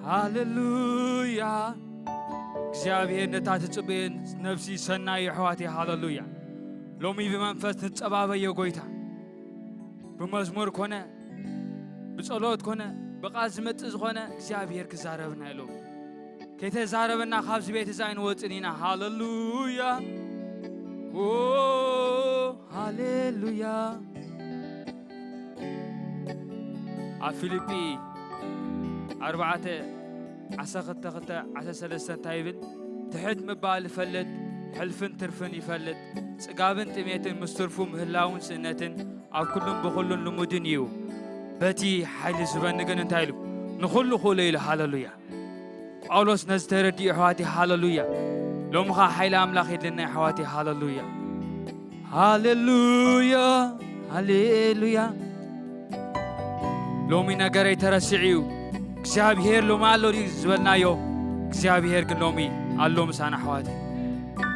ሃሌሉያ። እግዚኣብሔር ነታ ትጽበየን ነፍሲ ሰናይ ኣሕዋተይ፣ ሃሌሉያ። ሎሚ ብመንፈስ ንጸባበዮ ጎይታ። ብመዝሙር ኮነ፣ ብጸሎት ኮነ፣ ብቓል ዝመጽእ ዝኾነ እግዚኣብሔር ክዛረብና እዩ ሎሚ። ከይተዛረበና ካብዚ ቤት እዚ ኣይንወጽን ኢና። ሃሌሉያ። ኦ፣ ሃሌሉያ። ኣብ ፊልጲ ኣርባዕተ ዓሰርተ ክልተ ዓሰርተ ሰለስተ እንታይ ይብል? ትሕት ምባል ይፈልጥ፣ ሕልፍን ትርፍን ይፈልጥ፣ ጽጋብን ጥሜትን ምስ ትርፉ ምህላውን ስእነትን ኣብ ኩሉን ብኹሉን ልሙድን እዩ። በቲ ሓይሊ ዝህበኒ ግን እንታይ ኢሉ? ንኹሉ ክእሎ ኢሉ። ሃሌሉያ። ጳውሎስ ነዚ ተረዲኡ፣ ኣሕዋተይ፣ ሃሌሉያ። ሎሚ ኸኣ ሓይሊ ኣምላኽ የድልና፣ ኣሕዋተይ፣ ሃሌሉያ። ሃሌሉያ፣ ሃሌሉያ። ሎሚ ነገረይ ተረሲዑ እዩ። እግዚኣብሔር ሎሚ ኣሎ ድዩ ዝበልናዮ፣ እግዚኣብሔር ግን ሎሚ ኣሎ ምሳና፣ ኣሕዋተይ።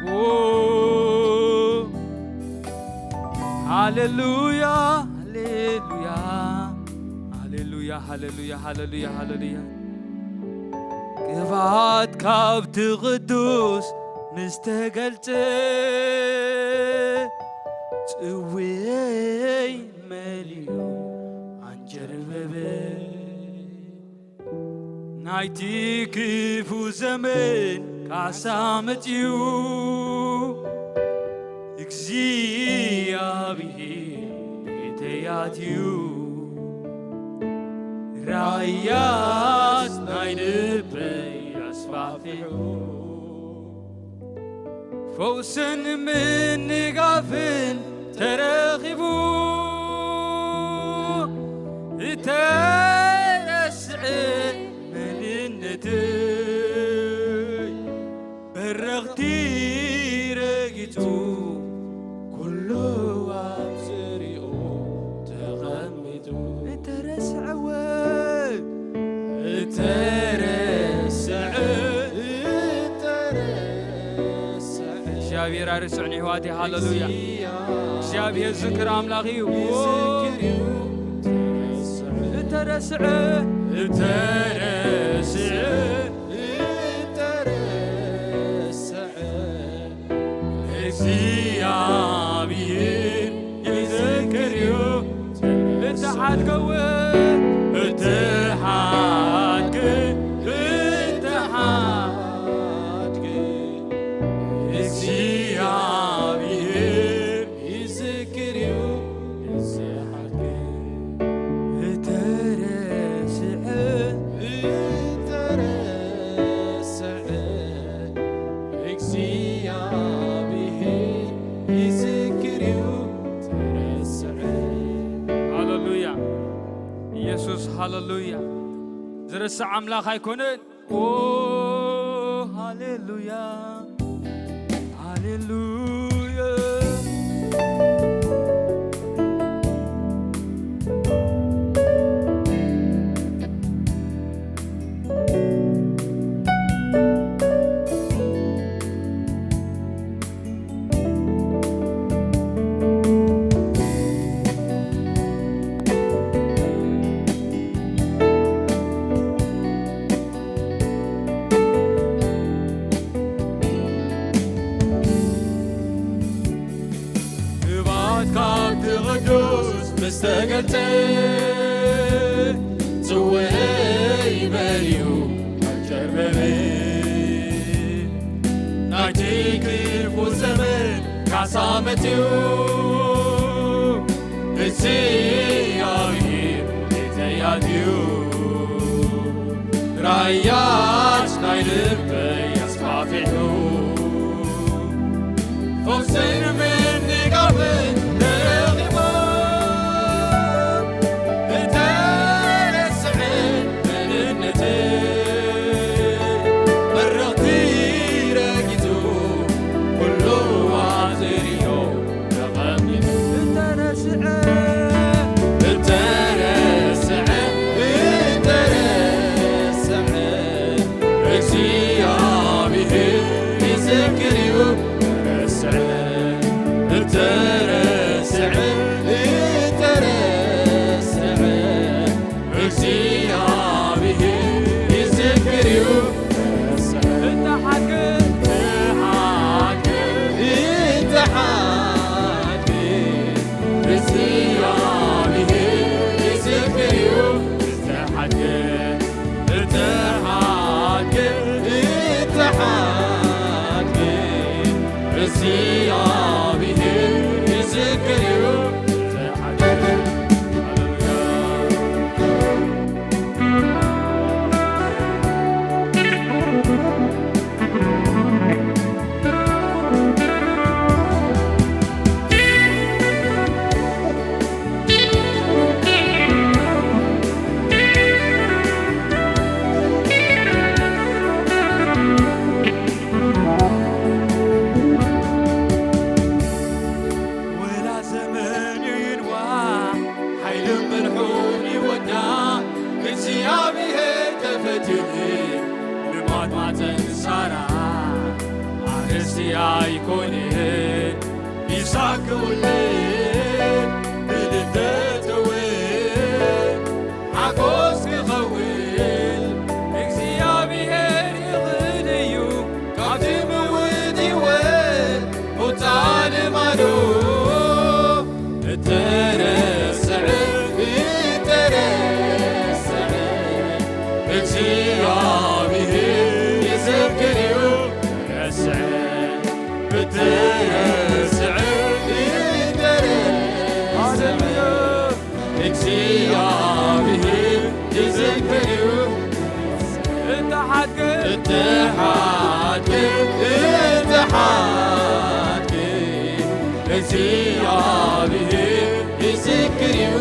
ኦ፣ ሃሌሉያ፣ ሃሌሉያ፣ ሃሌሉያ፣ ሃሌሉያ፣ ሃሌሉያ፣ ሃሌሉያ። ቅብኣት ካብቲ ቅዱስ ምስ ተገልጸ፣ ጽውየይ መሊኡ ኣንጀርበበ። ናይቲ ክፉ ዘመን ካሳ መጺኡ፣ እግዚኣብሔር ቤተይ ኣትዩ፣ ራእያት ናይ ልበይ ኣስፋፊሑ። ፈውስን ምንጋፍን ተረኺቡ፣ እተረስዐ መንነተይ በረኽቲ ረጊጹ፣ ኩሉ ኣብ ዝሪኦ ተቐሚጡ። እተረስዐ ወ-፣ እተረስዐ፣ እተረስዐ። እግዚኣብሔር ኣይርስዕን፣ ኣሕዋተይ፣ ሃሌሉያ። እግዚኣብሔር ዝክር ኣምላኽ እዩ። ይዝክር እዩ። እተረስዐ፣ እተረስዐ፣ እተረስዐ። እግዚኣብሔር ይዝክር እዩ። እተሓድገ እውን፣ እተሓድገ፣ እተሓድገ። እግዚኣብሔር ይዝክር እዩ። እተሓድገ፣ እተረስዐ፣ እተረስዐ። እግዚኣብሔር ይዝክር እዩ፣ ተረስዐ። ሃሌሉያ። ኢየሱስ፣ ሃሌሉያ። ዝርስዕ ኣምላኽ ኣይኮነን። ኦ፣ ሃሌሉያ፣ ሃሌሉያ። እባትካ እቲ ቅዱስ ምስ ተገልጸ፣ ጽውኤይ መሊኡ ኣጨርበበ። ናይቲ ክፉ ዘመን ካሳ መጺኡ፣ እግዚኣብሔር ቤተይ ኣትዩ፣ ራእያት ናይ ልበይ ኣስፋፊሑ። ፈውስን ምንጋፍን ተረኺቡ፣ እተረስዐ መንነተይ በረኽቲ ረጊጹ፣ ኩሉ ኣብ ዝርእዮ ተቐሚጡ። እተረስዐ፣ እተረስዐ፣ እተረስዐ፣ እግዚኣብሔር ይዝክር እዩ። ተረስዐ፣ እግዚኣብሔር ይዝክር እዩ፣ ተረስዐ፣ ብተረስዐ፣ ይተረስዐ። እግዚኣብሔር ይዝክር እዩ። እተሓድገ፣ እተሓድገ፣ እተሓድገ፣ እግዚኣብሔር ይዝክር እዩ።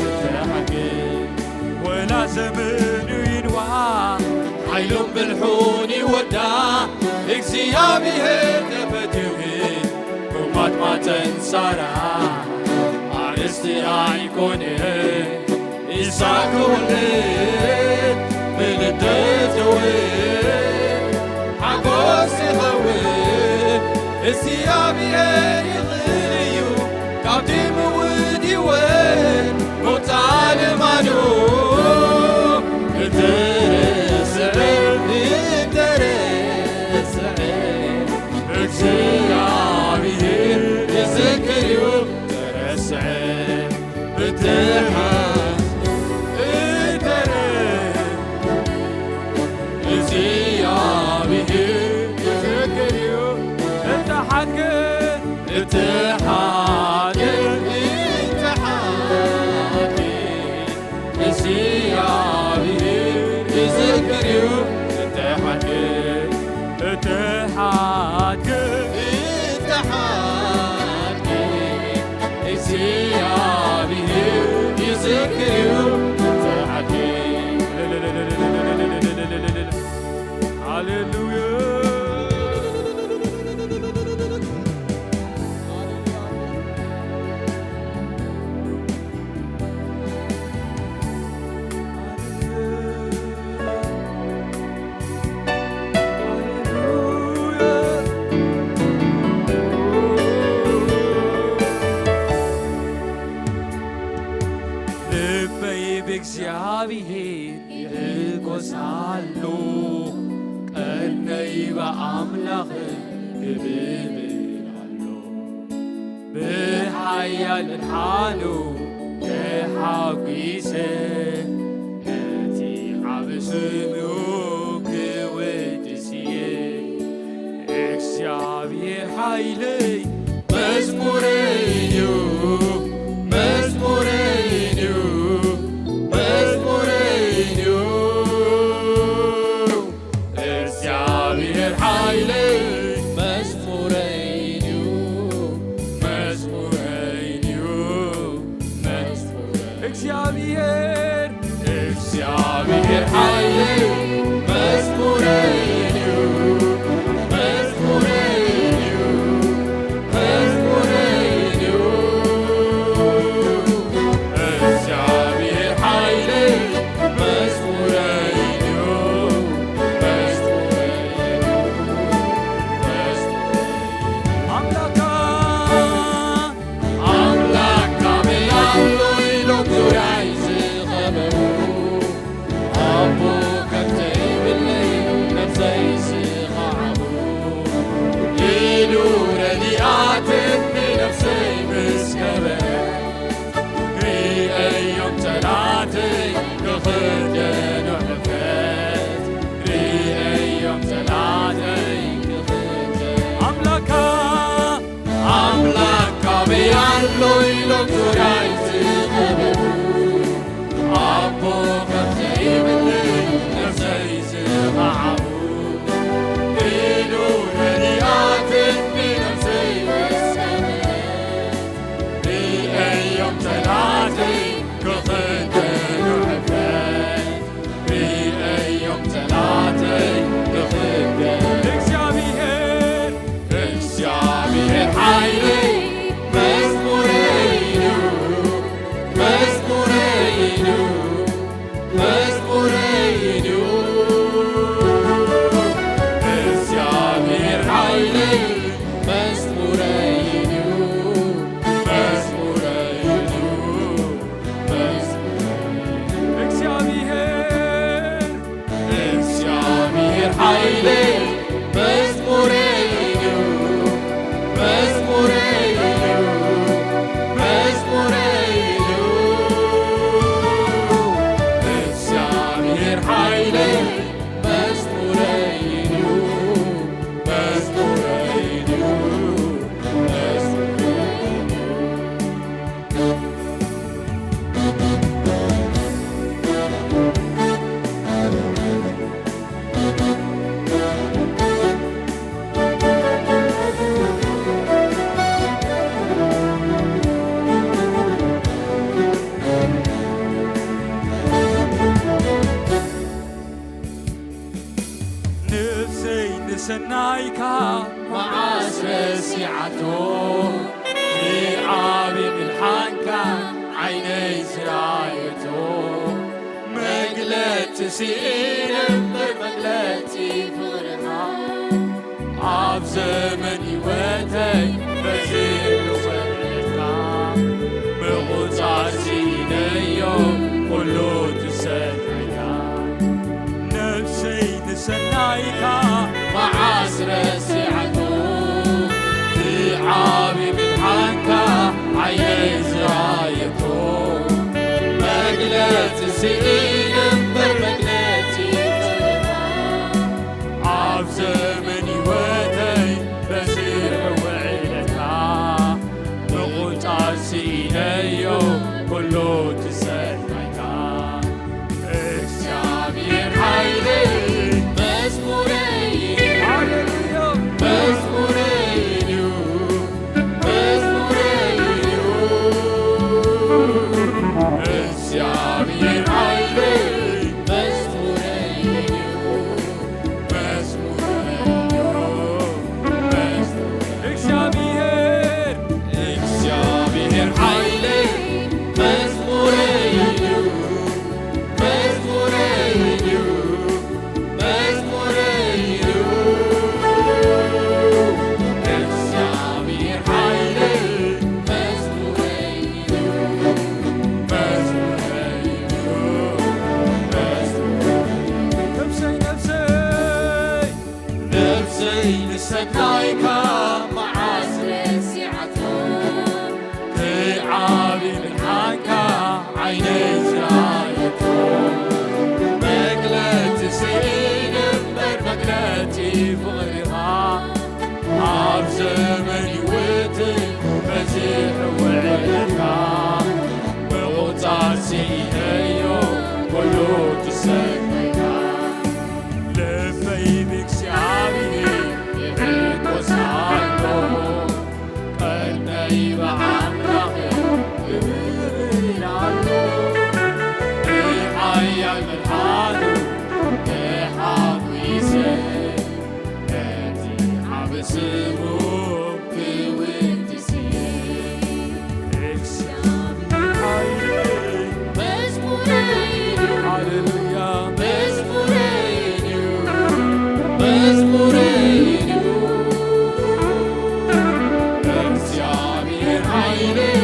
እተሓድገ፣ ወላ ዘመኑ ይንዋሕ፣ ሓይሉን ብልሑን ይወዳ፣ እግዚኣብሔር ተፈትዩ፣ ቁማት ማተን ሳራ ኣርእስቲ ኣይኮነ። ይሳቅ ክውልድ፣ ብልደት ክውልድ፣ ሓጎስ ይኸውን። እግዚኣብሔር ይኽእል እዩ፣ ካብቲ ምውት ይወድ፣ ሞት ልማዱ። እተረስዐ፣ እተረስዐ፣ እግዚኣብሔር ይዝክር እዩ፣ ተረስዐ፣ ብትሓ-፣ እተረ-፣ እግዚኣብሔር ይዝክር እዩ፣ እተሓድገ፣ እተሓድገ፣ እተሓድገ። እግዚኣብሔር ይዝክር እዩ፣ እተሓድገ፣ እተሓድገ፣ እተሓድገ፣ እግዚኣብሔር ይዝክር እዩ፣ እተሓድገ። ሃሌሉያ። ልበይ ብእግዚኣብሔር ይሕጎስ ኣሎ፣ ቀነይ ብኣምላኽ ክብብል ኣሎ። ብሓያል ምድሓኑ ተሓጒሰ፣ ነቲ ዓቢ ስሙ ክወድስ እየ። እግዚኣብሔር ሓይለይ መዝሙረይ እዩ፣ መዝሙረይ እዩ፣ መዝሙረይ እዩ። እግዚኣብሔር ሓይለይ መዝሙረይ እዩ፣ መዝሙረይ እዩ፣ መዝሙረይ። እግዚኣብሔር፣ እግዚኣብሔር ሓይለይ መዝሙረይ እዩ፣ መዝሙረይ እዩ። መዝሙረይ እዩ፣ እግዚኣብሔር ሓይለይ መዝሙረይ እዩ፣ መዝሙረይ እዩ፣ መዝሙረይ። ኣምላካ፣ ኣምላካ በይ ኣሎ ኢሎም ዙርያይ ዝኸበቡ፣ ኣቦ ከብተይ ብለይ ነብሰይ ስኻዕቡ ኢሉ ረዲኣትን ንነብሰይ ምስ ገበረ፣ ርእየዮም ጸላእተይ ክኽደኑ ሕፍረት፣ ርእየዮም ጸላእተይ ክኽደኑ። ኣምላካ ኣምላክ ካበይ ኣሎ ኢሎም ዙርያይ ዝኸበቡ፣ ኣቦ ከም ዘይብለይ ነብሰይ ዝኸዓቡ፣ ኢዱ ረዲኣትን ብነብሰይ ወሰነ። ርእዮም ጸላእተይ ክኽደኑ ሕፍረት፣ ርእዮም ጸላእተይ ክኽደኑ። እግዚኣብሔር፣ እግዚኣብሔር ሓይለይ መዝሙረይ እዩ፣ መዝሙረይ እዩ፣ መዝሙረይ እዩ። እግዚኣብሔር ሓይለይ መዝሙረይ እዩ፣ መዝሙረይ እዩ። እግዚኣብሔር፣ እግዚኣብሔር ሓይለይ መዝሙረይ እዩ፣ መዝሙረይ እዩ፣ መዝሙረይ እዩ። እግዚኣብሔር ሓይለይ ሰናይካ መዓስ ረሲዓቶ፣ ዓቢ ምድሓንካ ዓይነይ ዝራየቶ። መግለጺ ስኢነ እምበር መግለጺ ፍቕርኻ፣ ኣብ ዘመን ህይወተይ በዚሑ ውዕለትካ። ምቑጻር ስኢነዮ ኩሉ ትሰናይካ። ነፍሰይ ንሰናይካ መዓስ ረሲዓቶ፣ እቲ ዓቢ ምድሓንካ ዓይነይ ዝራየቶ። መግለጺ ስኢነ እምበር መግለጺ ፍቕርኻ፣ ኣብ ዘመን ህይወተይ በዚሑ ውዕለትካ። ምቑጻር ስኢነዮ ኩሉ ትሰናይካ። እግዚኣብሔር ሓይለይ መዝሙረይ እዩ። ሃሌሉያ። መዝሙረይ እዩ። መዝሙረይ እዩ። እግዚኣብሔር ሓይለይ መዝሙረይ እዩ። መዝሙረይ እዩ። መዝሙረይ። እግዚኣብሔር፣ እግዚኣብሔር ሓይለይ መዝሙረይ እዩ። መዝሙረይ እዩ። መዝሙረይ እዩ። እግዚኣብሔር ሓይለይ መዝሙረይ እዩ። መዝሙረይ እዩ። መዝሙረይ እዩ። ነፍሰይ፣ ነፍሰይ፣ ነፍሰይ ንሰናይካ መዓስ ረሲዓቶ፣ እቲ ዓቢ ምድሓንካ ዓይነይ ዝራየቶ። መግለጺ ስኢነ እምበር መግለጺ ፍቕርኻ፣ ኣብ ዘመን ህይወተይ በዚሑ ውዕለትካ። ምቑጻር ስኢነዮ ኩሉ ትሰናይካ። ልበይ ብእግዚኣብሔር ይሕጎስ ኣሎ፣ ቀልበይ ብኣምላኽ ይብህል ኣሎ። ብሓያል ምድሓኑ ተሓጒሰ፣ ነቲ ዓቢ ስሙ ክውድስ እየ። እግዚኣብሔር ሓይለይ መዝሙረይ እዩ። ሃሌሉያ። መዝሙረይ እዩ። መዝሙረይ እዩ። እግዚኣብሔር ሓይለይ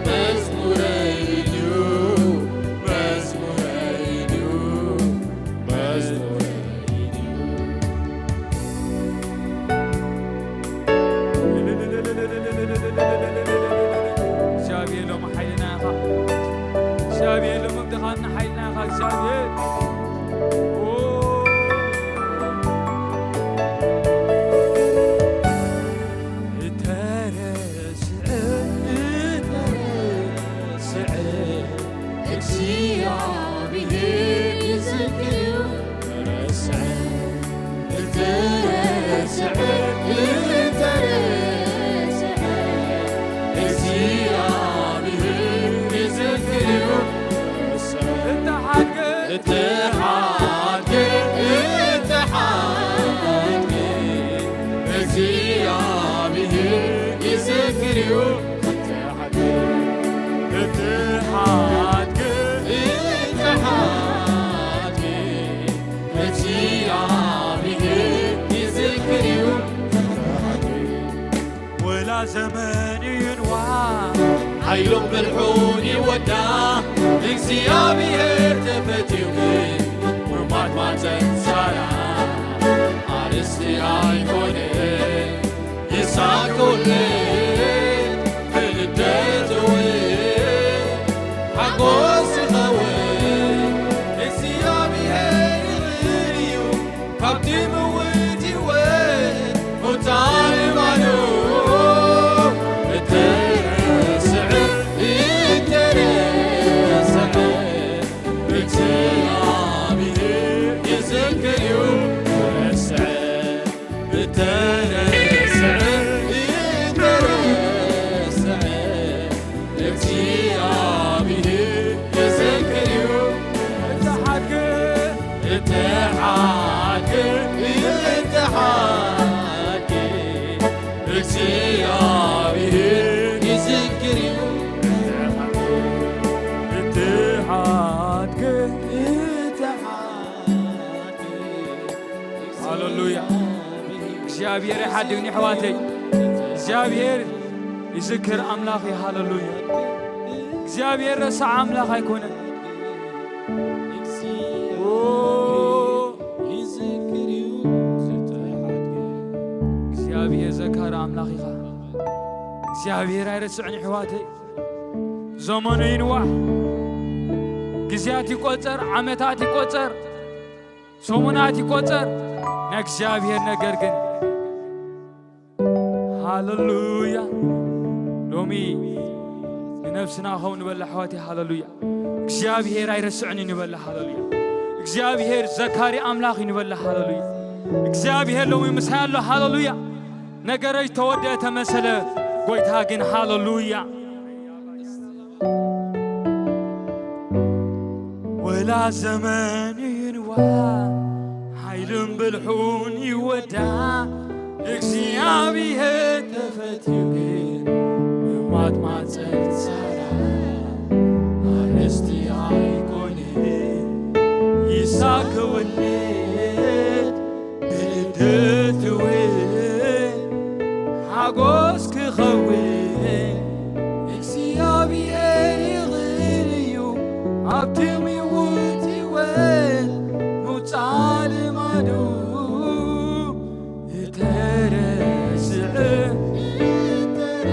መዝሙረይ እዩ። መዝሙረይ እዩ። መዝሙረይ እዩ። እግዚኣብሔር ሎሚ ሓይልና ኢኻ። እግዚኣብሔር ሎሚ ምድኻንና ሓይልና ኢኻ እግዚኣብሔር። ኦ፣ እተረስዐ፣ እተረስዐ እግዚኣብሔር ይዝክር እዩ። እተረስዐ፣ እተረስዐ፣ እተረስዐ እግዚኣብሔር ይዝክር እዩ። እተሓድገ፣ እተሓድገ፣ እተሓድገ እግዚኣብሔር ይዝክር እዩ። እተሓድገ፣ እተሓድገ፣ እተሓድገ እግዚኣብሔር ይዝክር እዩ። ወላ ዘመን ይንዋ፣ ሓይሉን ብልሑን ይወዳ፣ እግዚኣብሔር ተፈትዩ ግን፣ ቁርባን ማፀን ሳራ ኣርስቲ ኣይኮነ። ይሳኮለ ክልደትወ ሓጎስ ይኸውን እግዚኣብሔር ይኽእል እዩ። ካብቲ ምውት ህይወት ሙታን እማኑ እተረስዐ፣ እተረስዐ እግዚኣብሔር ይዝክር እዩ። ተረስዐ፣ እተረስዐ፣ እተረስዐ እግዚኣብሔር ይዝክር እዩ። እተሓድገ፣ እተሓድገ፣ እተሓድገ እግዚኣብሔር ይሓድግኒ ኣሕዋተይ። እግዚኣብሔር ይዝክር ኣምላኽ እዩ። ሃለሉያ። እግዚኣብሔር ረሳዕ ኣምላኽ ኣይኮነን። ኦ፣ እግዚኣብሔር ዘካሪ ኣምላኽ ኢኻ። እግዚኣብሔር ኣይረስዕን ኣሕዋተይ። ዘመኑ ይንዋሕ፣ ግዜያት ይቆጸር፣ ዓመታት ይቆጸር፣ ሰሙናት ይቆጸር፣ ናይ እግዚኣብሔር ነገር ግን ሃለሉያ። ሎሚ ንነብስና ኸው ንበላ ኣሕዋተይ፣ ሃለሉያ። እግዚኣብሔር ኣይረስዕን እዩ ንበላ፣ ሃለሉያ። እግዚኣብሔር ዘካሪ ኣምላኽ እዩ ንበላ፣ ሃለሉያ። እግዚኣብሔር ሎሚ ምሳይ ኣሎ፣ ሃለሉያ። ነገረይ ተወደአ ተመሰለ፣ ጎይታ ግን፣ ሃለሉያ። ወላ ዘመን ይንዋ፣ ሓይልን ብልሑን ይወዳ፣ እግዚኣብሔር ተፈትዩ ግን፣ ምማት ማፀን ሳራ ኣርእስቲ ኣይኮንን። ይሳክ ክውለድ፣ ብልደት እውን ሓጎስ ክኸውን፣ እግዚኣብሔር ይኽእል እዩ። ኣብቲ ምውት ህይወት ምውፃእ ልማዱ፣ እተረስዐ፣ እተረስዐ፣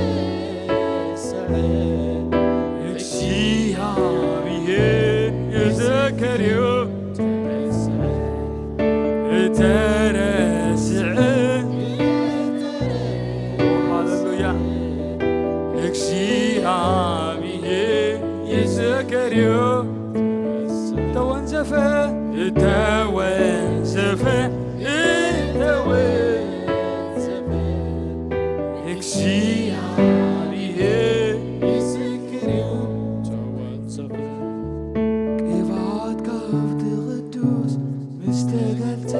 እግዚኣብሔር ይዘከር እዩ። እተረስዐ፣ ሃሌሉያ፣ እግዚኣብሔር ይዘከር እዩ። እተወንዘፈ፣ እተወንዘፈ፣ እተወንዘፈ፣ እግዚኣብሔር ይዝክር እዩ። ተወንዘፈ። ቅብኣት ካብቲ ቅዱስ ምስ ተገልጸ፣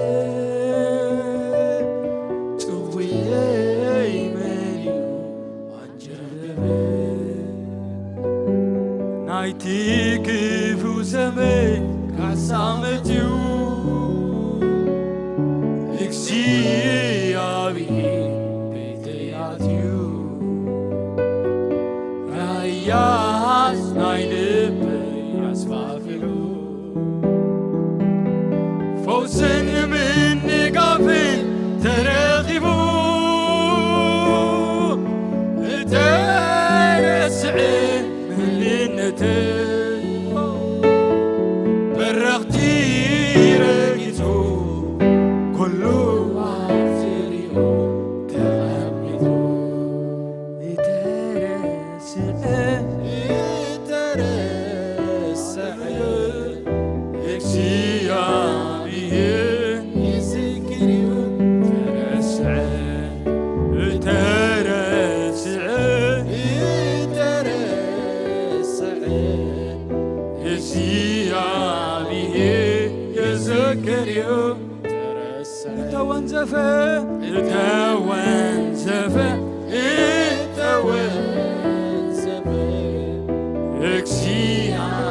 ጽውየይ መሊኡ ኣንጀርበበ። ናይቲ ክፉእ ዘመን ካሳ መጺኡ፣ እግዚኣብሔር ቤተይ ኣትዩ። ራእያስ ናይ ልበይ ኣስፋፊሑ፣ ፈውስን ምንጋፍን ተረኺቡ፣ እተረስዐ መንነተይ በረኽቲ ረጊጹ፣ ኩሉ ኣብ ዝርይኡ ተቐሚጡ። እተረስዐ፣ እተረስዐ፣ እግዚኣብሔር ይዝክር እዩ። ተረስዐ፣ እተረስዐ፣ እተረስዐ፣ እግዚኣብሔር ይዝክር እዩ። እተወንዘፈ፣ እተወንዘፈ፣ እተወንዘፈ፣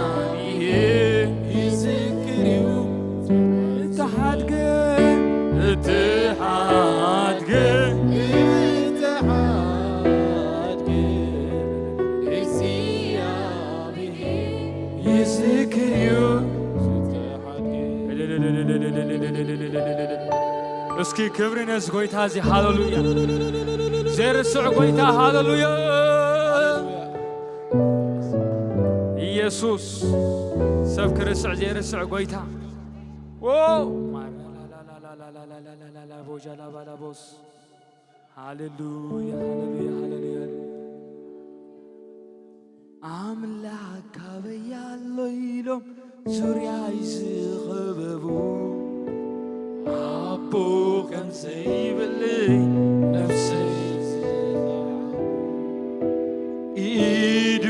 እግዚኣብሔር ይዝክር እዩ። እተሓድገ፣ እተሓድገ፣ እተሓድገ፣ እግዚኣብሔር ይዝክር እዩ። እስኪ ክብሪ ነዚ ጎይታ እዚ። ሃሌሉያ። ዘይርስዕ ጎይታ። ሃሌሉያ። ኢየሱስ ሰብ ክርስዕ ዘይርስዕ ጎይታ። ዎ። ሃሌሉያ፣ ሃሌሉያ፣ ሃሌሉያ። ኣምላኽ ካበይ ኣሎ ኢሎም ዙርያይ ዝኸበቡ፣ ኣቦ ከም ዘይብለይ ነፍሰይ ዝኸሓቡ፣ ኢዱ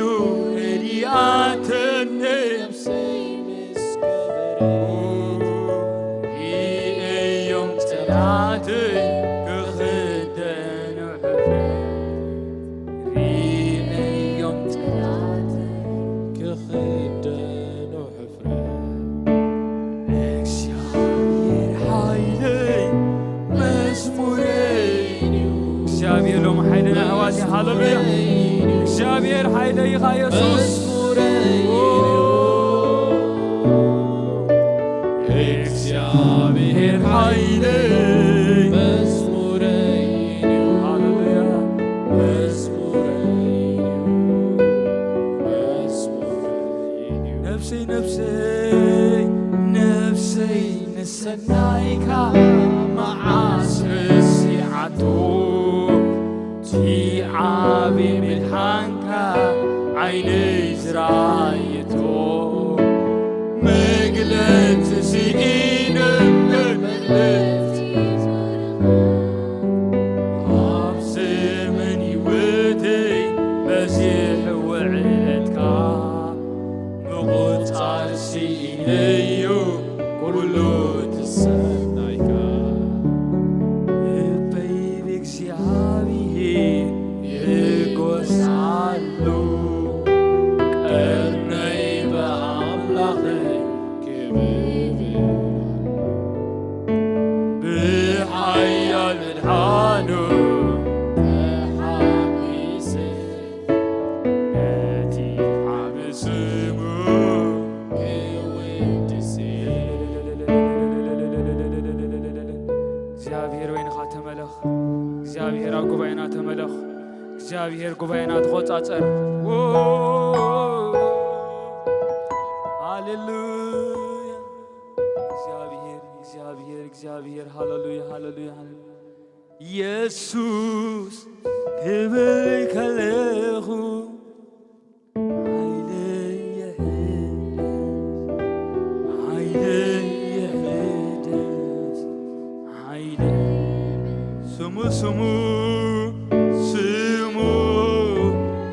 ረዲኣተኒ ነፍሰይ ምስ ከበረት፣ ርእዮም ጠላተይ ክኽደኑ ሕፍረት። ርእዮም ጠላተይ ክኽደኑ ሕፍረት። እግዚኣብሔር ሓይለይ መዝሙረይ ሃሌሉያ። እግዚኣብሔር ሓይለይ ኢኻ የሱስ። እግዚኣብሔር ሓይለይ። ሃሌሉያ። ነፍሰይ፣ ነፍሰይ፣ ነፍሰይ ንሰናይካ መዓስ ረሲዓቶ፣ እቲ ዓቢ ምድሓንካ ዓይነይ ዝራየቶ። መግለጺ ስኢነ መግለጺ ኣብ ዘመን ህይወተይ በዚሑ ውዕለትካ። ምቑጻር ስኢነዮ ኩሉ ትሰናይካ። ልበይ ብእግዚኣብሔር ይጎሳሉ፣ ቀርነይ ብኣምላኸይ ክብር። ብሓያል ምድሓኑ ተሓጒሰ ነቲ ዓቢ ስሙ ክውድስ። እግዚኣብሔር በይንኻ ተመለኽ። እግዚኣብሔር ኣብ ጉባኤና ተመለኽ። እግዚኣብሔር ጉባኤና ተቖጻጸር። ሃሌሉያ። እግዚኣብሔር፣ እግዚኣብሔር፣ እግዚኣብሔር። ሃሌሉያ፣ ሃሌሉያ፣ ሃሌሉያ። የሱስ ክብል ከለኹ፣ ሓይለይ ይሕደስ፣ ሓይለይ ይሕደስ፣ ሓይለይ። ስሙ፣ ስሙ፣ ስሙ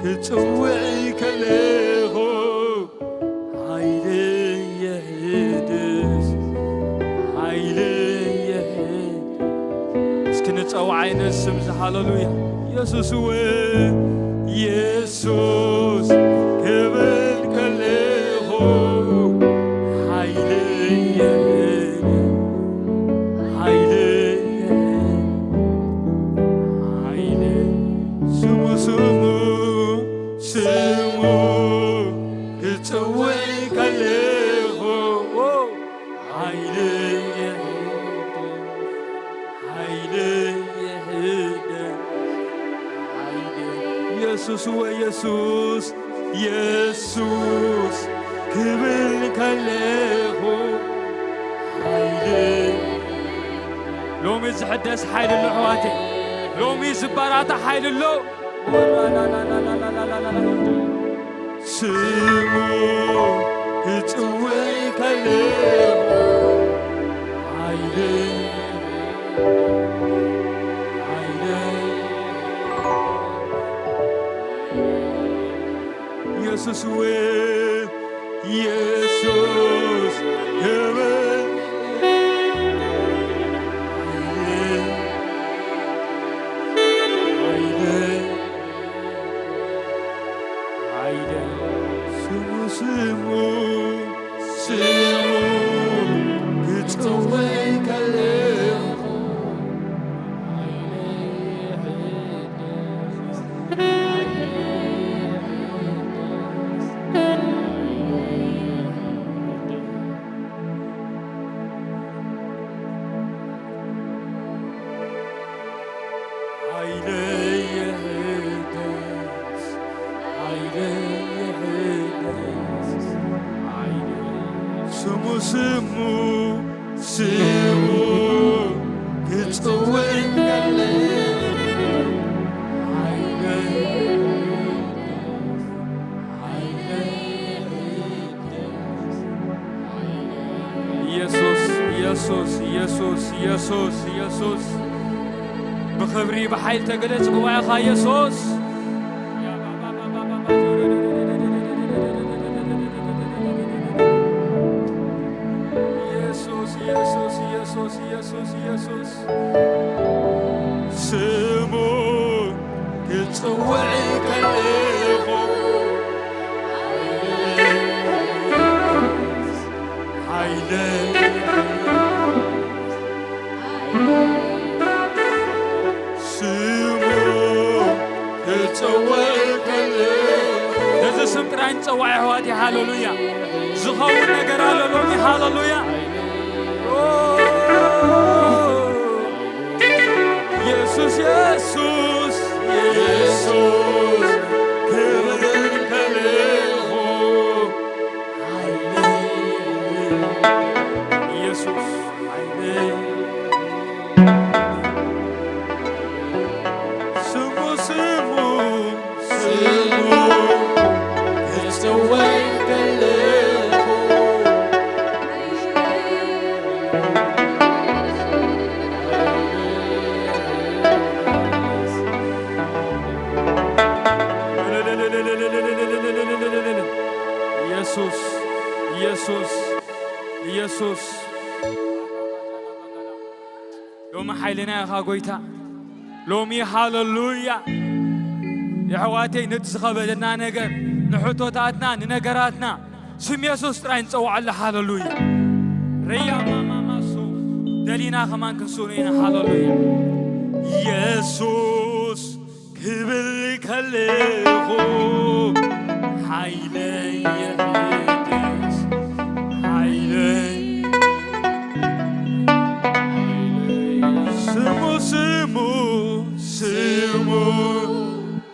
ክጽውዕ ከለኹ፣ ሓይለይ ይሕደስ፣ ሓይለይ ይሕደስ። እስኪ ንጸውዓይ ነዚ ስም እዚ። ሃሌሉያ። የሱስ እወ፣ የሱስ ክብል ከለኹ፣ ሓይለይ ይሕደስ፣ ሓይለይ ይሕደስ፣ ሓይለይ። ስሙ፣ ስሙ፣ ስሙ ክጽውዕ ከለኹ፣ ሓይለይ ይሕደስ፣ ሓይለይ ይሕደስ፣ ሓይለይ። የሱስ እወ፣ የሱስ፣ የሱስ ክብል ከለኹ፣ ሓይለይ። ሎሚ ዝሕደስ ሓይሊ ኣሎ ኣሕዋተይ። ሎሚ ዝበራታ ሓይሊ ኣሎ። ስሙ ክጽውዕ ከለኹ፣ ሓይለይ፣ ሓይለይ። የሱስ እወ፣ የሱስ ክብል፣ ሓይለይ፣ ስሙ፣ ስሙ፣ ስሙ ክጽውዕ ከለኹ፣ ሓይለይ ይሕደስ፣ ሓይለይ ይሕደስ፣ ሓይለይ። ስሙ፣ ስሙ፣ ስሙ ክጽውዕ ከለኹ፣ ሓይለይ፣ ሓይለይ። ኢየሱስ፣ ኢየሱስ፣ ኢየሱስ፣ ኢየሱስ፣ ኢየሱስ። ብኽብሪ ብሓይሊ ተገለጽ ጉባኤኻ ኢየሱስ። ኢየሱስ፣ ኢየሱስ፣ ኢየሱስ፣ ኢየሱስ፣ ኢየሱስ። ስሙ ክጽውዕ ከለኹ፣ ሓይለይ፣ ስሙ ሃሌሉያ። ዝኸውን ነገር ኣሎ ሎሚ። ሃሌሉያ። ኦ፣ የሱስ፣ የሱስ፣ የሱስ፣ ክብር ከሌኹ። የሱስ፣ ስሙ፣ ስሙ፣ ስሙ ክጽውዕ ከለኹ። ኢየሱስ፣ ኢየሱስ፣ ኢየሱስ። ሎሚ ሓይልና ኢኻ ጎይታ። ሎሚ ሃሌሉያ። የሕዋተይ፣ ነቲ ዝኸበደና ነገር፣ ንሕቶታትና፣ ንነገራትና ስም የሱስ ጥራይ ንጸውዓሉ። ሃሌሉያ። ረያ ማማማሶ ደሊና ከማን ክንስእኑ ኢና። ሃሌሉያ። የሱስ ክብል ከለኹ ሓይለይ የሕድስ፣ ሓይለይ፣ ሓይለይ። ስሙ፣ ስሙ፣ ስሙ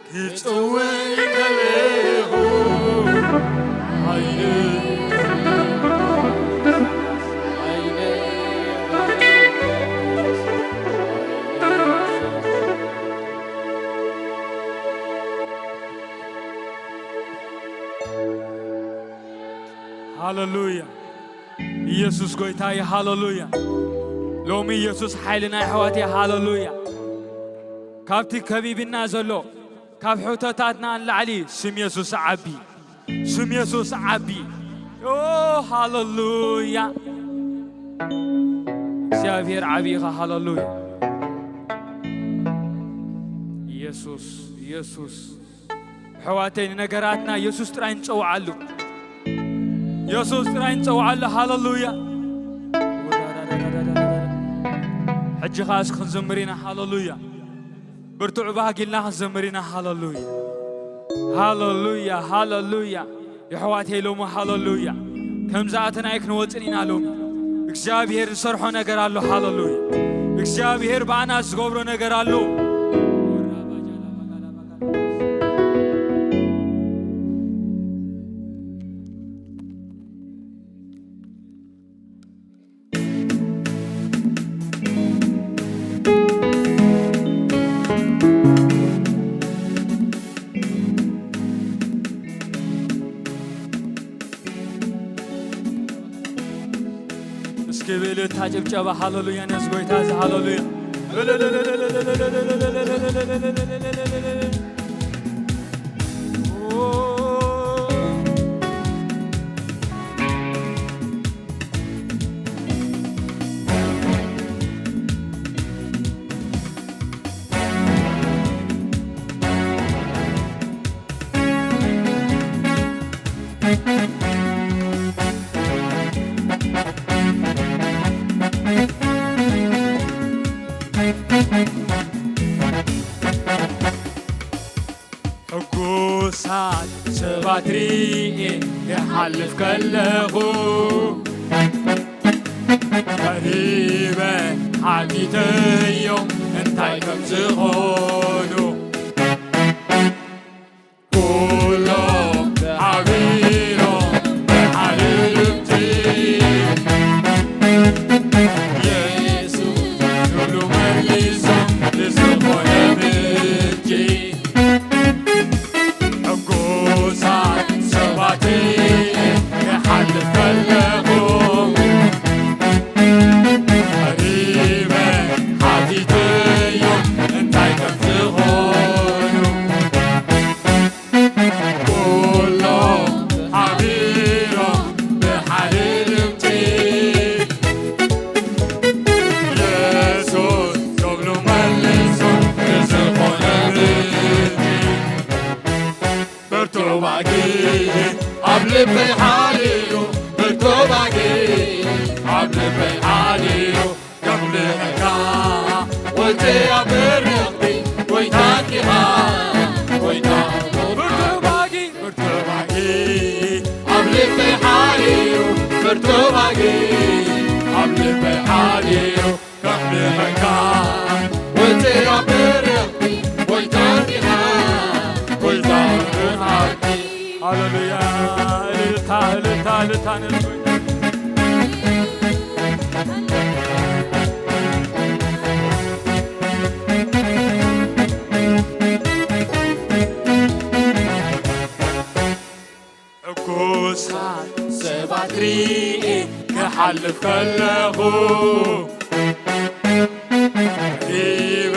ክጽውዕ ከለኹ ሓይለይ፣ ሓይለይ። ሃሌሉያ። ኢየሱስ ጎይታ እዩ። ሃሌሉያ። ሎሚ ኢየሱስ ሓይልና፣ ኣሕዋተይ። ሃሌሉያ። ካብቲ ከቢብና ዘሎ፣ ካብ ሕቶታትና ንላዕሊ ስም የሱስ ዓቢ። ስም የሱስ ዓቢ። ኦ፣ ሃሌሉያ። እግዚኣብሔር ዓቢ ኢኻ። ሃሌሉያ። ኢየሱስ፣ ኢየሱስ። ኣሕዋተይ፣ ንነገራትና የሱስ ጥራይ ንጸውዓሉ። የሱስ ጥራይ ንጸውዓሉ። ሃሌሉያ። ሕጂ ኸኣ እስኪ ክንዝምር ኢና። ሃሌሉያ። ብርቱዕ ባህጊ ኢልና ክንዘምር ኢና። ሃሌሉያ፣ ሃሌሉያ፣ ሃሌሉያ። የሕዋተይ፣ ሎሚ ሃሌሉያ፣ ከም ዝኣተናዮ ክንወጽን ኢና። ሎሚ እግዚኣብሔር ዝሰርሖ ነገር ኣሎ። ሃሌሉያ፣ እግዚኣብሔር ብኣና ዝገብሮ ነገር ኣሎ። እስኪ ብእልልታ ጭብጨባ ሃሌሉያ ነዚ ጎይታ እዚ ሃሌሉያ። ሕጉሳት ሰባት ርኤ ክሓልፍ ከለኹ፣ ቀሪበ ሓቲተዮም እንታይ ከም ዝኾኑ። ኩሎም ሓቢሮም ብሓደ ድምጺ፣ የሱስ ክብሉ መሊሶም ንዝኾነ ምንጪ። ሕጉሳት ሰባት ክሓልፍ ከለኹ፣ ቀሪበ ሓቲተዮም እንታይ ከም ዝኾኑ። ኩሎም ሓቢሮም ብሓደ ድምጺ፣ የሱስ ክብሉ መሊሶም ንዝኾነ ምንጪ። ብርቱዕ ባህጊ ኣብ ልበይ ሓዲሩ፣ ብርቱዕ ባህጊ ኣብ ልበይ ሓዲሩ፣ ከምልኸካ ወልተይ ኣብ በረኽቲ፣ ጎይታ ዲኻ፣ ጎይታ። ብርቱዕ ባህጊ፣ ብርቱዕ ባህጊ ኣብ ተባጊ ኣብ ልበይ ሓዲሩ ከሕልፈካ ወፂኣ ብርኽቲ ጎይታ ዲኻ ጎይታ ርሃቲ። ሃሌሉያ። እልልታ፣ እልልታ፣ እልልታ ነዚ ጎይታ። ዕጉሳት ሰባት ርኤ ክሓልፍ ከለኹ፣ ሪበ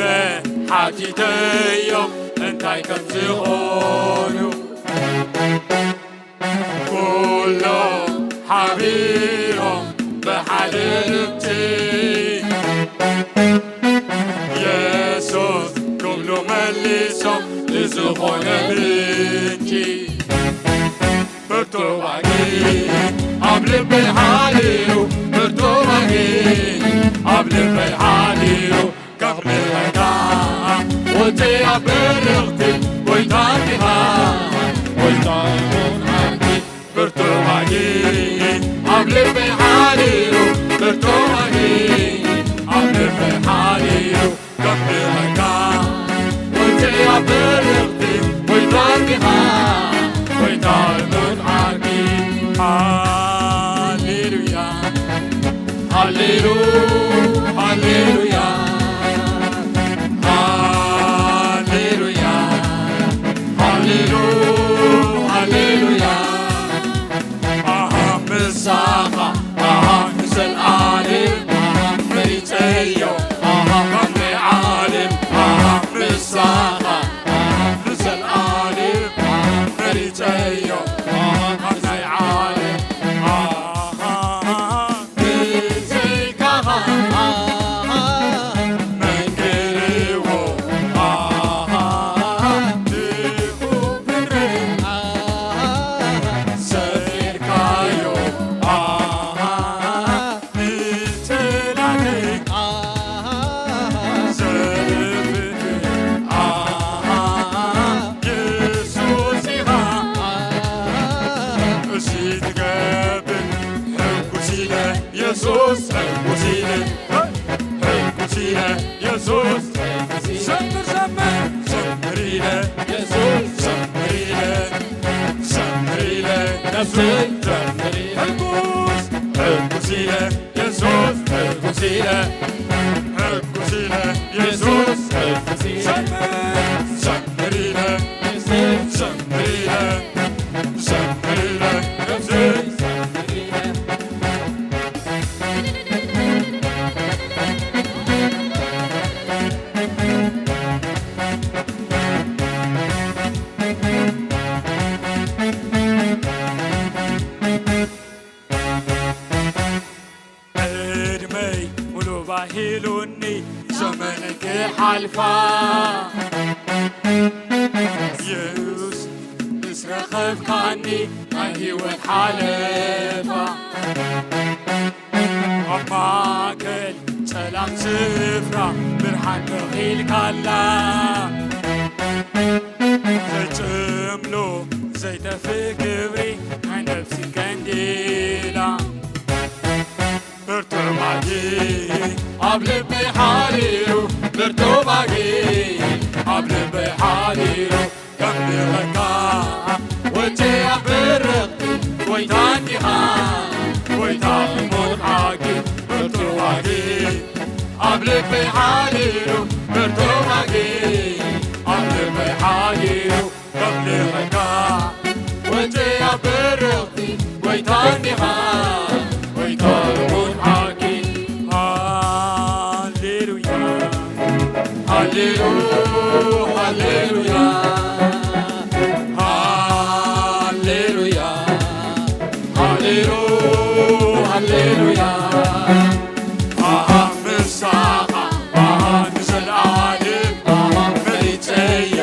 ሓቲተዮም እንታይ ከም ዝኾኑ። ኩሎም ሓቢሮም ብሓደ ድምፂ፣ የሱስ ክብሉ መሊሶም ንዝኾነ ምንጪ። ብርቱዕ ባጊ ኣብ ልበይ ሓዲሩ፣ ብርቱዕ ባጊ ኣብ ልበይ ሓዲሩ፣ ከኽብረካ ወፂኣ ብርኽቲ ጎይታ ዲኻ፣ ጎይታ ይኹን ዓርኪ። ብርቱዕ ባጊ ኣብ ልበይ ሓዲሩ፣ ብርቱዕ ባጊ ኣብ ልበይ ሓዲሩ፣ ከኽብረካ ወፂኣ ብርኽቲ ጎይታ ዲኻ፣ ጎይታ ይኹን ዓርኪ። ሃሌሉያ። ሃሌሉ-፣ ሃሌሉያ፣ ሃሌሉያ፣ ሃሌሉ-፣ ሃሌሉያ። ኣሃ ምሳኻ፣ ኣሃ ንዘለኣለም፣ ኣሃ መሪጸዮ፣ ኣሃ ካብ ናይ ዓለም፣ ኣሃ ምሳኻ፣ ኣሃ ንዘለኣለም፣ ኣሃ መሪጸዮ፣ ኣሃ ካብ ናይ ዓለም፣ ኣሃ ብዘይካኻ መንገድዎ ንኹፍረ ሰፊርካዮ ንጸላተይ ዘፍትሕ የሱስ ኢኻ። እሺ ትገብር ሕጉስ ኢለ የሱስ ሕጉስ ኢለ፣ ሕጉስ ኢለ የሱስ። ዘምር፣ ዘምር፣ ዘምር ኢለ የሱስ፣ ዘምር ኢለ፣ ዘምር ኢለ ነፍሰይ፣ ዘምር ኢለ። ሕጉስ፣ ሕጉስ ኢለ የሱስ፣ ሕጉስ ኢለ፣ ሕጉስ ኢለ የሱስ። ዘምር፣ ዘምር ኢለ፣ ዘምር ኢለ፣ ዘምር ኢለ ነፍሰይ። ዕድመይ ሙሉ ባሂሉኒ ዘመነይ ክሓልፋ፣ የሱስ ምስ ረኸብካኒ ናይ ህይወት ሓለፋ። ኣብ ማእከል ጸላም ስፍራ ብርሃን ተኺልካላ፣ ዘይጭምሎ ዘይጠፍእ ክብሪ ናይ ነፍሲ ቀንዲላ። ብርቱዕ ባጊ ኣብ ልበይ ሓዲሩ፣ ብርቱዕ ባጊ ኣብ ልበይ ሓዲሩ፣ ከምልኸካ ወፂኣ ብርኽቲ ጎይታ እንዲኻ፣ ጎይታ እሙን ሓቂ ብርቱዕ ባጊ ኣብ ልበይ ሓዲሩ፣ ብርቱዕ ባጊ ኣብ ልበይ ሓዲሩ፣ ከምልኸካ ወፂኣ ብርኽቲ ጎይታ እንዲኻ፣ ጎይታ እሙን ሓቂ። ሃሌሉያ፣ ሃሌሉ-፣ ሃሌሉያ፣ ሃሌሉያ፣ ሃሌሉ-፣ ሃሌሉያ። ኣሃ ምሳኻ፣ ኣሃ ንዘለኣለም፣ ኣሃ መሪጸዮ፣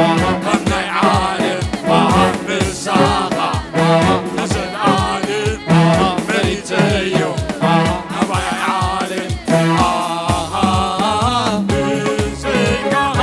ኣሃ ካብ ናይ ዓለም፣ ኣሃ ምሳኻ፣ ኣሃ ንዘለኣለም፣ ኣሃ መሪጸዮ፣ ኣሃ ናባይ ዓለም፣ ኣሃ ብዘይካኻ፣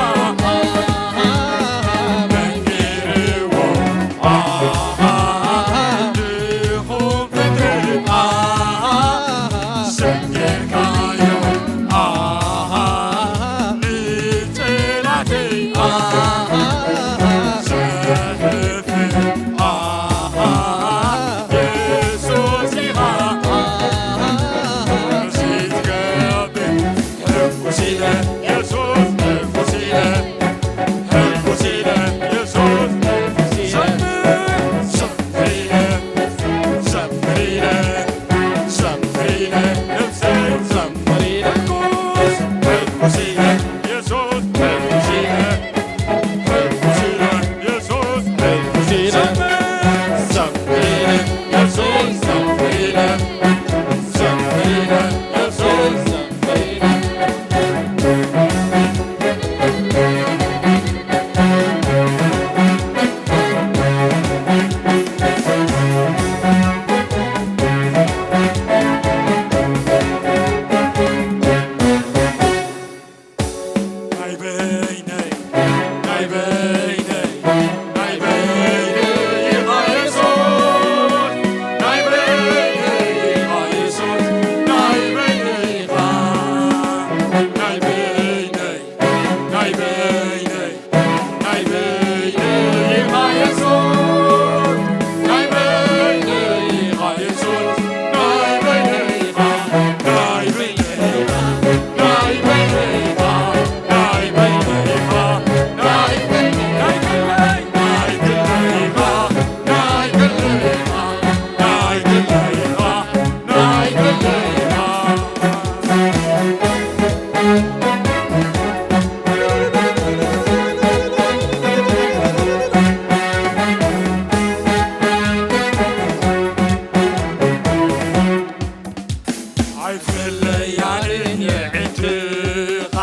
ኣይፍለያንን የዒንትኻ፣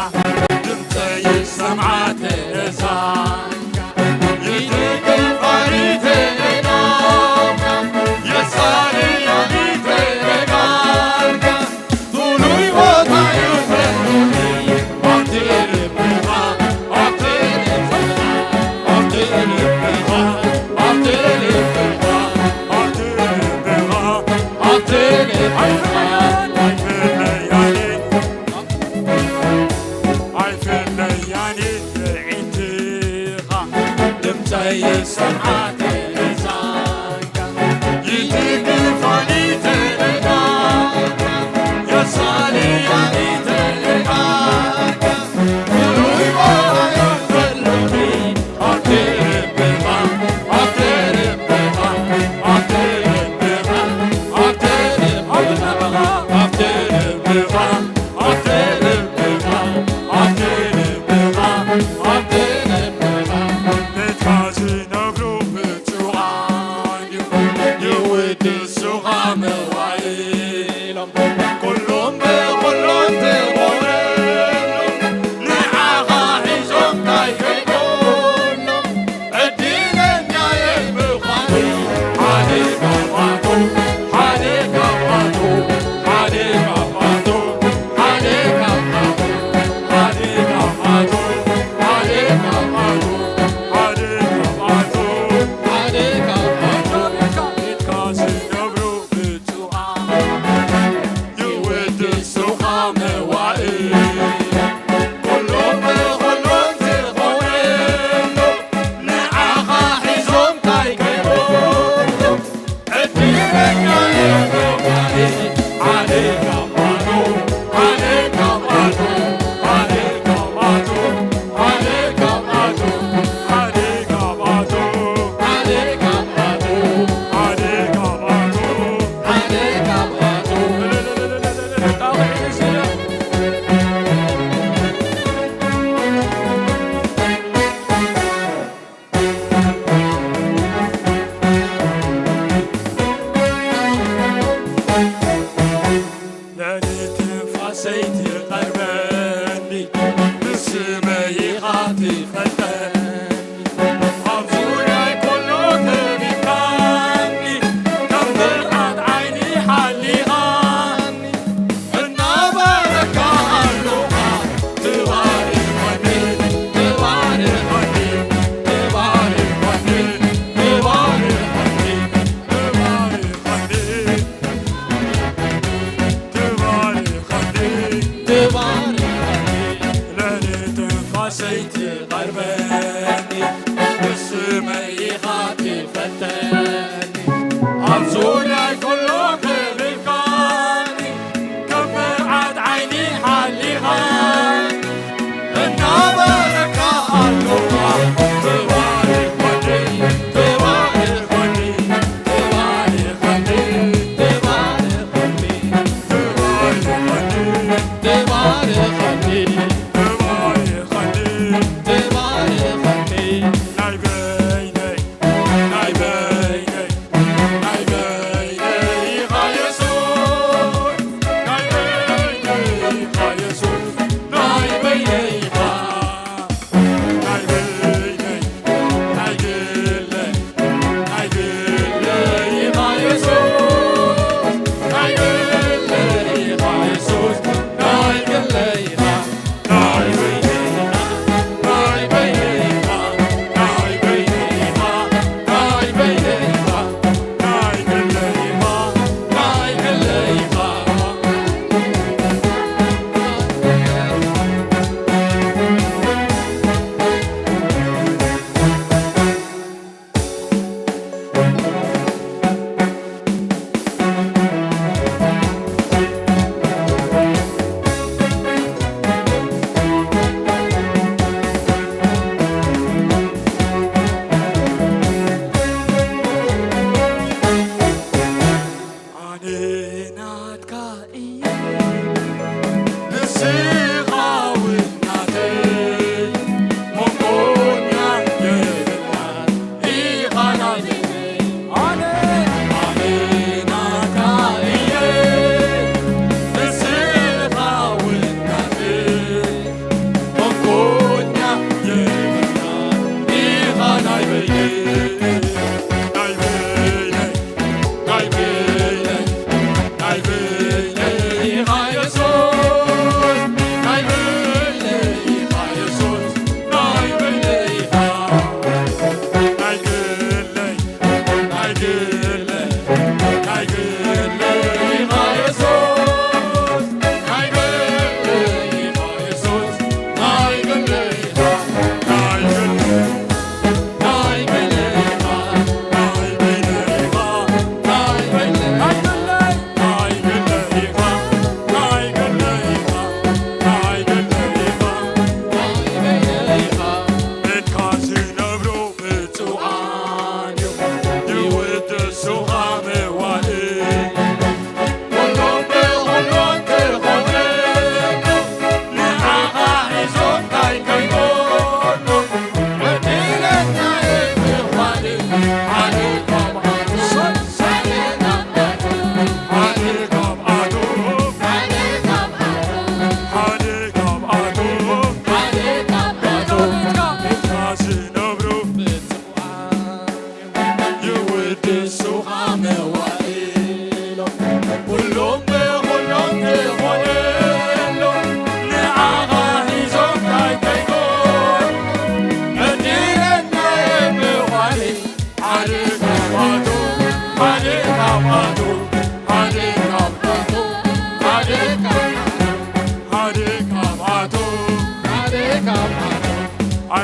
ድምፀይ ይሰምዓ ተዛንካ። ይትክፋሊተ ዕዳኻ፣ የሳልያኒተ ዕዳኻ። ፍሉይ ቦታ ይውሰዱኒ ኣብቲ ልብኻ፣ ኣብቲ ልብኻ፣ ኣብቲ ልብኻ፣ ኣብቲ ልብኻ፣ ኣብቲ ልብኻ፣ ኣብቲ ልብኻ። ኣይፍለያኒ፣ ኣይፍለያኒ የዒንትኻ፣ ድምፀይ ይሰምዓ ተዛንካ። ይውድሱኻ መዋኢሎም፣ ኩሎም ብኹሎም ትኾነሎም፣ ንዓኻ ሒዞም ታይ ከይኮኖም፣ ዕድለኛ የምዃኑ ሓደ ካብኣቶም፣ ሓደ ካብኣቶም፣ ሓደ ካብኣቶም፣ ሓደ ካብኣቶም፣ ሓደ ካብኣቶም፣ ሓደ ካብኣቶም፣ ሓደ ካብኣቶም፣ ሓደ ካብኣቶም፣ ኢልካ ዝነብሩ ብፁዓን፣ ይውድሱኻ መዋእል። ኩሎም ብኹሎም ዝኾነሉ፣ ንዓኻ ሒዞም ታይ ከይበሉ፣ ዕድለኛ እዮም መዋእል። ሓደ ካብኣቶም፣ ሓደ ካብኣቶም፣ ሓደ ካብኣቶም፣ ሓደ ካብኣቶም፣ ሓደ ካብኣቶም፣ ሓደ ካብኣቶም፣ ሓደ ካብኣቶም፣ ሓደ ካብኣቶም። ለሊት ትንፋሰይ ትቐርበኒ፣ ብስመይ ኢኻ ትፈልጠኒ። ኣብ ዙርያይ ኩሉ ከቢብካኒ፣ ከም ብርሃን ዓይኒ ሓሊኻኒ፣ እናባረካ ኣለኻ። ትባርኸኒ፣ ትባርኸኒ፣ ትባርኸኒ፣ ትባርኸኒ፣ ትባርኸኒ። ትባርኸኒ፣ ትባርኸኒ፣ ለሊት ትንፋሰይ ትቐርበኒ፣ ብስመይ ኢኻ ትፈልጠኒ፣ ኣብ ዙርያይ ኩሉ ከቢብካኒ፣ ከም ብርዓት ዓይኒ ሓሊኻኒ፣ እናበረካ ኣለዋ። ትባርኸኒ፣ ትባርኸኒ፣ ትባርኸኒ፣ ትባርኸኒ፣ ትባርኸኒ፣ ትባርኸኒ፣ ትባርኸኒ፣ ትባርኸኒ። ናይ በይነይ፣ ናይ በይነይ፣ ናይ በይነይ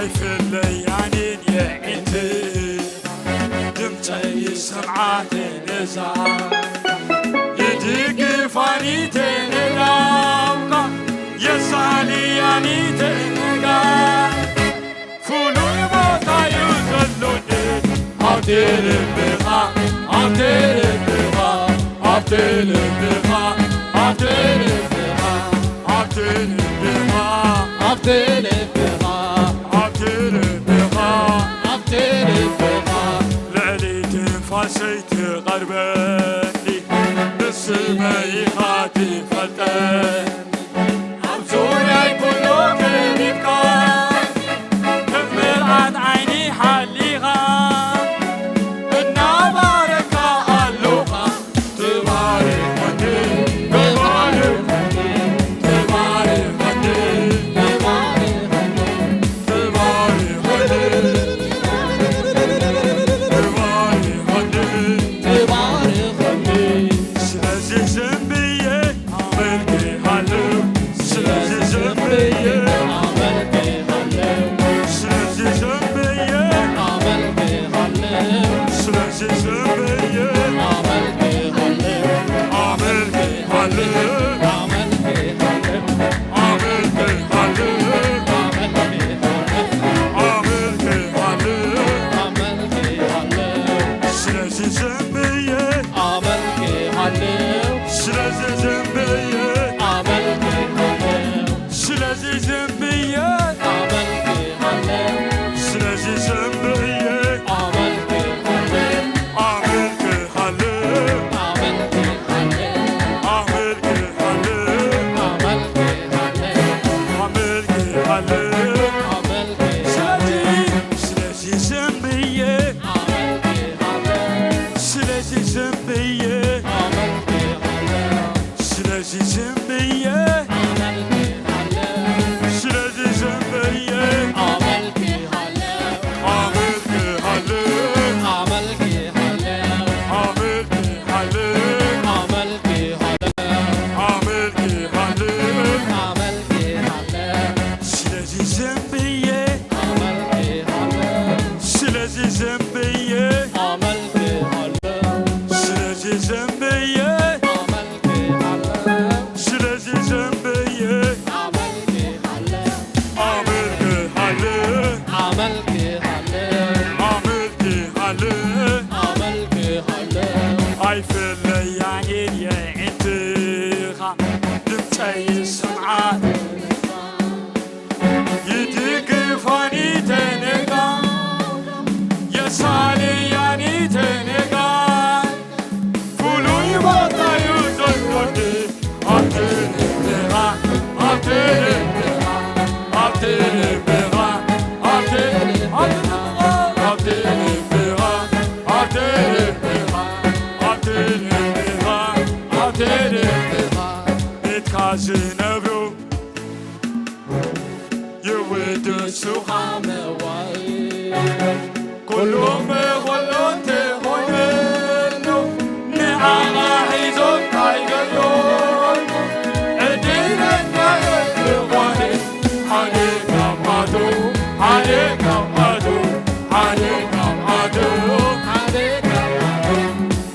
ኣይፍለያንን የዒንቲ ድምፀይ ይስምዓ ተነዛ ይድግፋኒ ተነጋውካ የሳልያኒ ተነጋ ፍሉይ ቦታ እዩ ዘሎኒ ኣብቲ ልብኻ ኣብቲ ልብኻ ኣብቲ ልብኻ ኣብቲ ልብኻ ኣብቲ ልብኻ ኣብቲ ልብኻ ኣብቲ ልብኻ ኣብቲ ልብኻ ልዕሊ ትንፋሰይ ትቐርበኒ ብስመይ ኢኻ ትፈልጠኒ ኣብ ዙርያይ ኩሉ ከቢብካ ከም ምርኣት ዓይኒ ሓሊኻ እናባረካ ኣሎኻ ትባረኸኒ ተባረኸኒ ተባረኸኒ ተባረኸኒ ተባረኸኒ ስለዚ ዝም ብየ ኣመልክሃለሁ ስለዚ ዝም ብየ ኣመልክሃለሁ ስለዚ ዝም ብየ ኣመልክሃለሁ ስለዚ ዝም ብየ ኣመልክሃለሁ ኣመልክሃለሁ ኣመልክሃለሁ ኣመልክሃለሁ ኣመልክሃለሁ ኣመልክሃለሁ ስለዚ ዝም ብየ ኣመልክሃለሁ ስለዚ ዝም ብየ ኣመልክሃለሁ ስለዚ ዝም ብየ ኣመልክሃለሁ ስለዚ ዝም ብየ ኣመልክሃለሁ ኣመልክሃለሁ ኣመልክሃለሁ ኣመልክሃለሁ ኣመልክሃለሁ ኣመልክሃለሁ ኣመልክሃለሁ ስለዚ ስለዚ ዝም ብዬ ስለዚ ዝም ብዬ ስለዚ ዝም ብዬ ስለዚ ዝም ብዬ አመልክሃለሁ አመልክሃለሁ አመልክሃለሁ አመልክሃለሁ አመልክሃለሁ አመልክሃለሁ ስለዚ ዝም ብዬ ስለዚ ዝም ብዬ ስለዚ ዝም ብዬ ስለዚ ዝም ብዬ አመልክሃለሁ አመልክሃለሁ ኣይፍለያንን የዒንትኻ ድምፀይ ይስምዓ ይድግፋኒ ተነጋ የሳልያኒ ተነጋ ፍሉይ ቦታ እዩ ዘሎኒ ኣብቲ ልብኻ ኣብቲ ልብኻ ኣብቲ ልብኻ ኣብቲ ልብኻ ኣብቲ ልብኻ ኣብቲ ልብኻ ኣብቲ ልብኻ ኣብቲ ልብኻ ቤትካ ዝነብሩ ይውድሱኻ መዋእል ኩሎም ብኹሉ እንተኾነሉ ንዓኻ ሒዞም ካይገሎን ዕድለኛ የትኾነ ሓደ ካብኣቶ ሓደ ካብኣቶ ሓደ ካብኣቶ ሓደ ካብኣቶ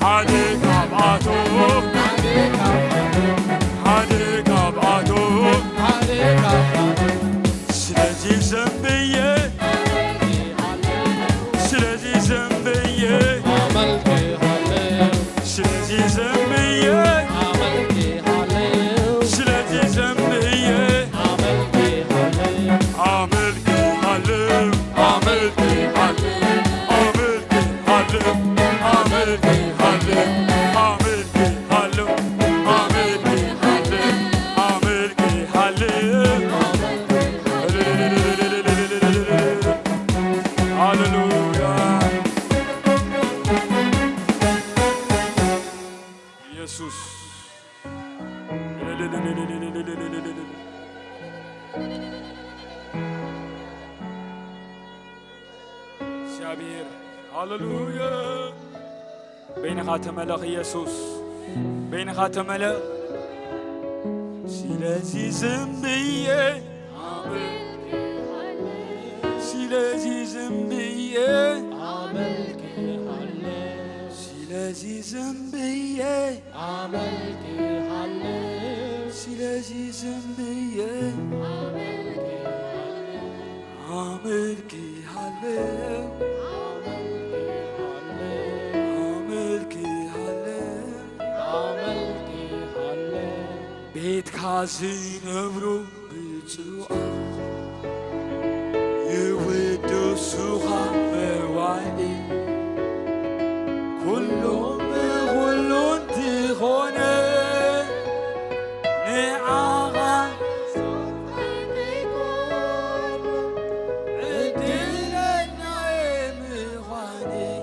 ሓደ ካብኣቶ ሓደ ካብኣቶ ሓደ ካብኣቶ ስለዚ ዘንብየ ስለዚ ዘንብየ ስለዚ ዘንብየ ስለዚ ዘንብየ ኣመልክሃለሁ ኣመልክሃለሁ ኣመልክሃለሁ ኣመልክሃለሁ ኣመልክሃለሁ ኣመልክሃለሁ ኣመልክሃለሁ ሃሌሉያ ኢየሱስ እግዚኣብሔር ሃሌሉያ በይንኻ ተመለኽ ኢየሱስ በይንኻ ተመለኽ ስለዚ ዝም ብዬ ስለዚ ዝም ብዬ ኣመልክሃለሁ። ስለዚ ዝም ብዬ ኣመልክሃለሁ። ስለዚ ዝም ብዬ ኣመልክሃለሁ። ኣመልክሃለሁ። ቤትካ ዝነብሩ ብፁዓን ይውድሱኻ መዋእል። ኩሉ ብኹሉ እንትኾነ ንዓኻ ዕድለኛ ምዃነይ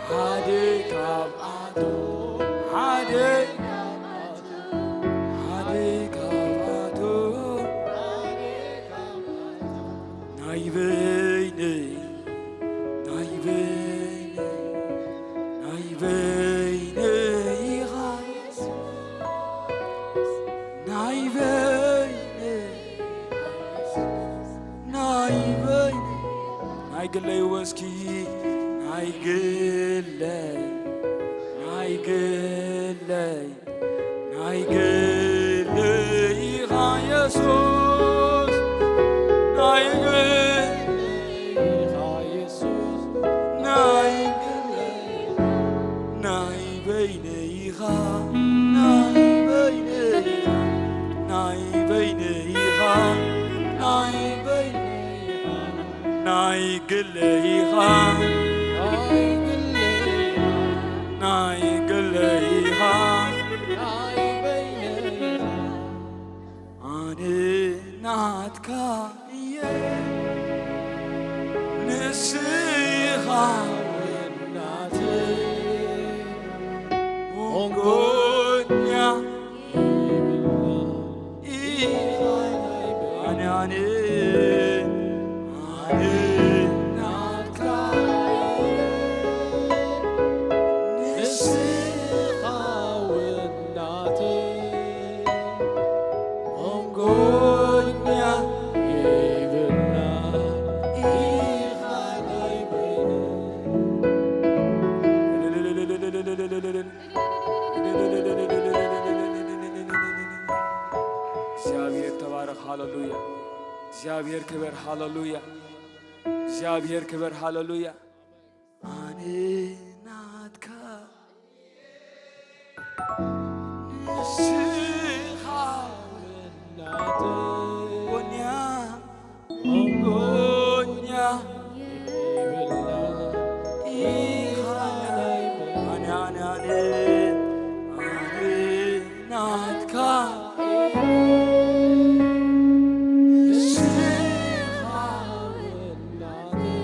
ሓደ ካብኣቶም፣ ሓደ ሓደ ካብኣቶም ናይ በይነይ፣ ናይ በይነይ፣ ናይ በይነይ ኢኻ። ናይ በይነይ፣ ናይ በይነይ፣ ናይ ግለይ ወስኪ፣ ናይ ግለይ፣ ናይ ግለይ ናይ ግለይ ኢኻ የሱስ፣ ናይ ግለይ ኢኻ የሱስ፣ ናይ ግለይ፣ ናይ በይነይ ኢኻ፣ ናይ በይነይ፣ ናይ በይነይ ኢኻ፣ ናይ በይነይ ኢኻ። ናይ ግለይ ኢኻ፣ ናይ ግለይ ኢኻ፣ ኣነ ናትካ እየ፣ ንስኻ ወናተይ፣ ሞንጎኛ እግዚኣብሔር ተባረኽ። ሃሌሉያ። እግዚኣብሔር ክበር። ሃሌሉያ። እግዚኣብሔር ክበር። ሃሌሉያ። ኣነ ናትካ ንስኻ ናተይ ጎንያ ጎንያ ይብላ ኢኻ ናይ ኣነ ኣነ ኣነ ኣነ ናትካ ንስኻ ናተይ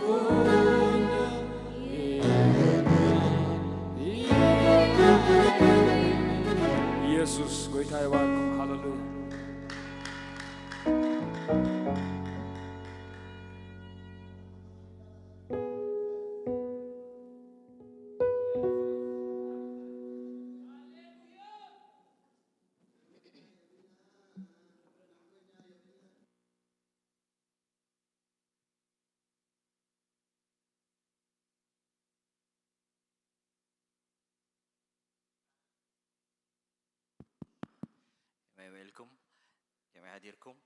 ጎንያ ኢየሱስ ጎይታ ይባርኩም። ሃሌሉያ። ከመይ ውዒልኩም? ከመይ ሓዲርኩም?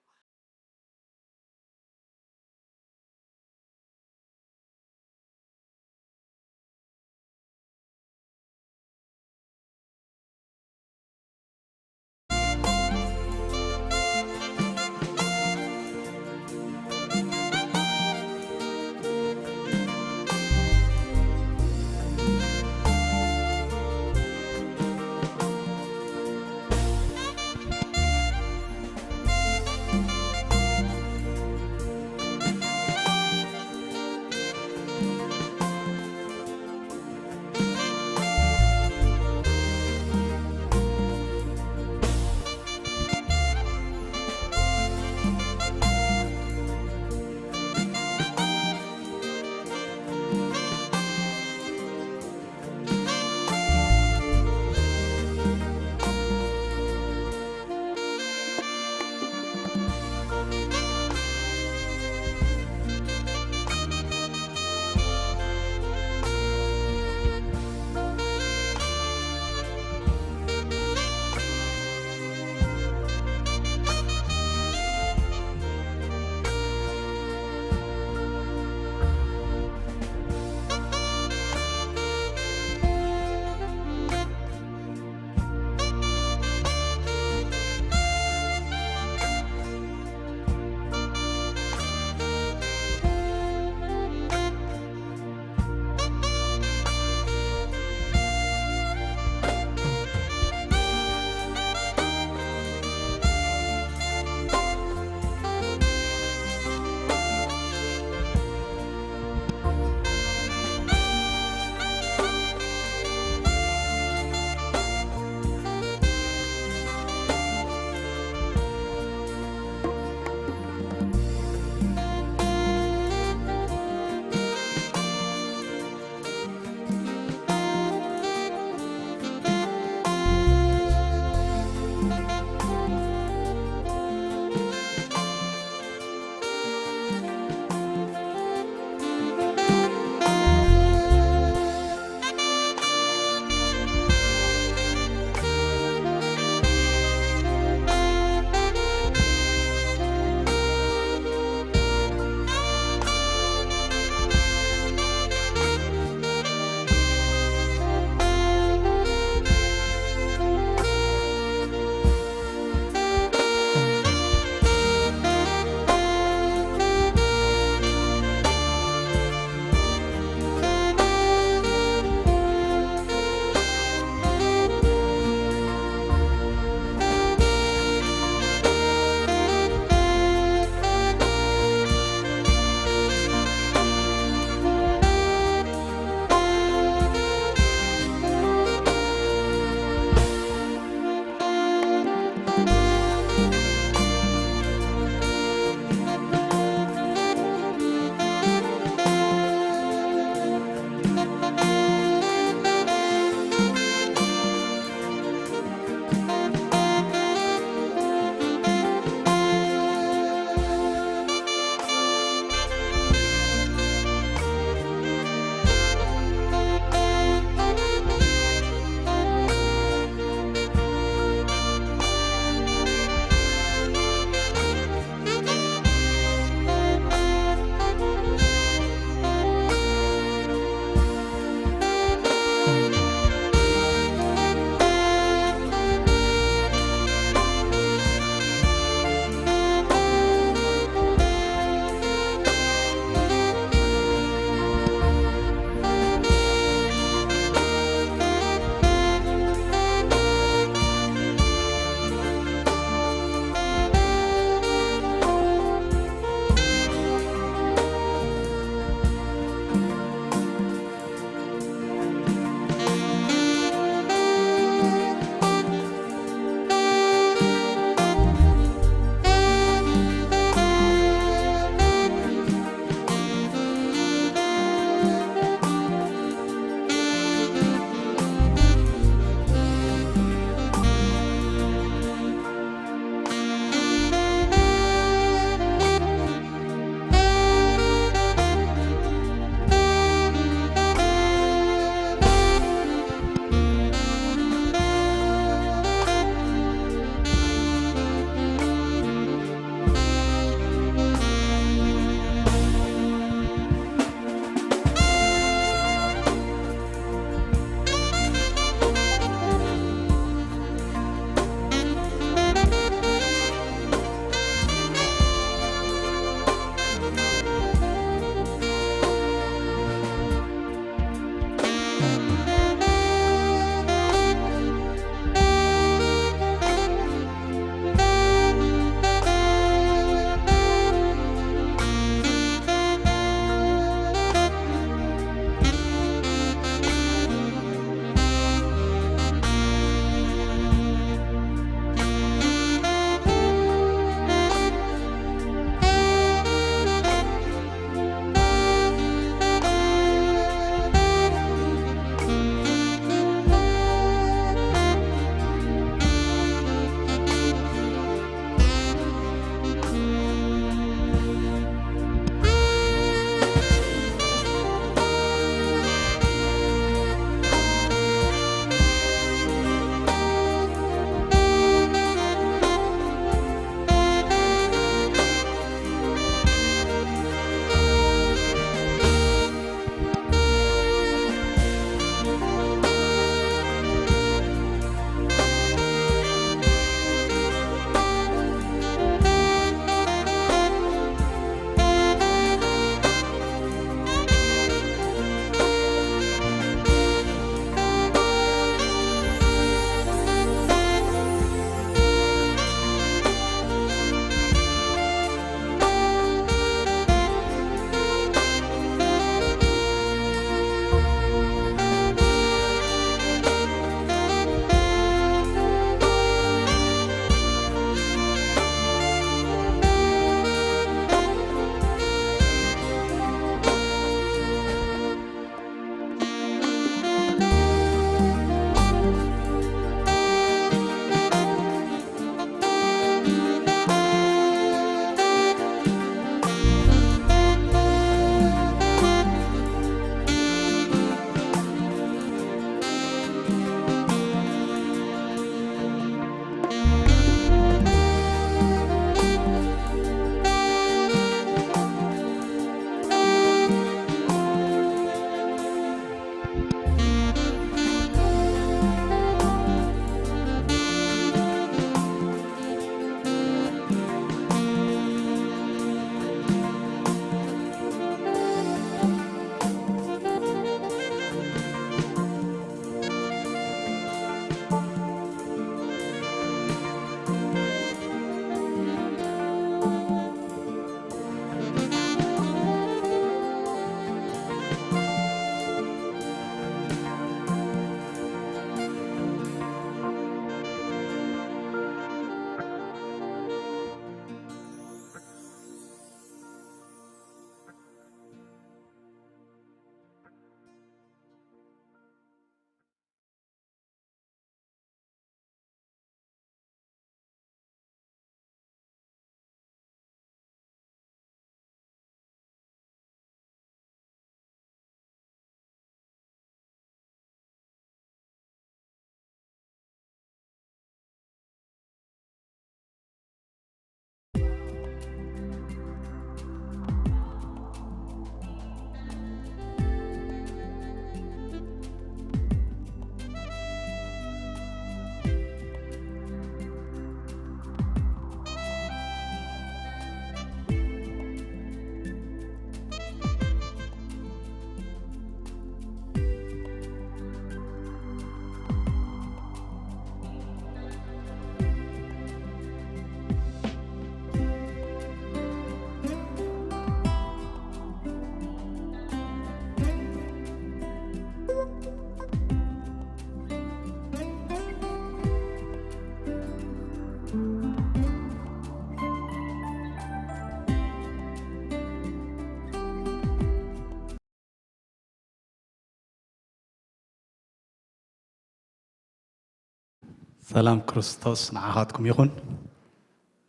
ሰላም ክርስቶስ ንዓኻትኩም ይኹን።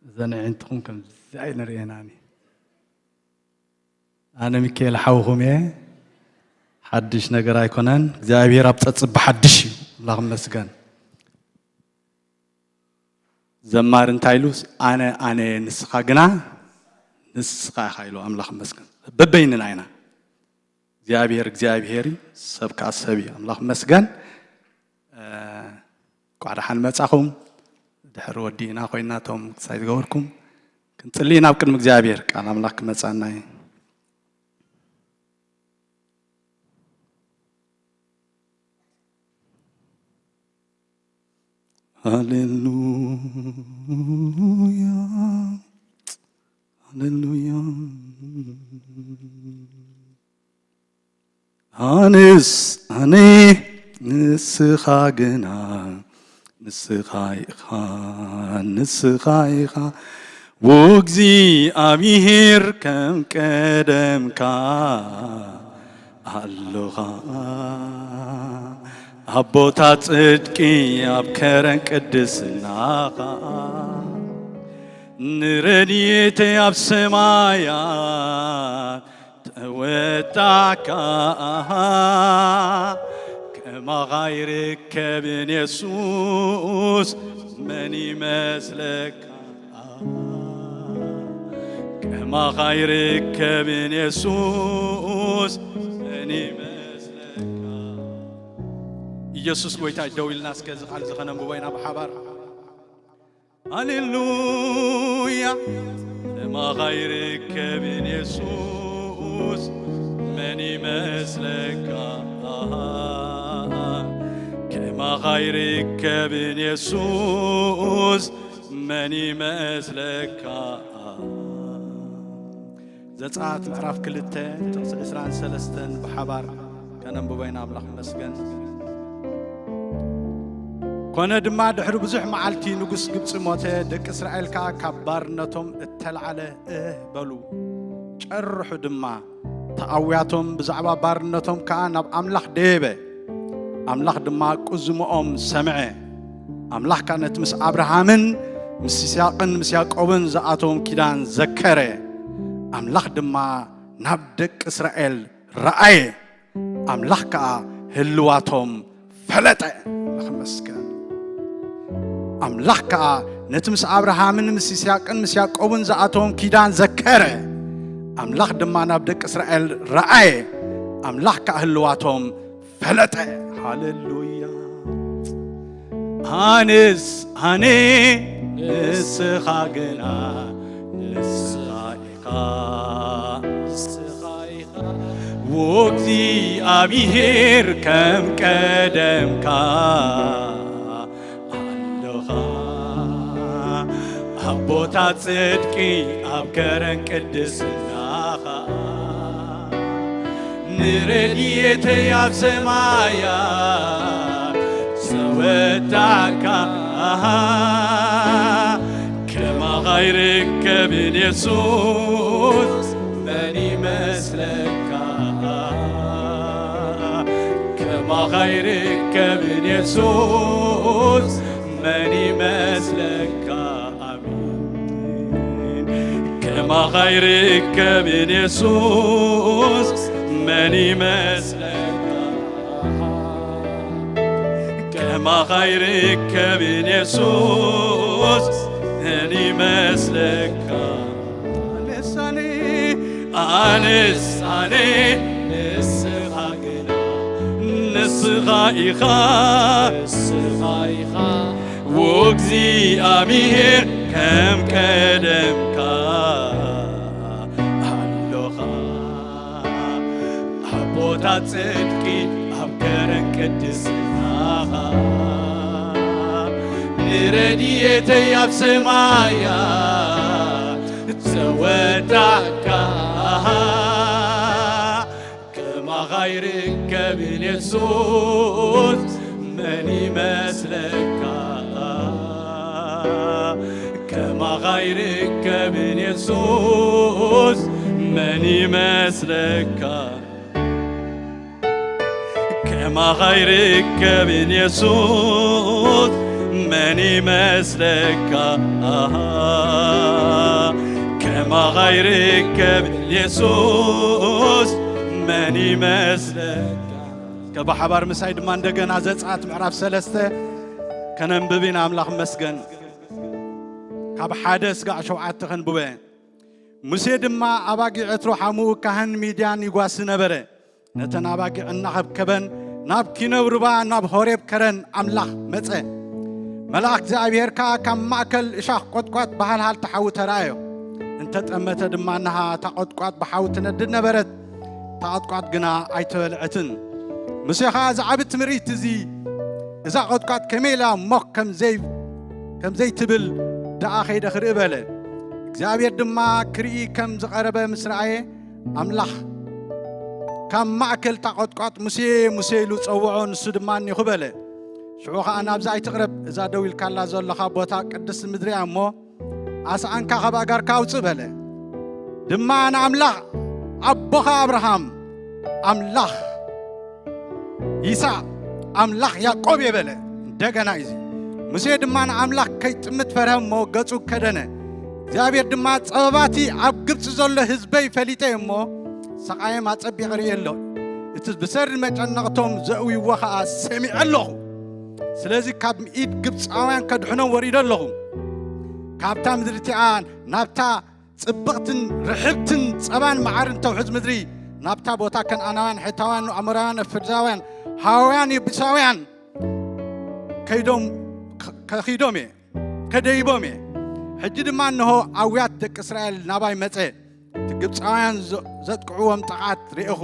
እዘን ኣዒንትኹም ከምዚ ኣይንርእየናን እዩ። ኣነ ሚካኤል ሓውኹም እየ። ሓድሽ ነገር ኣይኮነን። እግዚኣብሔር ኣብ ጸጽቢ ሓድሽ እዩ። ኣምላኽ ይመስገን። ዘማሪ እንታይ ኢሉ? ኣነ ኣነ እየ፣ ንስኻ ግና ንስኻ ኢኻ ኢሉ። ኣምላኽ ይመስገን። በበይንና ኢና። እግዚኣብሔር እግዚኣብሔር እዩ፣ ሰብ ከኣ ሰብ እዩ። ኣምላኽ ይመስገን። እ፣ እንኳዕ ደሓን መጻኹም። ድሕሪ ወዲእና ኮይና እቶም ክሳይ ዝገበርኩም ክንጽሊ ናብ ቅድሚ እግዚኣብሔር ቃል ኣምላኽ ክመጻና እዩ። ሃሌሉያ፣ ሃሌሉያ። ኣነስ ኣነ ንስኻ ግና ንስኻ ኢኻ፣ ንስኻ ኢኻ። ወእግዚኣብሄር ከም ቀደምካ ኣሎኻ። ኣብ ቦታ ጽድቂ ኣብ ከረን ቅድስናኻ ንረድኤተይ ኣብ ሰማያት ተወጣካ። ከማኻ ይርከብን የሱስ መን ይመስለካ? ከማኻ ይርከብን የሱስ መን ይመስለካ? ኢየሱስ ጎይታ እዩ። ደው ኢልና እስከ እዚ ቃል እዚ ኸነንብቦ ኢና ብሓባር። ሃሌሉያ። ከማኻ ይርከብን የሱስ መን ይመስለካ? ከማኻ ይርከብን የሱስ መን ይመስለካ? ዘጸኣት ምዕራፍ ክልተ ጥቕሲ ዕስራን ሰለስተን ብሓባር ከነንብቦ ኢና። ኣምላኽ ይመስገን። ኮነ ድማ ድሕሪ ብዙሕ መዓልቲ ንጉስ ግብጺ ሞተ፣ ደቂ እስራኤል ከኣ ካብ ባርነቶም እተላዕለ እህ በሉ። ጨርሑ ድማ ተኣውያቶም፣ ብዛዕባ ባርነቶም ከኣ ናብ ኣምላኽ ደየበ። ኣምላኽ ድማ ቁዝምኦም ሰምዐ። ኣምላኽ ከኣ ነቲ ምስ ኣብርሃምን ምስ ይስሐቅን ምስ ያዕቆብን ዝኣተዎም ኪዳን ዘከረ። ኣምላኽ ድማ ናብ ደቂ እስራኤል ረኣየ። ኣምላኽ ከኣ ህልዋቶም ፈለጠ። ኣምላኽ ይመስገን። ኣምላኽ ከኣ ነቲ ምስ ኣብርሃምን ምስ ይስሐቅን ምስ ያዕቆብን ዝኣተዎም ኪዳን ዘከረ። ኣምላኽ ድማ ናብ ደቂ እስራኤል ረኣየ። ኣምላኽ ከኣ ህልዋቶም ፈለጠ። ሃሌሉያ። ኣነስ ኣነ ንስኻ ግና ንስኻ ኢኻ። ንስኻ ኢኻ። ወእግዚኣብሔር ከም ቀደምካ ኣሎኻ። ኣብ ቦታ ጽድቂ ኣብ ከረን ቅድስና ኸኣ ንረድኤተይ ኣብ ሰማያት ዘወዳእካ። ከማኻ ኣይርከብን የሱስ፣ መን ይመስለካ? ከማኻ ኣይርከብን የሱስ፣ መን ይመስለካ? ኣሜን። ከማኻ ኣይርከብን የሱስ፣ መን ይመስለካ? ከማኻ ኣይርከብን የሱስ፣ መን ይመስለካ? ኣነስ ኣነ፣ ኣነስ ኣነ፣ ንስኻ ግና ንስኻ ኢኻ። ንስኻ ኢኻ። ወእግዚኣብሔር ከም ቀደምካ ኣሎኻ። ኣብ ቦታ ጽድቂ ኣብ ከረን ቅድስናኻ ንረድኤተይ ኣብ ሰማያት ዘወዳእካ። ከማኻ ኣይርከብን የሱስ፣ መን ይመስለካ? ከማኻ ኣይርከብን የሱስ፣ መን ይመስለካ? ከማኻ ኣይርከብን የሱስ፣ መን ይመስለካ? ከማኻ ኣይርከብን የሱስ፣ መን ይመስለካ? እስከ ብሓባር ምሳይ ድማ እንደገና ዘጸኣት ምዕራፍ ሰለስተ ከነንብብ ኢና። ኣምላኽ መስገን። ካብ ሓደ ስጋዕ ሸውዓተ ከንብበ። ሙሴ ድማ ኣባጊዕ ዕትሮ ሓሙኡ ካህን ሚድያን ይጓሲ ነበረ። ነተን ኣባጊዕ እናኸብከበን ናብ ኪነብ ሩባ ናብ ሆሬብ ከረን ኣምላኽ መጸ። መልኣኽ እግዚኣብሔር ከኣ ካብ ማእከል እሻኽ ቈጥቋጥ ብሃልሃልታ ሓዊ ተራእዮ። እንተ ጠመተ ድማ እነሃ እታ ቈጥቋጥ ብሓዊ ትነድድ ነበረት፣ እታ ቈጥቋጥ ግና ኣይተበልዐትን። ሙሴ ኸኣ እዚ ዓቢ ትምርኢት እዚ፣ እዛ ቈጥቋጥ ከመይ ኢላ ሞኽ ከም ዘይ-፣ ከም ዘይትብል ደኣ ኸይደ ክርኢ በለ። እግዚኣብሔር ድማ ክርኢ ከም ዝቐረበ ምስ ረኣየ፣ ኣምላኽ ካብ ማእከል እታ ቈጥቋጥ "ሙሴ፣ ሙሴ" ኢሉ ጸውዖ፣ ንሱ ድማ "እኔኹ" በለ። ሽዑ ኸኣ "ናብዚ ኣይትቕረብ፣ እዛ ደው ኢልካላ ዘሎኻ ቦታ ቅድስቲ ምድሪ እያ እሞ፣ ኣስኣንካ ካብ ኣእጋርካ ኣውጽእ" በለ። ድማ ንኣምላኽ ኣቦኻ ኣብርሃም፣ ኣምላኽ ይስሐቅ ኣምላኽ ያዕቆብ እየ በለ። እንደገና እዩ። ሙሴ ድማ ንኣምላኽ ከይጥምት ፈርሀ እሞ ገጹ ከደነ። እግዚኣብሔር ድማ "ጸበባቲ ኣብ ግብጺ ዘሎ ህዝበይ ፈሊጠ እየ እሞ፣ ሰቓዮም ኣጸቢቐ ርእየ ኣሎ። እቲ ብሰሪ መጨነቕቶም ዘእውይዎ ኸኣ ሰሚዐ ኣለኹ። ስለዚ ካብ ኢድ ግብጻውያን ከድሕኖም ወሪደ ኣለኹ። ካብታ ምድሪ እቲኣ ናብታ ጽብቕትን ርሕብትን ጸባን መዓርን ተውሕዝ ምድሪ፣ ናብታ ቦታ ከነኣናውያን፣ ሔታውያን፣ ኣሞራውያን፣ ኣፍርዛውያን፣ ሃዋውያን፣ የቡሳውያን ከይዶም፣ ከ-፣ ከኺዶም እየ፣ ከደይቦም እየ። ሕጂ ድማ እንሆ ኣውያት ደቂ እስራኤል ናባይ መጸ፣ እቲ ግብጻውያን ዘ-፣ ዘጥቅዕዎም ጥቕዓት ርኤኹ።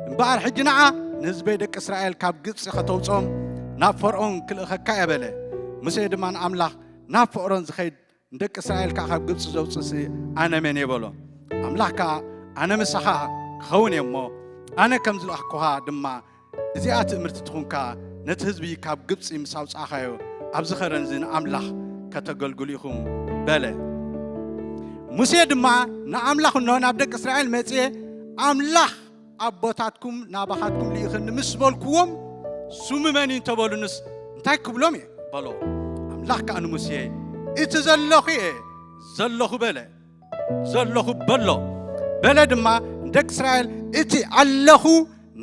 እምበኣር ሕጂ ንዓ ንህዝበይ ደቂ እስራኤል ካብ ግብጺ ከተውጽኦም ናብ ፈርኦን ክልእኸካ እየ በለ። ሙሴ ድማ ንኣምላኽ ናብ ፈርኦን ዝኸይድ ንደቂ እስራኤል ከኣ ካብ ግብጺ ዘውጽእሲ ኣነ መን እየ በሎ። ኣምላኽ ከኣ ኣነ ምሳኻ ክኸውን እየ እሞ ኣነ ከም ዝለኣኽኩኻ ድማ እዚኣ ትእምርቲ ትኹንካ፣ ነቲ ህዝቢ ካብ ግብጺ ምስ ኣውጻእካዮ ኣብዚ ኸረን እዚ ንኣምላኽ ከተገልግሉ ኢኹም በለ። ሙሴ ድማ ንኣምላኽ እንሆ ናብ ደቂ እስራኤል መጺኤ ኣምላኽ ኣቦታትኩም ናባኻትኩም ልኢኽኒ ምስ በልኩዎም፣ "ስሙ መን እዩ?" እንተበሉንስ እንታይ ክብሎም እየ? በሎ። ኣምላኽ ከኣ ንሙሴ፣ "እቲ ዘለኹ እየ፣ ዘለኹ በለ፣ ዘለኹ በሎ። በለ ድማ ንደቂ እስራኤል፣ እቲ ኣለኹ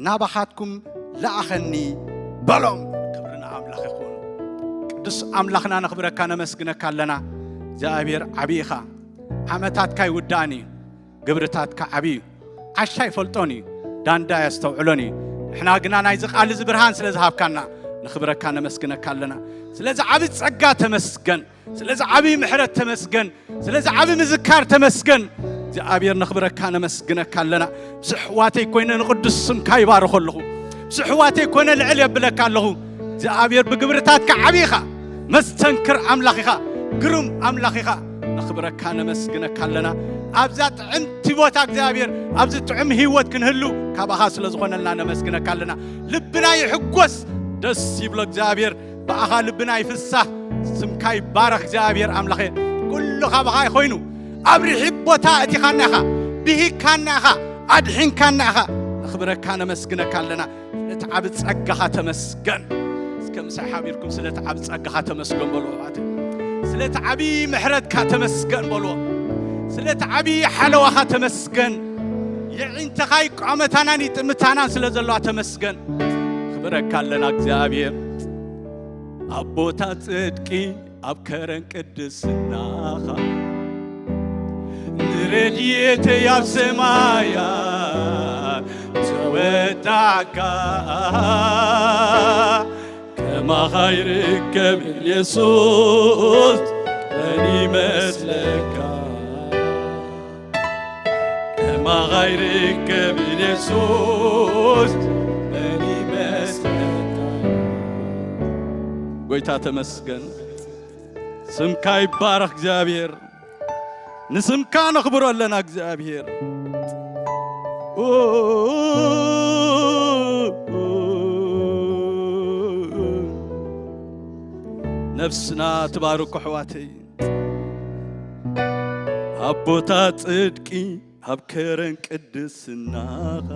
ናባኻትኩም ለኣኸኒ በሎም።" ክብሪ ንኣምላኽ ይኹን። ቅዱስ ኣምላኽና ነኽብረካ ነመስግነካ ኣለና። እግዚኣብሔር ዓብዪ ኢኻ። ዓመታትካ ይውዳእን እዩ፣ ግብርታትካ ዓብዪ እዩ። ዓሻ ይፈልጦን እዩ፣ ዳንዳ የስተውዕሎን እዩ። ንሕና ግና ናይዚ ቃል እዚ ብርሃን ስለ ዝሃብካና ነኽብረካ ነመስግነካ ኣለና። ስለዚ ዓቢ ጸጋ ተመስገን። ስለዚ ዓቢ ምሕረት ተመስገን። ስለዚ ዓቢ ምዝካር ተመስገን። እግዚኣብሔር ነኽብረካ ነመስግነካ ኣለና። ምስ ኣሕዋተይ ኮይነ ንቕዱስ ስምካ ይባርኾ ኣለኹ። ምስ ኣሕዋተይ ኮይነ ልዕል የብለካ ኣለኹ። እግዚኣብሔር ብግብርታትካ ዓቢ ኢኻ። መስተንክር ኣምላኽ ኢኻ። ግሩም ኣምላኽ ኢኻ። ነኽብረካ ነመስግነካ ኣለና። ኣብዛ ጥዕምቲ ቦታ እግዚኣብሔር ኣብዚ ጥዑም ህይወት ክንህሉ ካባኻ ስለ ዝኾነልና ነመስግነካ ኣለና። ልብና ይሕጎስ፣ ደስ ይብሎ እግዚኣብሔር። ብኣኻ ልብና ይፍሳህ። ስምካ ይባረኽ እግዚኣብሔር ኣምላኸ። ኩሉ ካባኻ ኮይኑ ኣብ ርሒብ ቦታ እቲኻና ኢኻ፣ ብሂካና ኢኻ፣ ኣድሒንካና ኢኻ። ነኽብረካ ነመስግነካ ኣለና። ስለቲ ዓቢ ጸጋኻ ተመስገን። እስከ ምሳይ ሓቢርኩም ስለቲ ዓቢ ጸጋኻ ተመስገን በልዎ። ኣባቴ ስለቲ ዓቢ ምሕረትካ ተመስገን በልዎ። ስለቲ ዓቢ ሓለዋኻ ተመስገን። የዒንተኻ ይቋመታናን ይጥምታናን ስለ ዘለዋ ተመስገን። ክብረካ ኣለና እግዚኣብሔር። ኣቦታት ጽድቂ ኣብ ከረን ቅድስናኻ ንረድኤተይ ኣብ ሰማያት ተወዳእካ። ከማኻ ይርከብን የሱስ መን ይመስለካ? ከማኻ ይርከብን የሱስ መን ይመስለካ? ጎይታ ተመስገን። ስምካ ይባረኽ እግዚኣብሔር። ንስምካ ነኽብሮ ኣለና እግዚኣብሔር። ነፍስና ትባርኩ ኣሕዋተይ። ኣቦታት ጽድቂ ኣብ ከረን ቅድስናኻ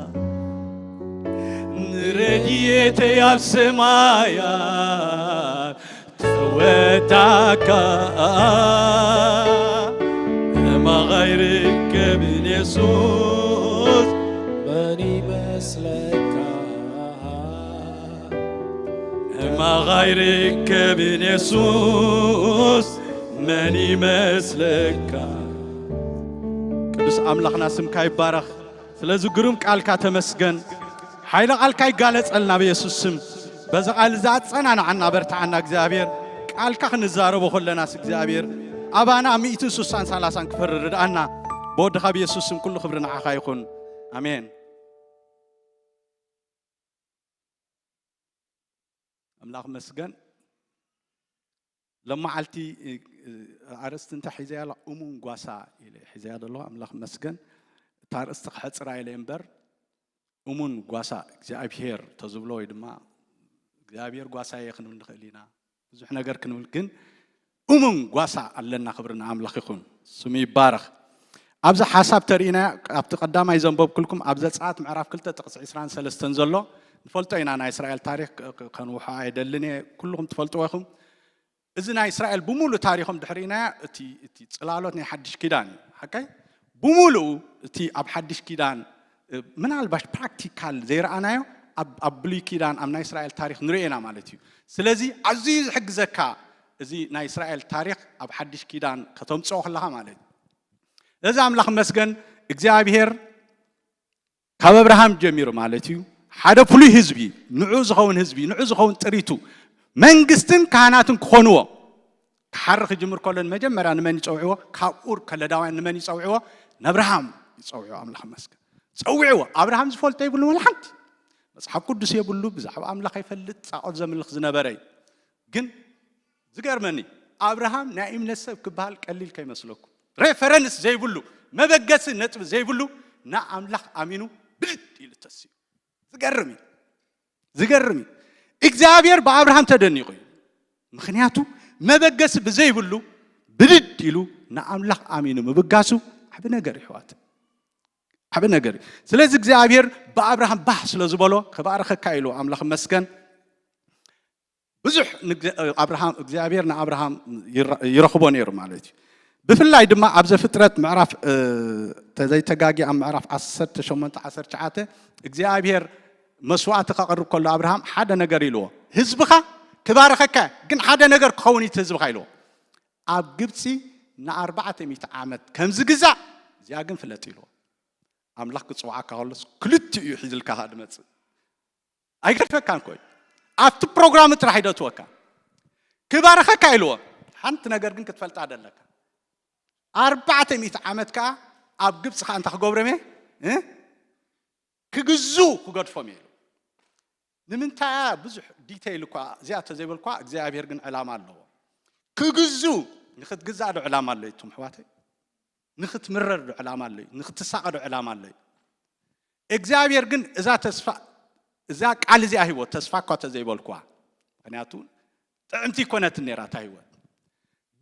ንረድኤተይ ኣብ ሰማያት ተወዳእካ። ከማኻ ይርከብን የሱስ መን ይመስለካ? ከማኻ ይርከብን የሱስ መን ይመስለካ? ቅዱስ ኣምላኽና ስምካ ይባረኽ። ስለዚ ግሩም ቃልካ ተመስገን። ሓይለ ቃልካ ይጋለጸልና ብየሱስ ስም። በዚ ቃል እዚ ኣጸናንዓና፣ በርትዓና እግዚኣብሔር። ቃልካ ክንዛረቦ ከለናስ እግዚኣብሔር ኣባና ኣብ ሚእትን ስሳን ሰላሳን ክፈሪ ርድኣና። ብወድኻ ብየሱስ ስም ኩሉ ክብሪ ንዓኻ ይኹን። ኣሜን። ኣምላኽ መስገን። ለመዓልቲ ኣርእስቲ እንታይ ሒዘያ ኣላ? እሙን ጓሳ ኢለ ሒዘያ ዘለኹ። ኣምላኽ መስገን። እታ ኣርእስቲ ክሕጽራ ኢለ እምበር እሙን ጓሳ እግዚኣብሄር ተዝብሎ ወይ ድማ እግዚኣብሄር ጓሳየ ክንብል ንኽእል ኢና። ብዙሕ ነገር ክንብል ግን እሙን ጓሳ ኣለና። ክብሪ ንኣምላኽ ይኹን፣ ስሙ ይባረኽ። ኣብዚ ሓሳብ ተርእይና ኣብቲ ቀዳማይ ዘንበብኩልኩም ኣብ ዘጸኣት ምዕራፍ ክልተ ጥቕሲ ዕስራን ሰለስተን ዘሎ ንፈልጦ ኢና። ናይ እስራኤል ታሪኽ ክ-፣ ክ-፣ ከንውሖ ኣይደልን እየ፣ ኩልኹም ትፈልጥዎ ኢኹም። እዚ ናይ እስራኤል ብምሉእ ታሪኾም ድሕሪናያ እቲ፣ እቲ ጽላሎት ናይ ሓድሽ ኪዳን እዩ። ሓቀይ? ብምሉኡ እቲ ኣብ ሓድሽ ኪዳን፣ እ፣ ምናልባሽ ፕራክቲካል ዘይረኣናዮ ኣብ፣ ኣብ ብሉይ ኪዳን ኣብ ናይ እስራኤል ታሪኽ ንርእዮ ኢና ማለት እዩ። ስለዚ ኣዝዩ ዝሕግዘካ እዚ ናይ እስራኤል ታሪኽ ኣብ ሓድሽ ኪዳን ከተምጽኦ ከለኻ ማለት እዩ። እዚ ኣምላኽ መስገን እግዚኣብሔር ካብ ኣብርሃም ጀሚሩ ማለት እዩ ሓደ ፍሉይ ህዝቢ፣ ንዑ ዝኸውን ህዝቢ፣ ንዑ ዝኸውን ጥሪቱ፣ መንግስትን ካህናትን ክኾንዎ ክሓሪ ክጅምር ከሎ ንመጀመርያ ንመን ይጸውዕዎ? ካብ ኡር ከለዳውያን ንመን ይጸውዕዎ? ንኣብርሃም ይጸውዕዎ። ኣምላኽ መስገን። ጸውዕዎ። ኣብርሃም ዝፈልጦ የብሉ ወላ ሓንቲ። መጽሓፍ ቅዱስ የብሉ፣ ብዛዕባ ኣምላኽ ኣይፈልጥ፣ ጻቆት ዘምልኽ ዝነበረ እዩ። ግን ዝገርመኒ ኣብርሃም ናይ እምነት ሰብ ክበሃል ቀሊል ከይመስለኩም። ሬፈረንስ ዘይብሉ፣ መበገሲ ነጥቢ ዘይብሉ ንኣምላኽ ኣሚኑ ብድድ ኢሉ ተስዩ። ዝገርም እዩ። ዝገርም እዩ። እግዚኣብሔር ብኣብርሃም ተደኒቑ እዩ። ምኽንያቱ መበገሲ ብዘይብሉ ብድድ ኢሉ ንኣምላኽ ኣሚኑ ምብጋሱ ዓቢ ነገር እዩ፣ ኣሕዋት። ዓቢ ነገር እዩ። ስለዚ እግዚኣብሔር ብኣብርሃም ባህ ስለ ዝበሎ፣ "ክባርኸካ" ኢሉ ኣምላኽ መስገን። ብዙሕ ንግ-፣ ኣብርሃም፣ እግዚኣብሔር ንኣብርሃም ይረ-፣ ይረኽቦ ነይሩ ማለት እዩ። ብፍላይ ድማ ኣብ ዘፍጥረት ምዕራፍ፣ እ፣ ተዘይተጋጊ ኣብ ምዕራፍ ዓሰርተ ሸሞንተ ዓሰርተ ትሽዓተ እግዚኣብሔር መስዋዕቲ ከቕርብ ከሎ ኣብርሃም ሓደ ነገር ኢልዎ፣ "ህዝብኻ ክባርኸካ፣ ግን ሓደ ነገር ክኸውን እዩ እቲ ህዝብኻ ኢልዎ። ኣብ ግብፂ ንኣርባዕተ ሚእቲ ዓመት ከም ዝግዛእ እዚኣ ግን ፍለጥ ኢልዎ። ኣምላኽ ክፅውዓካ ከሎስ ክልቲኡ እዩ ሒዝልካ ከኣ ድመፅእ። ኣይገድፈካን ኮይ ኣብቲ ፕሮግራም ጥራሕ ይደትወካ። ክባርኸካ ኢልዎ። ሓንቲ ነገር ግን ክትፈልጣ ደለካ። ኣርባዕተ ሚእቲ ዓመት ከኣ ኣብ ግብፂ ከኣ እንታይ ክገብሮም እየ እ? ክግዙ ክገድፎም እየ ኢሉ። ንምንታይ እያ ብዙሕ ዲቴይል እኳ እዚኣ ተዘይበልኳ እግዚኣብሔር ግን ዕላማ ኣለዎ። ክግዙ ንክትግዛእ ዶ ዕላማ ኣለዩ እቱም ኣሕዋተይ? ንክትምረር ዶ ዕላማ ኣለዩ? ንክትሳቐ ዶ ዕላማ ኣለዩ? እግዚኣብሔር ግን እዛ ተስፋ እዛ ቃል እዚኣ ህይወት ተስፋ እኳ ተዘይበልኳ፣ ምክንያቱ ጥዕምቲ ይኮነትን ነራ እታ ህይወት።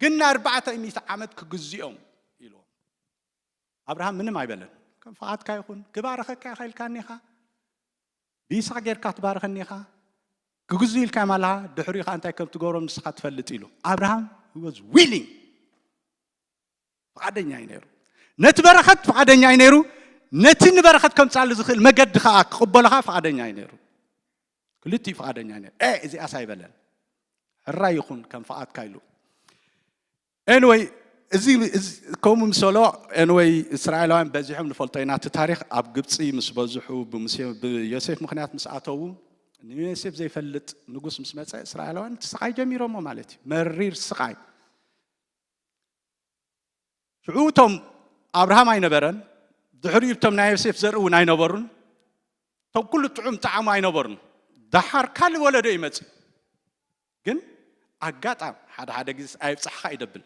ግን ንኣርባዕተ ሚእቲ ዓመት ክግዝኦም ኢልዎም። ኣብርሃም ምንም ኣይበለን። ከም ፍቓድካ ይኹን፣ ክባርኸካ ኢኻ ኢልካኒ ኢኻ፣ ብይስሐቅ ጌርካ ትባርኸኒ ኢኻ፣ ክግዙ ኢልካ ማላ፣ ድሕሪኡ ኸዓ እንታይ ከም ትገብሮም ንስኻ ትፈልጥ ኢሉ። ኣብርሃም was willing፣ ፍቓደኛ እዩ ነይሩ። ነቲ በረኸት ፍቓደኛ እዩ ነይሩ። ነቲ ንበረኸት ከምጻሉ ዝኽእል መገዲ ኸዓ ክቕበሎ ኸዓ ፍቓደኛ እዩ ነይሩ። ክልቲኡ ፍቓደኛ እዩ ነይሩ። ኤ እዚኣስ ኣይበለን። ሕራይ ይኹን ከም ፍቓድካ ኢሉ። ኤንወይ እዚ እዚ- ከምኡ ምስ በሎ ኤንወይ እስራኤላውያን በዚሖም ንፈልጦ ኢና። እቲ ታሪኽ ኣብ ግብፂ ምስ በዝሑ ብሙሴ ብዮሴፍ ምክንያት ምስ ኣተዉ ንዮሴፍ ዘይፈልጥ ንጉስ ምስ መፀ እስራኤላውያን እቲ ስቓይ ጀሚሮሞ ማለት እዩ። መሪር ስቓይ። ሽዑ እቶም ኣብርሃም ኣይነበረን፣ ድሕሪኡ እቶም ናይ ዮሴፍ ዘርኢ እውን ኣይነበሩን። እቶም ኩሉ ጥዑም ጣዕሙ ኣይነበሩን። ደሓር ካልእ ወለዶ ይመጽእ። ግን ኣጋጣሚ ሓደ ሓደ ግዜ ኣይብጻሕኻ ይደብል።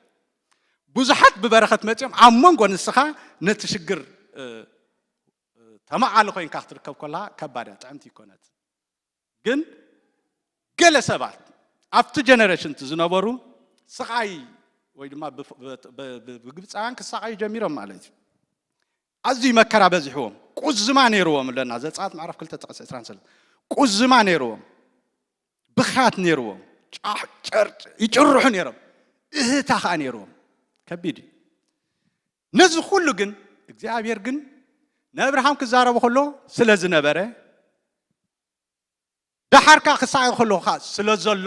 ብዙሓት ብበረኸት መጺኦም ኣብ መንጎ ንስኻ ነቲ ሽግር ተመዓሊ ኮይንካ ክትርከብ ከላ ከባድ እያ፣ ጥዕምቲ ይኮነት። ግን ገለ ሰባት ኣብቲ ጀነሬሽን እቲ ዝነበሩ ስቓይ ወይ ድማ ብግብፃውያን ክሳቐዩ ጀሚሮም ማለት እዩ። ኣዝዩ መከራ በዚሕዎም፣ ቁዝማ ነይርዎም ኣለና። ዘፀኣት ምዕራፍ ክልተ ጥቕሲ ዕስራን ሰለስተ ቁዝማ ነይርዎም፣ ብኽያት ነይርዎም፣ ጫሕ ጨርጭ ይጭርሑ ነይሮም፣ እህታ ከዓ ነይርዎም። ከቢድ እዩ። ነዚ ኩሉ ግን እግዚኣብሔር ግን ንኣብርሃም ክዛረቦ ከሎ ስለ ዝነበረ፣ ደሓርካ ክሳቐ ከለኻ ስለ ዘሎ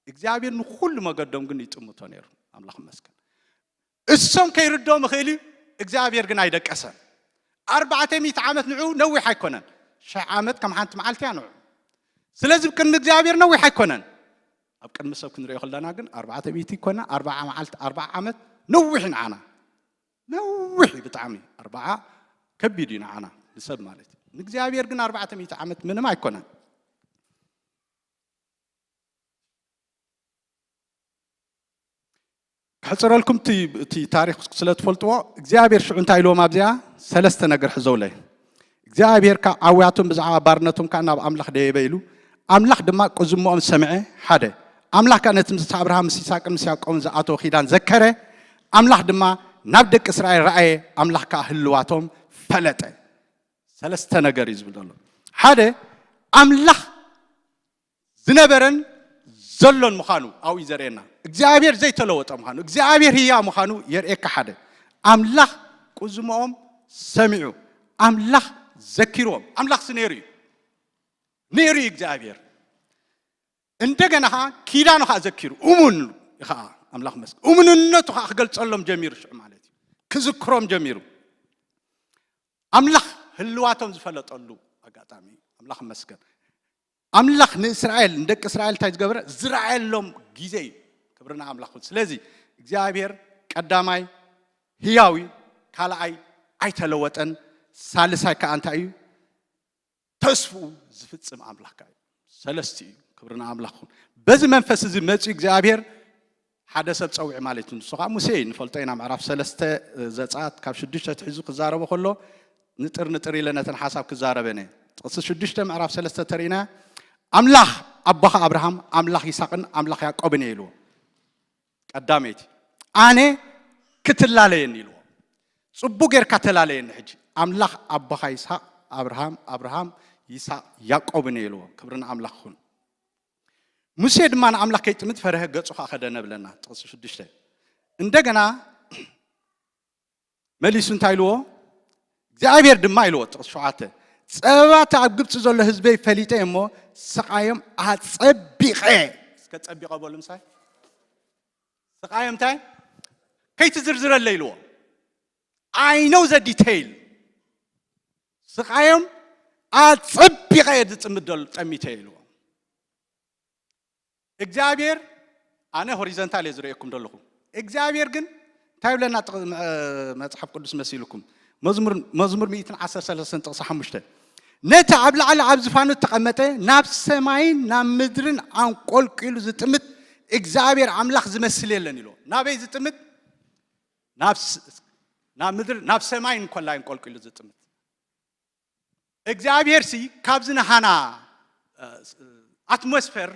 እግዚኣብሔር ንኩሉ መገዶም ግን ይጥምቶ ነይሩ። ኣምላኽ ይመስገን። እሶም ከይርድኦም ይኽእል እዩ፣ እግዚኣብሔር ግን ኣይደቀሰን። ኣርባዕተ ሚእቲ ዓመት ንዑ ነዊሕ ኣይኮነን። ሽሕ ዓመት ከም ሓንቲ መዓልቲ እያ ንዑ። ስለዚ ቅድሚ እግዚኣብሔር ነዊሕ ኣይኮነን። ኣብ ቅድሚ ሰብ ክንሪኦ ከለና ግን ኣርባዕተ ሚእቲ ይኮና ኣርባዓ መዓልቲ ኣርባዓ ዓመት ነዊሕ ንዓና ነዊሕ እዩ ብጣዕሚ። ኣርባዓ ከቢድ እዩ ንዓና ንሰብ ማለት እዩ። ንእግዚኣብሔር ግን ኣርባዕተ ሚእቲ ዓመት ምንም ኣይኮነን። ክሕፅረልኩም እቲ ታሪክ ስለ ትፈልጥዎ እግዚኣብሔር ሽዑ እንታይ ኢልዎም ኣብዚኣ ሰለስተ ነገር ሕዘውለይ። እግዚኣብሔር ካብ ዓውያቶም ብዛዕባ ባርነቶም ከዓ ናብ ኣምላኽ ደየበ ኢሉ ኣምላኽ ድማ ቅዝምኦም ሰምዐ። ሓደ ኣምላኽ ከዓ ነቲ ምስ ኣብርሃም ምስ ይስሐቅን ምስ ያዕቆብን ዝኣተወ ኪዳን ዘከረ። ኣምላኽ ድማ ናብ ደቂ እስራኤል ረኣየ። ኣምላኽ ከዓ ህልዋቶም ፈለጠ። ሰለስተ ነገር እዩ ዝብል ዘሎ። ሓደ ኣምላኽ ዝነበረን ዘሎን ምዃኑ ኣብኡ እዩ ዘርእየና። እግዚኣብሔር ዘይተለወጠ ምዃኑ እግዚኣብሔር ህያው ምዃኑ የርእየካ። ሓደ ኣምላኽ ቅዝምኦም ሰሚዑ ኣምላኽ ዘኪርዎም። ኣምላኽሲ ነይሩ እዩ ነይሩ እዩ እግዚኣብሔር። እንደገና ከዓ ኪዳኑ ከዓ ዘኪሩ እሙን ከዓ ኣምላኽ መስገን እሙንነቱ ከዓ ክገልፀሎም ጀሚሩ ሽዑ ማለት እዩ። ክዝክሮም ጀሚሩ ኣምላኽ ህልዋቶም ዝፈለጠሉ ኣጋጣሚ ኣምላኽ መስገን። ኣምላኽ ንእስራኤል ንደቂ እስራኤል እንታይ ዝገበረ ዝረኣየሎም ግዜ እዩ። ክብርና ኣምላኽ። ስለዚ እግዚኣብሔር ቀዳማይ ህያው እዩ፣ ካልኣይ ኣይተለወጠን፣ ሳልሳይ ከዓ እንታይ እዩ? ተስፍኡ ዝፍጽም ኣምላኽ ከዓ እዩ። ሰለስቲ እዩ። ክብርና ኣምላኽ ይኹን። በዚ መንፈስ እዚ መጺኡ እግዚኣብሔር ሓደ ሰብ ጸዊዑ ማለት እዩ። ንሱ ከዓ ሙሴ እዩ። ንፈልጦ ኢና ምዕራፍ ሰለስተ ዘጸኣት ካብ ሽዱሽተ ትሒዙ ክዛረቦ ከሎ ንጥር ንጥር ኢለ ነተን ሓሳብ ክዛረበን እየ። ጥቕሲ ሽዱሽተ ምዕራፍ ሰለስተ ተሪእና ኣምላኽ ኣቦኻ ኣብርሃም ኣምላኽ ይስሐቅን ኣምላኽ ያዕቆብን እየ ኢልዎ። ቀዳመይቲ ኣነ ክትላለየኒ ኢልዎ። ጽቡቅ ጌርካ ተላለየኒ። ሕጂ ኣምላኽ ኣቦኻ ይስሐቅ ኣብርሃም ኣብርሃም ይስሐቅ ያዕቆብን እየ ኢልዎ። ክብሪ ንኣምላኽ ይኹን። ሙሴ ድማ ንኣምላኽ ከይጥምት ፈርሀ ገጹ ኸዓ ከደነ ብለና ጥቕሲ ሽዱሽተ። እንደገና መሊሱ እንታይ ኢልዎ? እግዚኣብሔር ድማ ኢልዎ ጥቕሲ ሸውዓተ ጸባቲ ኣብ ግብፂ ዘሎ ህዝበይ ፈሊጠ እሞ፣ ስቓዮም ኣጸቢቐ። እስከ ጸቢቐ በሉ ምሳይ። ስቓዮም እንታይ? ከይትዝርዝረለ ኢልዎ። I know the detail። ስቓዮም ኣጸቢቐ እየ ዝጥምት ዘሎ፣ ጠሚተ ኢልዎ። እግዚኣብሔር፣ ኣነ ሆሪዘንታል እየ ዝርእየኩም ዘለኹ። እግዚኣብሔር ግን እንታይ ይብለና? ጥቕ-፣ መ-፣ መጽሓፍ ቅዱስ መሲልኩም፣ መዝሙር፣ መዝሙር ሚእትን ዓሰርተ ሰለስተን ጥቕሲ ሓሙሽተ፣ "ነቲ ኣብ ላዕሊ ኣብ ዝፋኑ እተቐመጠ፣ ናብ ሰማይን ናብ ምድርን ኣንቆልቂሉ ዝጥምት እግዚኣብሔር ኣምላኽ ዝመስል የለን" ኢሉ። ናበይ ዝጥምት? ናብ ስ-፣ ናብ ምድር፣ ናብ ሰማይ እንኮላይ ኣንቆልቂሉ ዝጥምት። እግዚኣብሔር ሲ ካብዚ ናሃና፣ እ፣ ኣትሞስፌር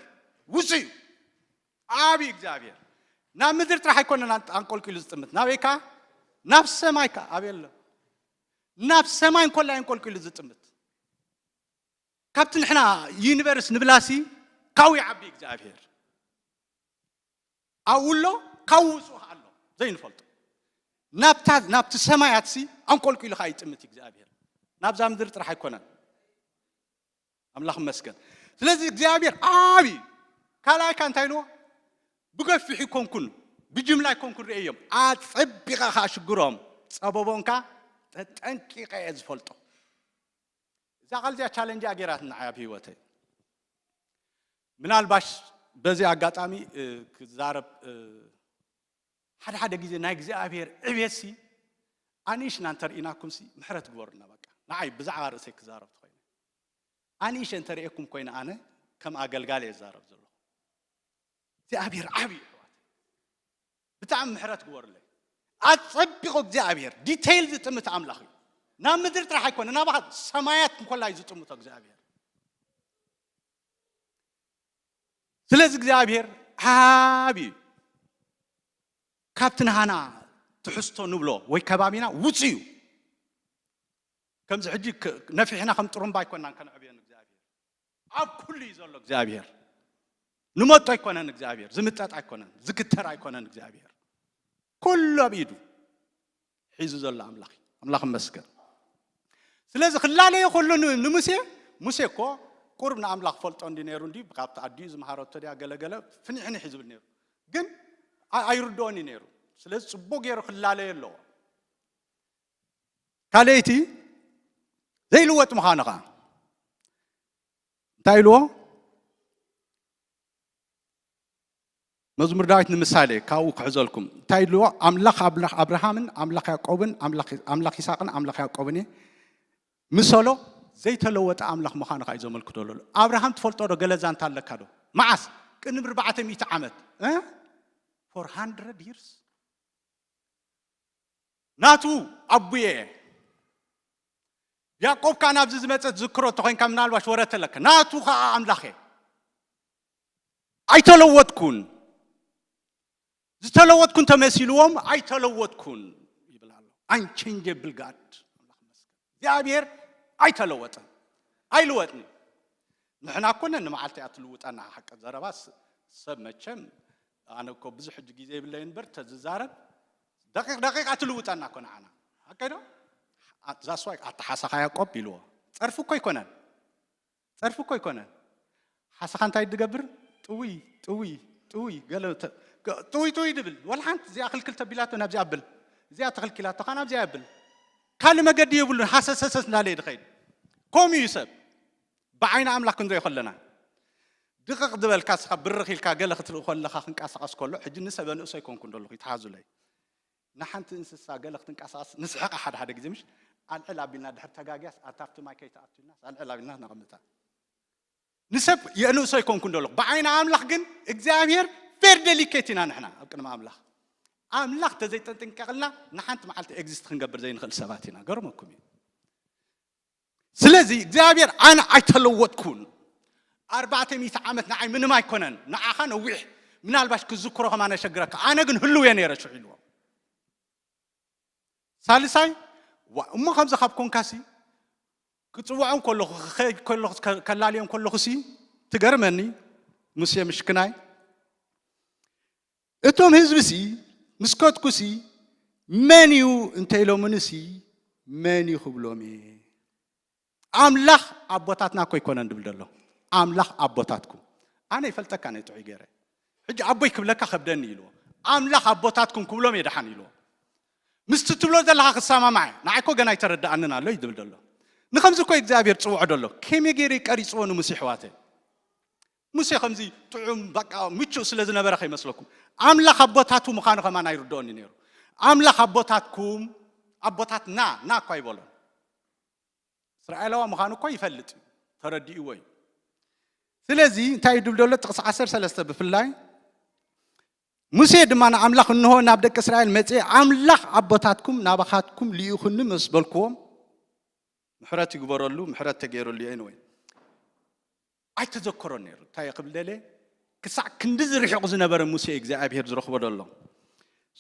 ውጹእ እዩ። ዓቢ እግዚኣብሔር። ናብ ምድሪ ጥራሕ ኣይኮነን ኣን-፣ ኣንቆልቂሉ ዝጥምት። ናበይ ከኣ? ናብ ሰማይ ከኣ። ኣበይ ኣሎ? ናብ ሰማይ እንኮላይ ኣንቆልቂሉ ዝጥምት። ካብቲ ንሕና ዩኒቨርስ ንብላሲ ካብኡ ይዓቢ እግዚኣብሔር። ኣብኡ ኣሎ፣ ካብኡ ውጹእ ከኣ ኣሎ። ዘይንፈልጦ። ናብታ፣ ናብቲ ሰማያትሲ ኣንቆልቂሉ ከኣ ይጥምት እግዚኣብሔር። ናብዛ ምድሪ ጥራሕ ኣይኮነን። ኣምላኽ ይመስገን። ስለዚ እግዚኣብሔር ዓቢ እዩ። ካልኣይ ከኣ እንታይ ኢልዎ? ብገፊሕ ይኮንኩን፣ ብጅምላ ይኮንኩን ርእየዮም። ኣጸቢቐ ከኣ ሽግሮም፣ ጸበቦም ከኣ ተጠንቂቐ እየ ዝፈልጦ። እዛ ቃል እዚኣ ቻለንጅ እያ ገይራትና ኣብ ህይወተይ። ምናልባሽ በዚ ኣጋጣሚ፣ እ፣ ክዛረብ፣ እ፣ ሓደ ሓደ ግዜ ናይ እግዚኣብሔር ዕቤትሲ ኣንእሽና እንተርኢናኩምሲ ምሕረት ግበሩና። በቃ ንዓይ ብዛዕባ ርእሰይ ክዛረብ ተኾይነ፣ ኣንእሽ እንተርእየኩም ኮይነ ኣነ ከም ኣገልጋሊ እየ ዝዛረብ ዘለኹ። እግዚኣብሔር ዓቢ እዩ ኣሕዋት። ብጣዕሚ ምሕረት ግበሩለይ። ኣጸቢቑ እግዚኣብሔር ዲቴይል ዝጥምት ኣምላኽ እዩ። ናብ ምድሪ ጥራሕ ኣይኮነ፣ ናብ ሰማያት እንኮላይ ዝጥምቶ እግዚኣብሔር። ስለዚ እግዚኣብሔር ዓቢ እዩ። ካብቲ ናሃና ትሕዝቶ ንብሎ ወይ ከባቢና ውጹእ እዩ። ከምዚ ሕጂ ክ-፣ ነፊሕና ከም ጥሩምባ ኣይኮናን ከነዕብዮ ንእግዚኣብሔር። ኣብ ኩሉ እዩ ዘሎ እግዚኣብሔር። ንመጦ ኣይኮነን እግዚኣብሔር፣ ዝምጠጥ ኣይኮነን፣ ዝግተር ኣይኮነን እግዚኣብሔር። ኩሉ ኣብ ኢዱ ሒዙ ዘሎ ኣምላኽ እዩ። ኣምላኽ ይመስገን። ስለዚ ክላለዮ ከሎ ን-፣ ንሙሴ፣ ሙሴ እኮ ቁሩብ ንኣምላኽ ፈልጦ እንዲ ነይሩ እንዲ፣ ካብቲ ኣዲኡ ዝመሃረቶ ድያ ገለገለ ፍኒሕኒሕ እዩ ዝብል ነይሩ። ግን ኣ-፣ ኣይርድኦን እዩ ነይሩ። ስለዚ ጽቡቕ ገይሩ ክላለዮ ኣለዎ። ካልኣይቲ ዘይልወጥ ምዃኑ ኸዓ እንታይ ኢልዎ? መዝሙር ዳዊት ንምሳሌ ካብኡ ክሕዘልኩም። እንታይ ኢልዎ? ኣምላኽ ኣብላ-፣ ኣብርሃምን ኣምላኽ ያዕቆብን፣ ኣምላኽ፣ ኣምላኽ ይስሐቅን ኣምላኽ ያዕቆብን እየ። ምሰሎ ዘይተለወጠ ኣምላኽ ምዃኑ ኸዓ እዩ ዘመልክቶ ዘሎ። ኣብርሃም ትፈልጦ ዶ? ገለ ዛንታ ኣለካ ዶ? መዓስ? ቅድሚ ኣርባዕተ ሚእቲ ዓመት። እ? ፎር ሃንድረድ ይርስ? ናቱ ኣቡየ። ያዕቆብ ከኣ ናብዚ ዝመጸ ትዝክሮ እንተኾይንካ ምናልባሽ ወረ ተለካ። ናቱ ከኣ ኣምላኽ እየ። ኣይተለወጥኩን። ዝተለወጥኩን ተመሲልዎም ኣይተለወጥኩን ይብል ኣሎ። Unchangeable God። እግዚኣብሔር ኣይተለወጠን። ኣይልወጥን። ንሕና እኮ ነንመዓልቲ እያ ትልውጠና። ሓቂ ዘረባ ስ-፣ ሰብ መቸም ኣነ እኮ ብዙሕ ሕጂ ግዜ ይብለይ እምበር ተዝዛረብ ደቂቕ ደቂቕ እያ ትልውጠና እኮ ንዓና። ሓቀይ ዶ? ዛስዋይ ኣተሓሳኻ ያዕቆብ ኢልዎ። ጸርፊ እኮ ኣይኮነን። ጸርፊ እኮ ኣይኮነን። ሓሰኻ እንታይ ትገብር? ጥውይ፣ ጥውይ፣ ጥውይ፣ ገለ ተ-፣ ገ-፣ ጥውይ፣ ጥውይ ድብል። ወላ ሓንቲ እዚኣ ክልክል ተቢላቶ ናብዚኣ ኣብል። እዚኣ ተኽልኪላቶ ኸዓ ናብዚኣ ኣብል። ካልእ መገዲ የብሉን። ሃሰሰሰስ እናለ ድኸይድ። ከምኡ እዩ ሰብ። ብዓይኒ ኣምላኽ ክንሪኦ ከለና። ድቕቕ ዝበልካ ስኻ ብርኽ ኢልካ ገለ ክትርኢ ከለኻ ክንቀሳቐስ ከሎ፣ ሕጂ ንሰብ ኣንእሶ ኣይኮንኩን ዘለኹ፣ ይተሓዙለይ። ንሓንቲ እንስሳ ገለ ክትንቀሳቐስ ንስሕቓ ሓደ ሓደ ግዜ፣ ምሽ? ኣልዕል ኣቢልና ድሕር ተጋግያስ፣ ኣታ ኣብቲ ማይ ከይትኣቱናስ፣ ኣልዕል ኣቢልና ነቐምጣ። ንሰብ የንእሶ ኣይኮንኩን ዘለኹ። ብዓይኒ ኣምላኽ ግን እግዚኣብሔር ቬሪ ደሊኬት ኢና ንሕና ኣብ ቅድሚ ኣምላኽ። ኣምላኽ ተዘይጠንጥንቀቕልና ንሓንቲ መዓልቲ ኤግዚስት ክንገብር ዘይንኽእል ሰባት ኢና። ገርመኩም እዩ። ስለዚ እግዚኣብሔር ኣነ ኣይተለወጥኩን። ኣርባዕተ ሚእቲ ዓመት ንዓይ ምንም ኣይኮነን። ንዓኻ ነዊሕ። ምናልባሽ ክዝክሮ ከማን የሸግረካ። ኣነ ግን ህልው እየ ነይረ ሽዑ ኢልዎ። ሳልሳይ፣ ዋ፣ እሞ ከምዚ ካብ ኮንካሲ፣ ክጽውዖም ከለኹ፣ ክኸይድ ከለኹ፣ ከ-፣ ከላልዮም ከለኹሲ፣ ትገርመኒ፣ ሙሴ ምሽክናይ። እቶም ህዝብሲ፣ ምስ ከድኩሲ፣ መን እዩ እንተ ኢሎምንሲ፣ መን እዩ ክብሎም እየ? ኣምላኽ ኣቦታትና እኮ ኣይኮነን ድብል ዘሎ። ኣምላኽ ኣቦታትኩም። ኣነ ይፈልጠካ ነይ ጥዑይ ገይረ። ሕጂ ኣቦይ ክብለካ ከብደኒ ኢልዎ። ኣምላኽ ኣቦታትኩም ክብሎም እየ ደሓን ኢልዎ። ምስቲ ትብሎ ዘለኻ ክሰማማዕ እየ። ንዓይ እኮ ገና ኣይተረድኣንን ኣሎ እዩ ድብል ዘሎ። ንኸምዚ እኮ እግዚኣብሔር ጽውዖ ደሎ። ከመይ ገይሩ ቀሪጽዎ ንሙሴ ኣሕዋተይ? ሙሴ ከምዚ ጥዑም በቃ ምቹእ ስለ ዝነበረ ከይመስለኩም። ኣምላኽ ኣቦታቱ ምዃኑ ከማን ኣይርድኦኒ ነይሩ። ኣምላኽ ኣቦታትኩም፣ ኣቦታትና ና እኳ ኣይበሎን። እስራኤላዊ ምዃኑ እኳ ይፈልጥ እዩ፣ ተረዲእዎ እዩ። ስለዚ እንታይ እዩ ድብል ዘሎ ጥቕሲ ዓሰርተ ሰለስተ ብፍላይ ሙሴ ድማ ንኣምላኽ እንሆ ናብ ደቂ እስራኤል መጽኤ ኣምላኽ ኣቦታትኩም ናባኻትኩም ልኢኹኒ ምስ በልክዎም ምሕረት ይግበረሉ፣ ምሕረት ተገይረሉ እዩ። ኤኒወይ ኣይተዘከሮን ነይሩ። እንታይ ክብል ደለ ክሳዕ ክንዲ ዝርሕቕ ዝነበረ ሙሴ እግዚኣብሔር ዝረኽቦ ደሎ።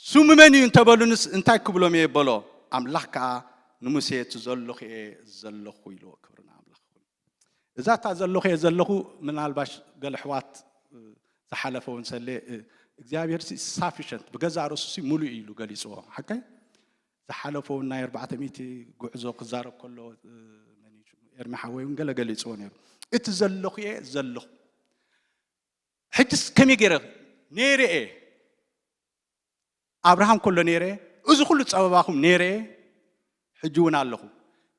ስሙ መን እዩ እንተበሉንስ እንታይ ክብሎም እየ በሎ። ኣምላኽ ከዓ ንሙሴ እቲ ዘለኹ እየ ዘለኹ ኢልዎ። ክብሪ ንኣምላኽ ይኹን። እዛ እታ ዘለኹ እየ ዘለኹ ምናልባሽ ገለ ኣሕዋት ዝሓለፈ እውን ሰሌ እግዚኣብሔር ሲ ሳፊሸንት ብገዛ ርእሱ ሲ ሙሉእ እዩ ኢሉ ገሊፅዎ። ሓቀይ ዝሓለፈ እውን ናይ ኣርባዕተ ሚእቲ ጉዕዞ ክዛረብ ከሎ ኤርሚ ሓወይ እውን ገለ ገሊፅዎ ነይሩ። እቲ ዘለኹ እየ ዘለኹ። ሕጅስ ከመይ ገይረ ነይረ እየ ኣብርሃም ከሎ ነይረ፣ እዚ ኩሉ ጸበባኹም ነይረ፣ ሕጂ እውን ኣለኹ።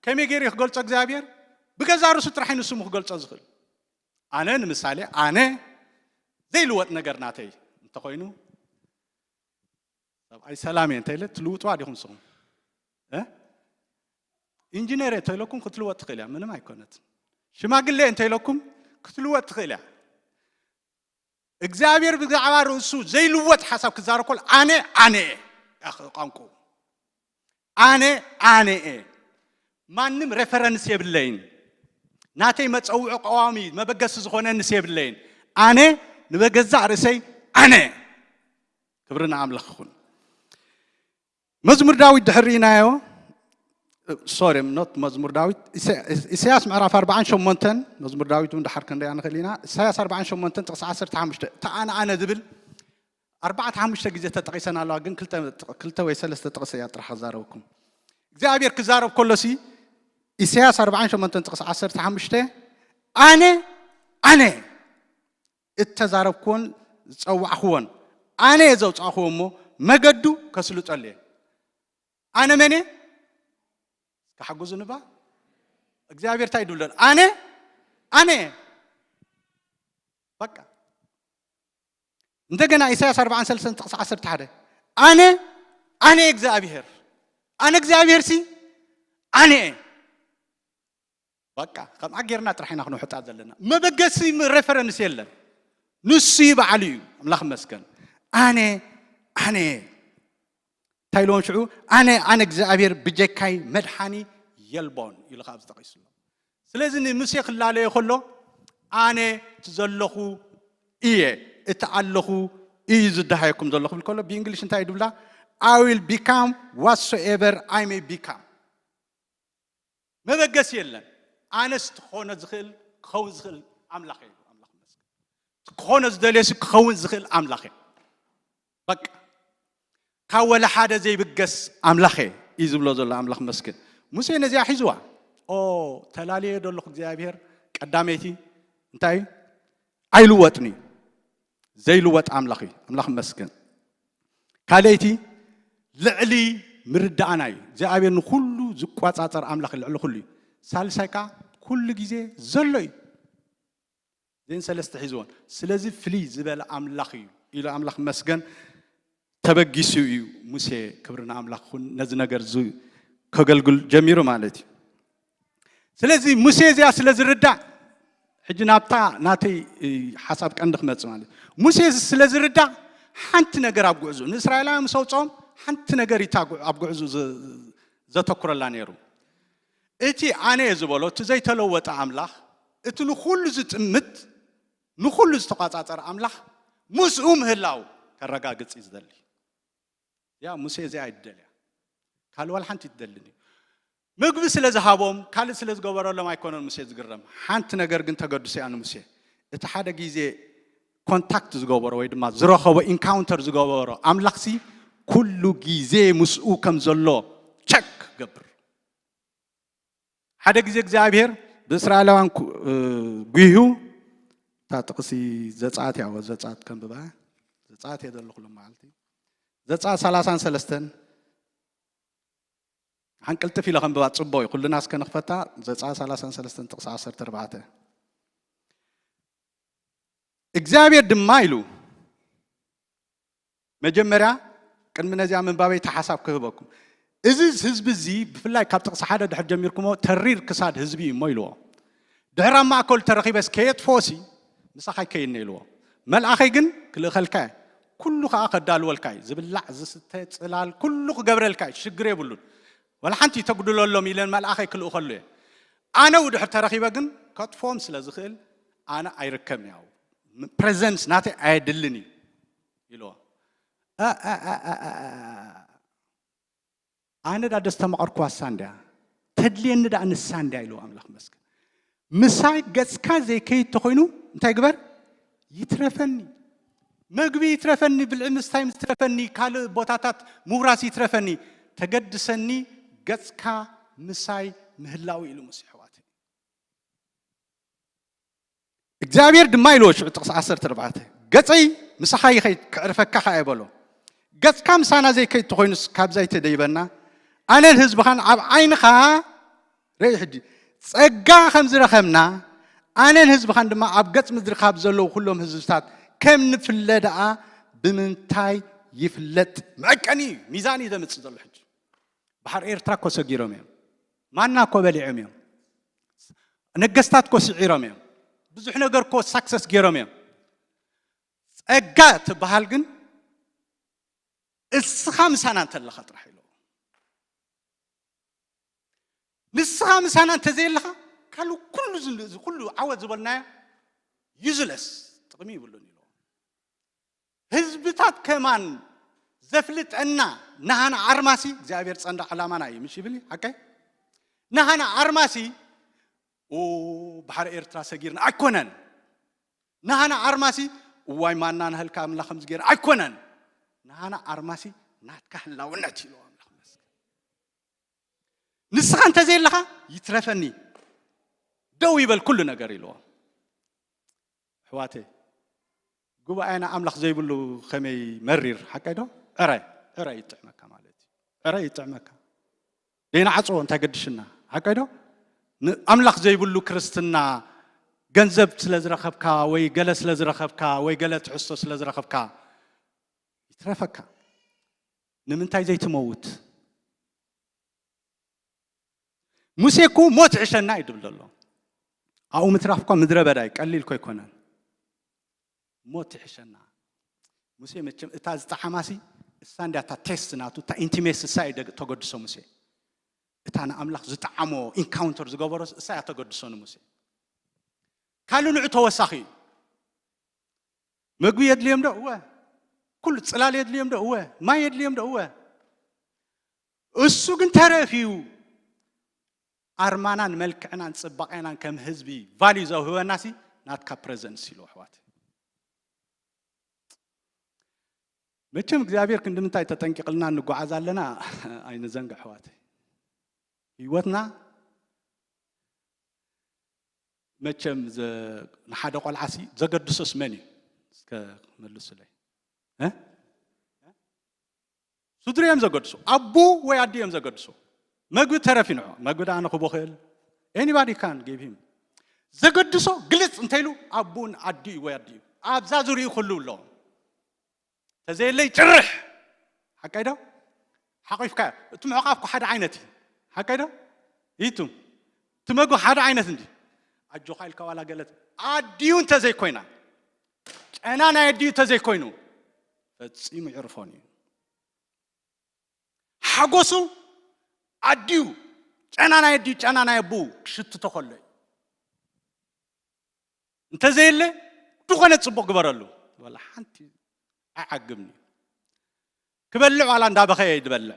ከመይ ገይሩ ክገልጾ እግዚኣብሔር? ብገዛ ርእሱ ጥራሕ እዩ ንስሙ ክገልጾ ዝኽእል። ኣነ ንምሳሌ ኣነ ዘይልወጥ ነገር ናተይ እንተኾይኑ ሰብኣይ ሰላም እየ እንተኢለ ትልውጥዋ ዲኹም ንስኹም? እ? ኢንጂነር እየ እንተኢለኩም ክትልወጥ ትኽእል እያ፣ ምንም ኣይኮነትን። ሽማግሌ እየ እንተኢለኩም ክትልወጥ ትኽእል እያ። እግዚኣብሔር ብዛዕባ ርእሱ ዘይልወጥ ሓሳብ ክዛረብ ከሎ ኣነ ኣነ እየ ቋንቁ ኣነ ኣነ እየ። ማንም ሬፈረንስ የብለይን። ናተይ መፀውዒ ቀዋሚ መበገሲ ዝኾነንስ የብለይን። ኣነ ንበገዛእ ርእሰይ ኣነ። ክብሪ ንኣምላኽ ይኹን። መዝሙር ዳዊት ድሕር ርኢናዮ። ሶሪ ኖት መዝሙር ዳዊት። ኢሳያስ ምዕራፍ ኣርባዓን ሸሞንተን። መዝሙር ዳዊት እውን ድሓር ክንሪኣ ንኽእል ኢና። ኢሳያስ ኣርባዓን ሸሞንተን ጥቕሲ ዓሰርተ ሓሙሽተ እታ ኣነ ኣነ ዝብል ኣርባዕተ ሓሙሽተ ግዜ ተጠቒሰን ኣለዋ፣ ግን ክልተ ወይ ሰለስተ ጥቕሲ እያ ጥራሕ ክዛረበኩም። እግዚኣብሔር ክዛረብ ከሎሲ ኢሳያስ ኣርባዓን ሸሞንተን ጥቕሲ ዓሰርተ ሓሙሽተ ኣነ ኣነ እተዛረብክዎን ዝጸዋዕኽዎን ኣነ እየ ዘውጻእኽዎ እሞ መገዱ ከስልጠሉ እየ። ኣነ መን እየ? እስከ ሓግዙ ንባ እግዚኣብሔር እንታይ ድብለል ኣነ ኣነ እየ። በቃ እንደገና ኢሳያስ ኣርባዓን ሰለስተን ጥቕሲ ዓሰርተ ሓደ ኣነ ኣነ እግዚኣብሔር ኣነ እግዚኣብሔር ሲ ኣነ እየ። በቃ ከምኣ ጌርና ጥራሕ ኢና ክንውሕጣ ዘለና። መበገሲ ሬፈረንስ የለን። ንሱ እዩ በዓሉ እዩ። ኣምላኽ መስገን ኣነ ኣነ እየ። እንታይ ኢልዎም ሽዑ ኣነ ኣነ እግዚኣብሔር ብጀካይ መድሓኒ የልቦን ኢሉ ካብ ዝጠቂሱ። ስለዚ ንሙሴ ክላለዮ ከሎ ኣነ እቲ ዘለኹ እየ እቲ ኣለኹ እዩ ዝደሃየኩም ዘሎ ክብል ከሎ ብእንግሊሽ እንታይ ድብላ I will become whatsoever I may become። መበገሲ የለን። ኣነስ ትኾነ ዝኽእል ክኸውን ዝኽእል ኣምላኽ እዩ። ኣምላኽ መስገን ክኾነ ዝደልየሲ ክኸውን ዝኽእል ኣምላኽ እዩ። በቃ ካብ ወላ ሓደ ዘይብገስ ኣምላኸ እዩ ዝብሎ ዘሎ ኣምላኽ መስግን። ሙሴ ነዚኣ ሒዝዋ ኦ ተላልየ ደለኹ እግዚኣብሔር ቀዳመይቲ እንታይ እዩ? ኣይልወጥን እዩ። ዘይልወጥ ኣምላኽ እዩ። ኣምላኽ መስግን። ካልኣይቲ ልዕሊ ምርዳእና እዩ። እግዚኣብሔር ንኩሉ ዝቋጻጸር ኣምላኽ ልዕሊ ኩሉ እዩ። ሳልሳይ ከዓ ኩሉ ግዜ ዘሎ እዩ። ዜን ሰለስተ ሒዝዎን ስለዚ ፍልይ ዝበለ ኣምላኽ እዩ ኢሉ ኣምላኽ መስገን ተበጊሱ እዩ ሙሴ ክብሪ ንኣምላኽ ይኹን ነዚ ነገር እዚ ከገልግል ጀሚሩ ማለት እዩ። ስለዚ ሙሴ እዚኣ ስለ ዝርዳእ ሕጂ ናብታ ናተይ ሓሳብ ቀንዲ ክመጽእ ማለት እዩ። ሙሴ እዚ ስለ ዝርዳእ ሓንቲ ነገር ኣብ ጉዕዙ ንእስራኤላውያን ምስ ኣውፅኦም ሓንቲ ነገር እዩ ኣብ ጉዕዙ ዘተኩረላ ነይሩ። እቲ ኣነ እየ ዝበሎ እቲ ዘይተለወጠ ኣምላኽ እቲ ንኹሉ ዝጥምት ንኹሉ ዝተቋጻጸረ ኣምላኽ ምስኡ ምህላው ከረጋግጽ እዩ ዝደሊ። ያ ሙሴ እዚኣ ኣይደልያ ካልእ ዋላ ሓንቲ ይትደልን እዩ። ምግቢ ስለ ዝሃቦም ካልእ ስለ ዝገበረሎም ኣይኮነን ሙሴ ዝግረም። ሓንቲ ነገር ግን ተገድሱ እያ ንሙሴ። እቲ ሓደ ግዜ ኮንታክት ዝገበሮ ወይ ድማ ዝረኸቦ ኢንካውንተር ዝገበሮ ኣምላኽሲ ኩሉ ግዜ ምስኡ ከም ዘሎ ቸክ ገብር። ሓደ ግዜ እግዚኣብሔር ብእስራኤላውያን ኩ- እ፣ ጉሂዩ። እታ ጥቕሲ ዘጸኣት እያ። ዘጸኣት ከንብባ። ዘጸኣት እየ ዘለኹ ሎም መዓልቲ። ዘጸኣት ሰላሳን ሰለስተን። ሓንቅልጥፍ ኢለ ከንብባ ጽቡቕ እዩ። ኩልና እስከ ንኽፈታ። ዘጸኣት ሰላሳን ሰለስተን ጥቕሲ ዓሰርተ ኣርባዕተ። እግዚኣብሔር ድማ ኢሉ። መጀመርያ ቅድሚ ነዚኣ ምንባበይ እቲ ሓሳብ ክህበኩም። እዚ ህዝቢ እዚ ብፍላይ ካብ ጥቕሲ ሓደ ድሕር ጀሚርኩሞ ተሪር ክሳድ ህዝቢ እዩ እሞ ኢልዎ። ድሕር ኣብ ማእከሉ ተረኺበስ ከየጥፍኦሲ ምሳኻ ይከይድኒ ኢልዎ። መልኣኸይ ግን ክልእኸልካ እየ፣ ኩሉ ኸኣ ከዳልወልካ እዩ፣ ዝብላዕ ዝስተ ጽላል ኩሉ ክገብረልካ እዩ፣ ሽግር የብሉን። ወላ ሓንቲ ተጉድለሎም ኢለን መልኣኸይ ክልእኸሉ እየ። ኣነ ው ድሕር ተረኺበ ግን ከጥፍኦም ስለ ዝኽእል ኣነ ኣይርከብን ያው ፕሬዘንስ ናተይ ኣየድልን እዩ ኢልዎ። ኣ- ኣ- ኣ- ኣ- ኣ- ኣ- ኣነ ዳ ደስተማቐርኩዋ እሳ እንድያ፣ ተድልየኒ ዳ ንሳ እንድያ ኢልዎ ኣምላኽ መስገን። ምሳይ ገጽካ ዘይከይድ ተኾይኑ እንታይ ግበር? ይትረፈኒ፣ መግቢ ይትረፈኒ፣ ብልዒ ምስታይ ይትረፈኒ፣ ካልእ ቦታታት ምውራስ ይትረፈኒ፣ ተገድሰኒ፣ ገጽካ ምሳይ ምህላው ኢሉ ሙሴ ኣሕዋተይ። እግዚኣብሔር ድማ ኢልዎ ሽዑ ጥቕሲ ዓሰርተ ኣርባዕተ፣ ገጸይ ምሳኻ ይኸይድ፣ ከዕርፈካ ኸኣ እየ በሎ። ገጽካ ምሳና ዘይከይድ ተኾይኑስ ካብዛ ኣይተደይበና፣ ኣነን ህዝብኻን ኣብ ዓይንኻ ርእይ። ሕጂ ጸጋ ከም ዝረኸብና ኣነን ህዝብኻን ድማ ኣብ ገጽ ምድሪ ካብ ዘለዉ ኩሎም ህዝብታት ከም ንፍለ ደኣ ብምንታይ ይፍለጥ? መዐቀኒ እዩ፣ ሚዛን እዩ ዘምጽእ ዘሎ። ሕጂ ባሕሪ ኤርትራ እኮ ሰጊሮም እዮም፣ ማና እኮ በሊዖም እዮም፣ ነገስታት እኮ ስዒሮም እዮም፣ ብዙሕ ነገር እኮ ሳክሰስ ገይሮም እዮም። ጸጋ ትበሃል ግን እስኻ ምሳና እንተለኻ ጥራሕ ኢልዎ። ንስኻ ምሳና እንተዘየለኻ ካልእ ኩሉ ዝን- እዚ ኩሉ ዓወት ዝበልናዮ ዩዝለስ፣ ጥቕሚ ይብሉን ኢልዎ። ህዝብታት ከማን ዘፍልጠና ናሃና ኣርማሲ እግዚኣብሔር ጸንዳ ዕላማና እዩ ምሽ ይብል ሓቀይ። ናሃና ኣርማሲ ኦ ባሕሪ ኤርትራ ሰጊርና ኣይኮነን። ናሃና ኣርማሲ እዋይ ማና ናህልካ ኣምላኽ ከምዚ ገይረ ኣይኮነን። ናሃና ኣርማሲ ናትካ ህላውነት ኢልዎ ኣምላኽ መስገን። ንስኻ እንተዘየለኻ ይትረፈኒ፣ ደው ይበል ኩሉ ነገር ኢልዎ። ኣሕዋተይ፣ ጉባኤና ኣምላኽ ዘይብሉ ከመይ መሪር ሓቀይ ዶ? ዕረ ዕረ ይጥዕመካ ማለት እዩ። ዕረ ይጥዕመካ። ደይንዓጽዎ እንታይ ገድሽና ሓቀይ ዶ? ኣምላኽ ዘይብሉ ክርስትና ገንዘብ ስለ ዝረኸብካ ወይ ገለ ስለ ዝረኸብካ ወይ ገለ ትሕዝቶ ስለ ዝረኸብካ ይትረፈካ። ንምንታይ ዘይትመውት? ሙሴ እኮ ሞት ይሕሸና እዩ ድብል ዘሎ። ኣብኡ ምትራፍ እኳ ምድረ በዳ እዩ፣ ቀሊል እኮ ኣይኮነን። ሞት ይሕሸና። ሙሴ መቸም እታ ዝጠዓማሲ እሳ እንዲያ እታ ቴስት ናቱ እታ ኢንቲሜሲ እሳ እዩ ደግ- ተገድሶ ሙሴ። እታ ንኣምላኽ ዝጠዓሞ ኢንካውንተር ዝገበሮስ እሳ እያ ተገድሶ ንሙሴ። ካልእ ንዑ ተወሳኺ እዩ። መግቢ የድልዮም ዶ? እወ። ኩሉ ጽላል የድልዮም ዶ? እወ። ማይ የድልዮም ዶ? እወ። እሱ ግን ተረፊዩ ኣርማናን መልክዕናን ጽባቐናን ከም ህዝቢ ቫልዩ ዘውህበናሲ ናትካ ፕረዘንስ ኢሉ ኣሕዋት። መቸም እግዚኣብሔር ክንዲ ምንታይ ተጠንቂቕልና እንጓዓዝ ኣለና ኣይንዘንግ ኣሕዋት። ህይወትና መቸም ዘ- ንሓደ ቆልዓሲ ዘገድሶስ መን እዩ? እስከ መልሱለይ። እ? ስድሪ እዮም ዘገድሱ። ኣቡ ወይ ኣዲ እዮም ዘገድሱ። መግቢ ተረፍ ይንዖ። መግቢ ደኣ ንኽቦ ክእል። Anybody can give him። ዘገድሶ ግልጽ እንተይሉ ኣቡን ኣዲ ወይ ኣዲ እዩ። ኣብዛ ዙሪኡ ክህሉ ኣለዎም። ተዘየለይ ጭርሕ። ሓቀይ ዶ? ሓቂፍካ እቲ ምሕቋፍ እኮ ሓደ ዓይነት እዩ። ሓቀይ ዶ? ይቱ እቲ መግቢ ሓደ ዓይነት እንዲ ኣጆኻ ኢልካ ዋላ ገለት ኣዲዩ እንተዘይኮይና ጨና ናይ ኣዲዩ እንተዘይኮይኑ ፈጺሙ ይዕርፎን እዩ። ሓጎሱ ኣዲዩ ጨና ናይ ኣዲዩ ጨና ናይ ኣቡ ክሽትቶ ከሎ እዩ። እንተዘየለ ዝኾነ ጽቡቕ ግበረሉ። ወላ ሓንቲ ኣይዓግብን እዩ። ክበልዕ ዋላ እንዳበኸየ እዩ ዝበልዕ።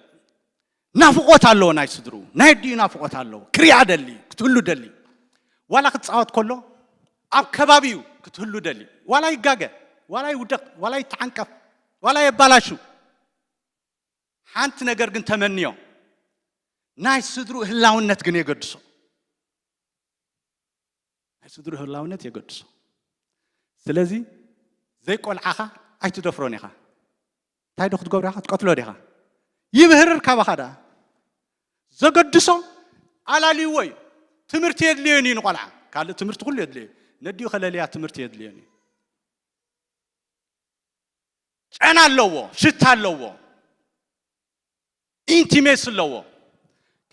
ናፍቖት ኣለዎ ናይ ስድሩ፣ ናይ ኣዲኡ ናፍቖት ኣለዎ። ክሪኣ ደሊ፣ ክትህሉ ደሊ። ዋላ ክትጻወት ከሎ ኣብ ከባቢኡ ክትህሉ ደሊ። ዋላ ይጋገ፣ ዋላ ይውደቕ፣ ዋላ ይተዓንቀፍ፣ ዋላ የባላሹ። ሓንቲ ነገር ግን ተመንዮ፣ ናይ ስድሩ ህላውነት ግን የገድሶ። ስድርኡ ህላውነት የገድሶ። ስለዚ ዘይቆልዓኻ ኣይትደፍሮን ኢኻ። እንታይ ዶ ክትገብሮ ኢኻ? ትቀትሎ ዲኻ? ይብህርር ካባኻ ደኣ። ዘገድሶ ኣላልይዎ እዩ። ትምህርቲ የድልዮን እዩ ንቆልዓ። ካልእ ትምህርቲ ኩሉ የድልዮ እዩ። ነዲኡ ከለልያ ትምህርቲ የድልዮን እዩ። ጨና ኣለዎ፣ ሽታ ኣለዎ፣ ኢንቲሜስ ኣለዎ።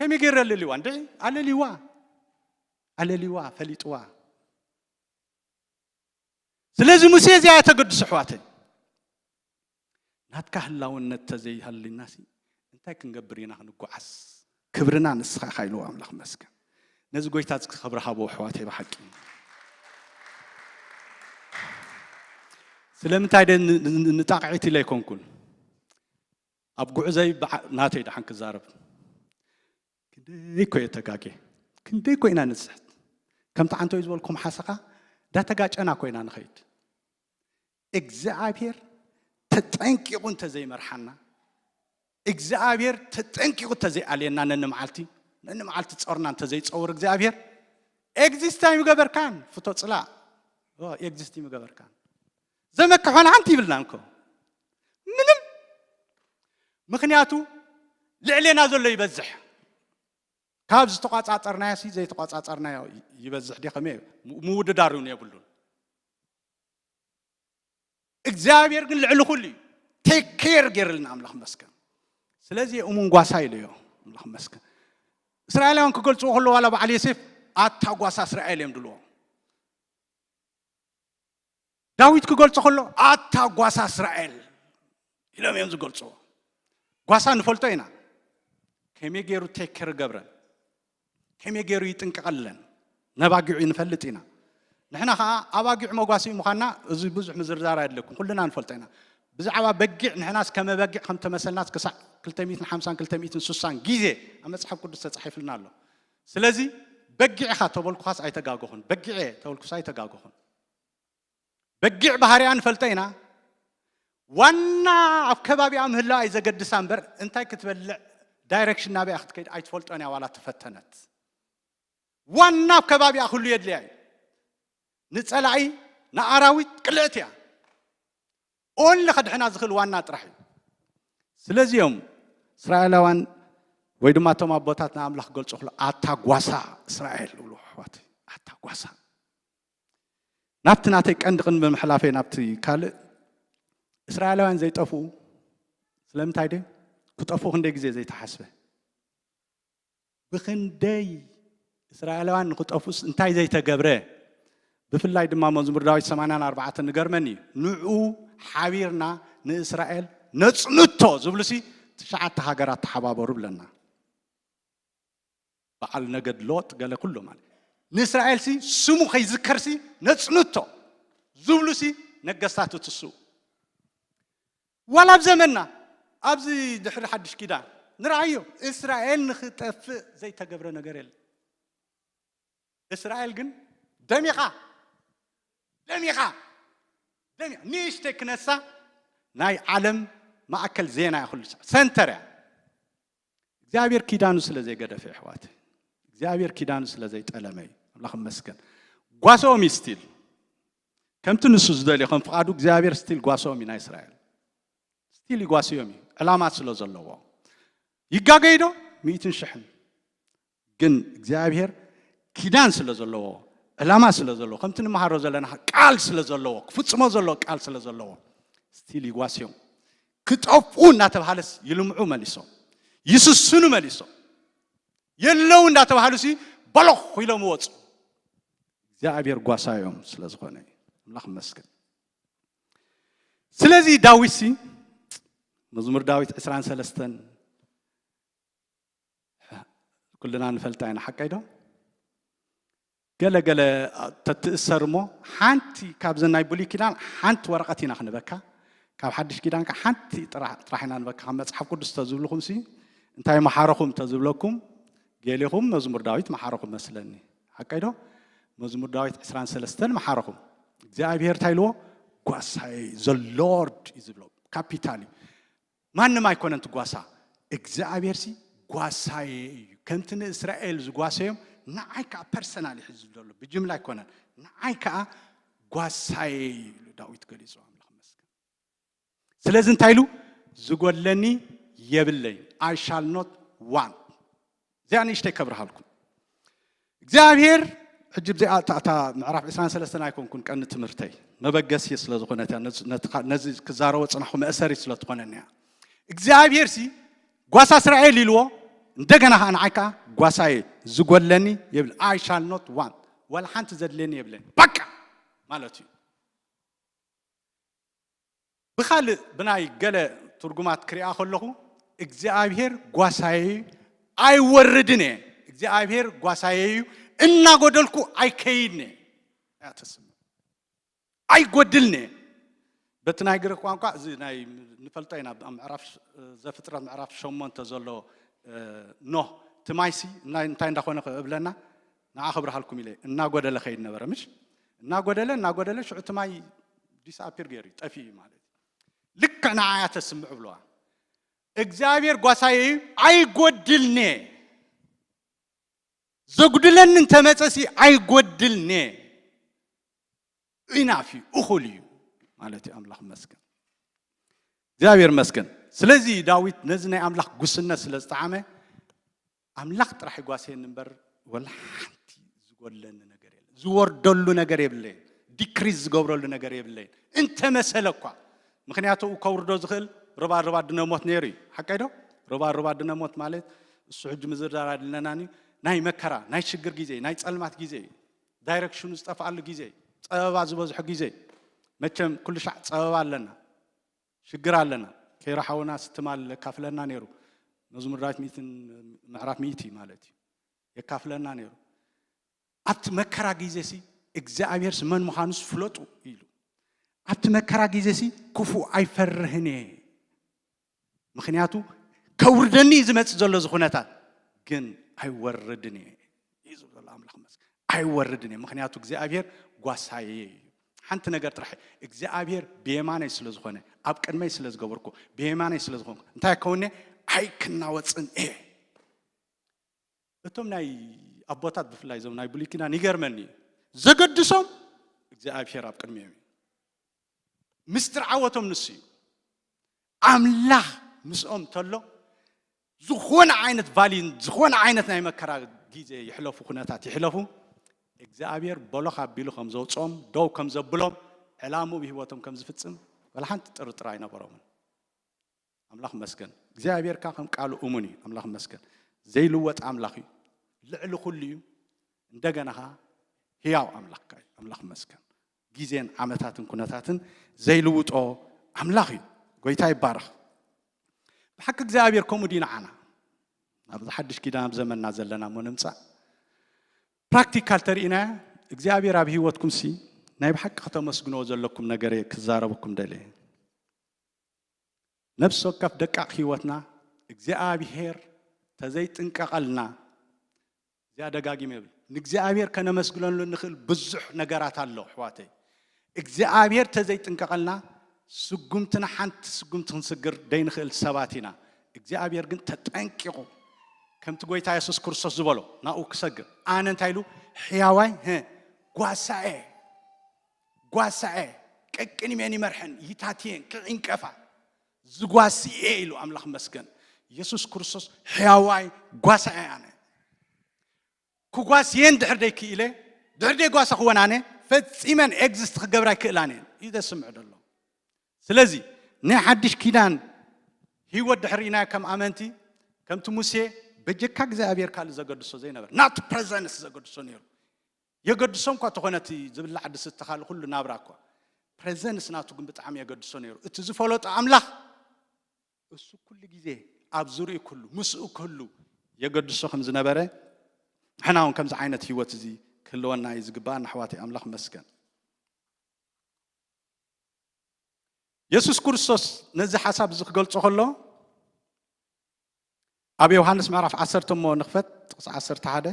ከመይ ገይሩ ኣለልዋ? እንደ ኣለልዋ፣ ኣለልዋ፣ ፈሊጥዋ። ስለዚ ሙሴ እዚኣ ተገድሱ ኣሕዋተይ። ናትካ ህላውነት ተዘይሃልናሲ እንታይ ክንገብር ኢና ክንጓዓዝ? ክብርና ንስኻ ኢኻ ኢልዎ ኣምላኽ መስገን። ነዚ ጎይታ እዚ ክብሪ ሃቦ ኣሕዋተይ ብሓቂ። ስለምንታይ ደ ን- ን- ንጣቕዒት ኢለ ኣይኮንኩን። ኣብ ጉዕዘይ ብዓ- ናተይ ደሓን ክዛረብ። ክንደይ እኮ እየ ተጋጌ። ክንደይ እኮ ኢና ንስሕት። ከምቲ ዓንቶይ ዝበልኩም ሓሰኻ ዳተጋጨና እኮ ኢና ንኸይድ። እግዚኣብሔር ተጠንቂቑ እንተዘይመርሓና፣ እግዚኣብሔር ተጠንቂቑ እንተዘይኣልየና፣ ነኒ መዓልቲ ነኒ መዓልቲ ጾርና እንተዘይጸውር እግዚኣብሔር፣ ኤግዚስት ኣይምገበርካን ፍቶ ጽላእ። ኤግዚስት ኣይምገበርካን። ዘመክሖን ሓንቲ ይብልናን እኮ ምንም። ምኽንያቱ ልዕሌና ዘሎ ይበዝሕ። ካብ ዝተቋጻጸርናዮ ሲ ዘይተቋጻጸርናዮ ይበዝሕ ዲ ከመይ? ምውድዳር እውን የብሉን። እግዚኣብሔር ግን ልዕሊ ኩሉ እዩ። ቴክ ኬር ገይርልና ኣምላኽ መስገን። ስለዚ እሙን ጓሳ ኢለዮ። ኣምላኽ መስገን። እስራኤላውያን ክገልጽዎ ከለዉ ዋላ በዓል ዮሴፍ ኣታ ጓሳ እስራኤል እዮም ድልዎ። ዳዊት ክገልጾ ከሎ ኣታ ጓሳ እስራኤል ኢሎም እዮም ዝገልጽዎ። ጓሳ ንፈልጦ ኢና። ከመይ ገይሩ ቴክ ኬር ገብረ፣ ከመይ ገይሩ ይጥንቀቐለን፣ ነባጊዑ ንፈልጥ ኢና። ንሕና ኸዓ ኣባጊዕ መጓሲ ምዃንና እዚ ብዙሕ ምዝርዛር ኣይድለኩም፣ ኩልና ንፈልጦ ኢና። ብዛዕባ በጊዕ ንሕናስ ከመ በጊዕ ከም ተመሰልናስ ክሳዕ ክልተ ሚእትን ሓምሳን ክልተ ሚእትን ስሳን ግዜ ኣብ መጽሓፍ ቅዱስ ተጻሒፍልና ኣሎ። ስለዚ በጊዕ ኢኻ ተበልኩኻስ ኣይተጋገኹን፣ በጊዕ እየ ተበልኩስ ኣይተጋገኹን። በጊዕ ባህሪያ ንፈልጠ ኢና። ዋና ኣብ ከባቢኣ ምህላዋ እዩ ዘገድሳ እምበር እንታይ ክትበልዕ ዳይሬክሽን ናበይ ክትከይድ ኣይትፈልጦን እያ ዋላ ተፈተነት። ዋና ኣብ ከባቢኣ ክህሉ የድልያ እዩ። ንጸላኢ ንኣራዊት ቅልዕቲ እያ። ኦንሊ ከድሕና ዝኽእል ዋና ጥራሕ እዩ። ስለዚ እዮም እስራኤላውያን ወይ ድማ እቶም ኣቦታት ንኣምላኽ ክገልጹ ክሎ ኣታ ጓሳ እስራኤል ይብሉ ኣሕዋት። ኣታ ጓሳ ናብቲ ናተይ ቀንዲ ቅድሚ ምሕላፈይ ናብቲ ካልእ እስራኤላውያን ዘይጠፍኡ ስለምንታይ ደ ክጠፍኡ ክንደይ ግዜ ዘይተሓስበ ብክንደይ እስራኤላውያን ንክጠፍኡስ እንታይ ዘይተገብረ ብፍላይ ድማ መዝሙር ዳዊት ሰማንያን ኣርባዕተን ንገርመኒ እዩ ንዑ ሓቢርና ንእስራኤል ነጽንቶ ዝብሉሲ ትሽዓተ ሃገራት ተሓባበሩ ብለና በዓል ነገድ ሎጥ ገለ ኩሎ ማለት ንእስራኤል ሲ ስሙ ከይዝከር ሲ ነጽንቶ ዝብሉ ሲ ነገስታት እቲ ስኡ ዋላ ኣብ ዘመንና ኣብዚ ድሕሪ ሓድሽ ኪዳን ንርኣዮ እስራኤል ንክጠፍእ ዘይተገብረ ነገር የለ እስራኤል ግን ደሚኻ ደሚኻ ደሚኻ ንእሽተይ ክነሳ ናይ ዓለም ማእከል ዜና እያ ኩሉ ሰንተር እያ እግዚኣብሔር ኪዳኑ ስለ ዘይገደፈ የሕዋት እግዚኣብሔር ኪዳኑ ስለ ዘይጠለመ እዩ ኣምላኽ መስገን ጓሶም እዩ ስቲል ከምቲ ንሱ ዝደልዮ ከም ፍቓዱ እግዚኣብሔር ስቲል ጓሶም እዩ ናይ እስራኤል ስቲል ይጓስዮም እዩ ዕላማ ስለ ዘለዎ ይጋገይ ዶ ሚእትን ሽሕን ግን እግዚኣብሔር ኪዳን ስለ ዘለዎ ዕላማ ስለ ዘለዎ ከምቲ ንመሃሮ ዘለና ቃል ስለ ዘለዎ ክፍጽሞ ዘለዎ ቃል ስለ ዘለዎ ስቲል ይጓስዮም ክጠፍኡ እናተባሃለስ ይልምዑ መሊሶም ይስስኑ መሊሶም የለው እንዳተባሃሉ ሲ በሎኽ ኢሎም ወፁ እግዚኣብሔር ጓሳዮም ስለ ዝኾነ ኣምላኽ መስገን ስለዚ ዳዊት ሲ መዝሙር ዳዊት ዕስራን ሰለስተን ኩልና ንፈልጣ ኢና ሓቀይ ዶ ገለ ገለ ተትእሰር እሞ ሓንቲ ካብዘን ናይ ብሉይ ኪዳን ሓንቲ ወረቐት ኢና ክንበካ ካብ ሓድሽ ኪዳን ከዓ ሓንቲ ጥራሕ ጥራሕ ኢና ንበካ ካብ መፅሓፍ ቅዱስ ተዝብልኹም ሲ እንታይ መሓረኹም ተዝብለኩም ገሌኹም መዝሙር ዳዊት መሓረኹም መስለኒ ሓቀይ ዶ መዝሙር ዳዊት ዕስራን ሰለስተን መሓረኹም እግዚኣብሔር እንታይ ኢልዎ ጓሳይ ዘ ሎርድ እዩ ዝብሎ ካፒታል እዩ ማንም ኣይኮነን ትጓሳ እግዚኣብሔር ሲ ጓሳየ እዩ ከምቲ ንእስራኤል ዝጓሰዮም ንዓይ ከዓ ፐርሰናል ይሕዝ ዘሎ፣ ብጅምላ ኣይኮነን። ንዓይ ከዓ ጓሳየ ኢሉ ዳዊት ገሊጹ። ኣምላኽ መስገን። ስለዚ እንታይ ኢሉ? ዝጎድለኒ የብለይን። I shall not want። እዚኣ ንእሽተይ ከብርሃልኩም። እግዚኣብሔር ሕጂ ብዚኣ እታ ምዕራፍ ዕስራን ሰለስተን ኣይኮንኩን ቀንዲ ትምህርተይ፣ መበገሲ ስለ ዝኾነት እያ። ነዚ ክዛረቦ ጽናኹ መእሰሪ ስለ ትኾነኒ እያ። እግዚኣብሔር ሲ ጓሳ እስራኤል ኢልዎ፣ እንደገና ኸዓ ንዓይ ከዓ ጓሳየ፣ ዝጎድለኒ የብል። I shall not want። ዋላ ሓንቲ ዘድልየኒ የብለኒ በቃ ማለት እዩ። ብኻልእ ብናይ ገለ ትርጉማት ክሪኣ ከለኹ እግዚኣብሔር ጓሳየ እዩ፣ ኣይወርድን እየ። እግዚኣብሔር ጓሳየ እዩ፣ እናጎደልኩ ኣይከይድን እየ። እያ ተስምዕ። ኣይጎድልን እየ። በቲ ናይ ግሪክ ቋንቋ እዚ ናይ ንፈልጦ ኢና። ኣብ ምዕራፍ ዘፍጥረት ምዕራፍ ሸሞንተ ዘሎ ኖህ እቲ ማይሲ እንታይ እንዳኾነ እብለና ንዓ ክብርሃልኩም ኢለ እናጎደለ ከይድ ነበረ ምሽ እናጎደለ እናጎደለ ሽዑ እቲ ማይ ዲስኣፒር ገይሩ ጠፊኡ ማለት እዩ። ልክዕ ንዓያ ተስምዕ ብለዋ። እግዚኣብሔር ጓሳየ እዩ፣ ኣይጎድልኔ። ዘጉድለኒ እንተመፀሲ ኣይጎድልኔ። ኢናፍ እዩ፣ እኹል እዩ ማለት እዩ። ኣምላኽ መስገን፣ እግዚኣብሔር መስገን። ስለዚ ዳዊት ነዚ ናይ ኣምላኽ ጉስነት ስለ ዝጠዓመ ኣምላኽ ጥራሕ ይጓስየኒ እምበር ወላ ሓንቲ ዝጎድለኒ ነገር የለን፣ ዝወርደሉ ነገር የብለይን፣ ዲክሪዝ ዝገብረሉ ነገር የብለይን እንተመሰለ እኳ። ምክንያቱ ከውርዶ ዝኽእል ርባ ርባ ድነሞት ነይሩ እዩ። ሓቀይ ዶ? ርባ ርባ ድነሞት ማለት እሱ ሕጂ ምዝርዛር ኣይድለናን እዩ። ናይ መከራ ናይ ሽግር ግዜ፣ ናይ ጸልማት ግዜ እዩ። ዳይረክሽኑ ዝጠፍኣሉ ግዜ እዩ። ጸበባ ዝበዝሖ ግዜ እዩ። መቸም ኩሉ ሻዕ ጸበባ ኣለና፣ ሽግር ኣለና። ከይራ ሓውና ስትማል የካፍለና ነይሩ። መዝሙር ዳዊት ሚእትን ምዕራፍ ሚእቲ ማለት እዩ። የካፍለና ነይሩ። ኣብቲ መከራ ግዜ ሲ እግዚኣብሔር ሲ መን ምዃኑስ ፍለጡ ኢሉ። ኣብቲ መከራ ግዜ ሲ ክፉእ ኣይፈርህን እየ። ምክንያቱ ከውርደኒ እዩ ዝመጽእ ዘሎ እዚ ኩነታት፣ ግን ኣይወርድን እየ እዩ ዝብል ዘሎ ኣምላኽ መስገን። ኣይወርድን እየ፣ ምክንያቱ እግዚኣብሔር ጓሳየ እዩ። ሓንቲ ነገር ጥራሕ እግዚኣብሔር ብየማነይ ስለ ዝኾነ፣ ኣብ ቅድመይ ስለ ዝገበርኩ፣ ብየማነይ ስለ ዝኾንኩ፣ እንታይ ከውነ ኣይክናወጽን እየ። እቶም ናይ ኣቦታት ብፍላይ እዞም ናይ ብሉይ ኪዳን ይገርመኒ እዩ። ዘገድሶም እግዚኣብሔር ኣብ ቅድሚኦም እዩ። ምስጢር ዓወቶም ንሱ እዩ። ኣምላኽ ምስኦም እንተሎ ዝኾነ ዓይነት ቫሊ ዝኾነ ዓይነት ናይ መከራ ግዜ ይሕለፉ፣ ኩነታት ይሕለፉ፣ እግዚኣብሔር በሎኽ ኣቢሉ ከም ዘውፅኦም ደው ከም ዘብሎም ዕላምኡ ብህይወቶም ከም ዝፍፅም ወላ ሓንቲ ጥርጥር ኣይነበሮምን። ኣምላኽ መስገን። እግዚኣብሔር ከኣ ከም ቃሉ እሙን እዩ። ኣምላኽ መስገን። ዘይልወጥ ኣምላኽ እዩ። ልዕሊ ኩሉ እዩ። እንደገና ከኣ ህያው ኣምላኽካ እዩ። ኣምላኽ መስገን። ግዜን ዓመታትን ኩነታትን ዘይልውጦ ኣምላኽ እዩ። ጎይታ ይባረኽ። ብሓቂ እግዚኣብሔር ከምኡ ድዩ ንዓና? ኣብዚ ሓድሽ ኪዳን ኣብ ዘመንና ዘለና እሞ ንምጻእ ፕራክቲካል ተርእናያ እግዚኣብሔር ኣብ ህይወትኩም ሲ ናይ ብሓቂ ከተመስግንዎ ዘለኩም ነገር እየ ክዛረበኩም ደልየ። ነፍሲ ወከፍ ደቃቕ ህይወትና እግዚኣብሔር ተዘይጥንቀቐልና፣ እዚኣ ደጋጊመ ይብል፣ ንእግዚኣብሔር ከነመስግነሉ እንኽእል ብዙሕ ነገራት ኣሎ ኣሕዋተይ። እግዚኣብሔር ተዘይጥንቀቐልና ስጉምትና ሓንቲ ስጉምቲ ክንስግር ደይንኽእል ሰባት ኢና። እግዚኣብሔር ግን ተጠንቂቑ፣ ከምቲ ጎይታ የሱስ ክርስቶስ ዝበሎ ናብኡ ክሰግር፣ ኣነ እንታይ ኢሉ? ሕያዋይ ጓሳኤ ጓሳኤ ቀቅን መን ይመርሐን ይታትየን ክዕንቀፋ ዝጓስኤ ኢሉ ኣምላኽ መስገን። የሱስ ክርስቶስ ሕያዋይ ጓሳኤ ኣነ ክጓስየን ድሕር ደይ ክኢለ ድሕር ደይ ጓሳ ክወን ኣነ ፈጺመን ኤግዚስት ክገብራ ኣይክእላን እየን እዩ ዘስምዕ ዘሎ። ስለዚ ናይ ሓድሽ ኪዳን ህይወት ድሕር ኢናዮ ከም ኣመንቲ ከምቲ ሙሴ በጀካ እግዚኣብሔር ካልእ ዘገድሶ ዘይነበረ ናቱ ፕረዘንስ ዘገድሶ ነይሩ። የገድሶም እኳ ተኾነ እቲ ዝብላዕ ድስቲ ካልእ ኩሉ ናብራ እኳ ፕሬዘንስ ናቱ ግን ብጣዕሚ የገድሶ ነይሩ። እቲ ዝፈለጦ ኣምላኽ እሱ ኩሉ ግዜ ኣብ ዙሪኡ ኩሉ ምስኡ ክህሉ የገድሶ ከም ዝነበረ ንሕና እውን ከምዚ ዓይነት ህይወት እዚ ክህልወና እዩ ዝግባእ። ኣሕዋተይ ኣምላኽ መስገን። የሱስ ክርስቶስ ነዚ ሓሳብ እዚ ክገልጾ ከሎ ኣብ ዮሃንስ ምዕራፍ ዓሰርተ እሞ ንኽፈት ጥቕሲ ዓሰርተ ሓደ።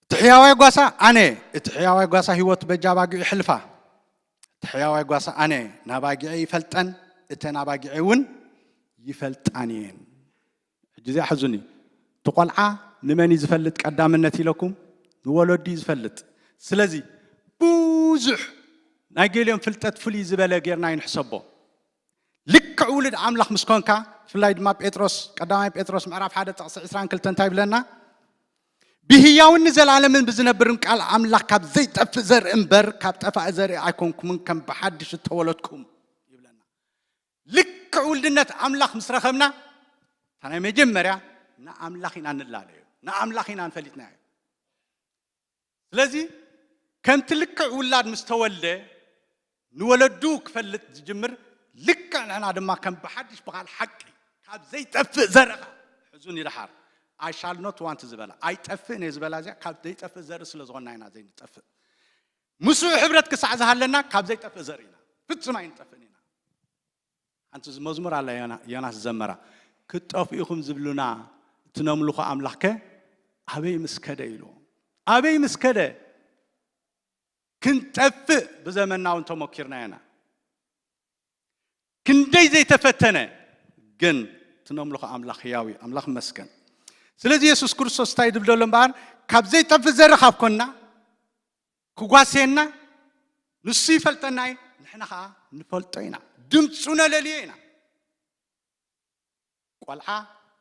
እቲ ሕያዋይ ጓሳ ኣነ፣ እቲ ሕያዋይ ጓሳ ህይወቱ በጃ ኣባጊዑ ይሕልፋ። እቲ ሕያዋይ ጓሳ ኣነ እየ። ናባጊዐ ይፈልጠን፣ እተን ኣባጊዐ እውን ይፈልጣን እየን። ሕጂ እዚኣ ሕዙኒ። እቲ ቆልዓ ንመን እዩ ዝፈልጥ ቀዳምነት ኢለኩም? ንወለዱ እዩ ዝፈልጥ። ስለዚ ብዙሕ ናይ ገሊኦም ፍልጠት ፍልይ ዝበለ ጌርና ይንሕሰቦ። ልክዕ ውሉድ ኣምላኽ ምስ ኮንካ፣ ብፍላይ ድማ ጴጥሮስ፣ ቀዳማይ ጴጥሮስ ምዕራፍ ሓደ ጥቕሲ ዕስራን ክልተን እንታይ ይብለና? ብህያውን ንዘላለምን ብዝነብርን ቃል ኣምላኽ ካብ ዘይጠፍእ ዘርኢ እምበር ካብ ጠፋኢ ዘርኢ ኣይኮንኩምን ከም ብሓድሽ እተወለድኩም ይብለና። ልክዕ ውልድነት ኣምላኽ ምስ ረኸብና እታ ናይ መጀመርያ ንኣምላኽ ኢና ንላለዮ፣ ንኣምላኽ ኢና ንፈልጥናዮ። ስለዚ ከምቲ ልክዕ ውላድ ምስ ተወልደ ንወለዱ ክፈልጥ ዝጅምር፣ ልክዕ ንሕና ድማ ከም ብሓድሽ ብቓል ሓቂ ካብ ዘይጠፍእ ዘርእኻ ሕዙን ይድሓር። I shall not want ዝበላ፣ ኣይጠፍእን እየ ዝበላ እዚኣ ካብ ዘይጠፍእ ዘርኢ ስለ ዝኾንና ኢና ዘይንጠፍእ። ምስኡ ሕብረት ክሳዕ ዝሃለና ካብ ዘይጠፍእ ዘርኢ ኢና። ፍጹም ኣይንጠፍእን ኢና። ሓንቲ መዝሙር ኣላ ዮና-፣ ዮናስ ዘመራ። "ክትጠፍኡ ኢኹም ዝብሉና እቲ ነምልኾ ኣምላኽከ ኣበይ ምስ ከደ?" ኢሉ። ኣበይ ምስ ከደ? ክንጠፍእ ብዘመንና እውን ተመኪርና ኢና። ክንደይ ዘይተፈተነ ግን እቲ ነምልኾ ኣምላኽ ህያው እዩ። ኣምላኽ ይመስገን። ስለዚ የሱስ ክርስቶስ እንታይ ድብል ዘሎ እምበኣር፣ ካብ ዘይጠፍእ ዘርኢ ካብ ኮንና፣ ክጓስየና፣ ንሱ ይፈልጠና እዩ፣ ንሕና ኸዓ ንፈልጦ ኢና። ድምፁ ነለልዮ ኢና። ቆልዓ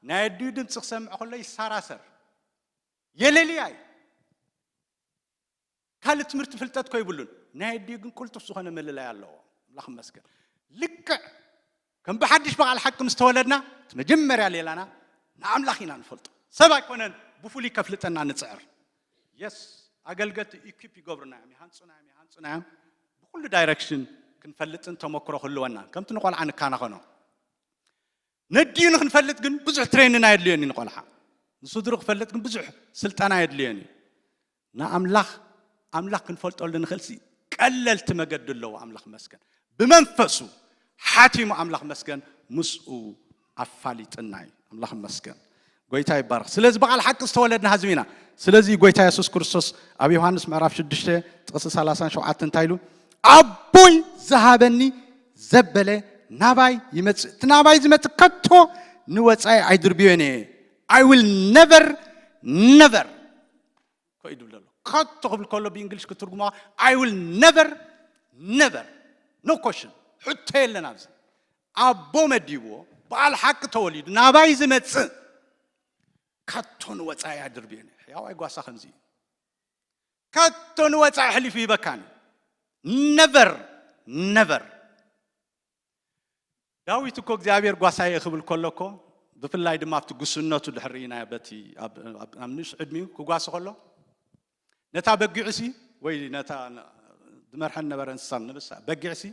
ናይ ኣዲኡ ድምፂ ክሰምዕ ከሎ ይሰራሰር፣ የለልያ እዩ። ካልእ ትምህርቲ ፍልጠት ኮ ይብሉን። ናይ ኣዲኡ ግን ቅልጡፍ ዝኾነ ምልላይ ኣለዎ። ኣምላኽ ይመስገን። ልክዕ ከም ብሓድሽ ብቓል ሓቂ ምስ ተወለድና፣ እቲ መጀመርያ ሌላና ንኣምላኽ ኢና ንፈልጦ። ሰብ ኣይኮነን ብፍሉይ ከፍልጠና ንጽዕር። የስ፣ ኣገልገልቲ ኢኩፕ ይገብሩና እዮም፣ ይሃንጹና እዮም፣ ይሃንጹና እዮም። ብኹሉ ዳይረክሽን ክንፈልጥን ተመክሮ ክህልወና፣ ከምቲ ንቆልዓ ንካናኸኖ። ነዲኡ ንክንፈልጥ ግን ብዙሕ ትሬንን ኣየድልዮን እዩ ንቆልዓ። ንስድሩ ክፈልጥ ግን ብዙሕ ስልጠና ኣየድልዮን እዩ። ንኣምላኽ፣ ኣምላኽ ክንፈልጠሉ ንኽእል ሲ ቀለልቲ መገዲ ኣለዎ። ኣምላኽ መስገን። ብመንፈሱ ሓቲሙ ኣምላኽ መስገን ምስኡ ኣፋሊጥና እዩ። ኣምላኽ መስገን። ጎይታ ይባረኽ። ስለዚ ብቓል ሓቂ ዝተወለድና ህዝቢ ኢና። ስለዚ ጎይታ የሱስ ክርስቶስ ኣብ ዮሃንስ ምዕራፍ ሽዱሽተ ጥቕሲ ሰላሳን ሸውዓተን እንታይ ኢሉ? "ኣቦይ ዝሃበኒ ዘበለ ናባይ ይመጽእ፣ እቲ ናባይ ዝመጽእ ከቶ ንወጻኢ ኣይድርብዮን እየ." I will never, never ኮ እዩ ድብል ዘሎ። ከቶ ክብል ከሎ ብእንግሊሽ ክትርጉማ፣ I will never, never, no question፣ ሕቶ የለን ኣብዚ። ኣቦ መዲብዎ፣ በዓል ሓቂ ተወሊዱ፣ ናባይ ዝመጽእ ከቶ ንወጻኢ ኣይድርብዮን እየ። ሕያዋይ ጓሳ ከምዚ እዩ። ከቶ ንወጻኢ ኣሕሊፉ ይበካን። ነቨር፣ ነቨር። ዳዊት እኮ እግዚኣብሔር ጓሳየ ክብል ከሎ እኮ፣ ብፍላይ ድማ ኣብቲ ጉስነቱ ድሕሪ ናይ በቲ ኣብ፣ ኣብ፣ ኣብ ንእሽ ዕድሚኡ ክጓሲ ከሎ፣ ነታ በጊዕሲ ወይ ነታ ዝመርሐን ነበረ እንስሳ ንብሳ በጊዕሲ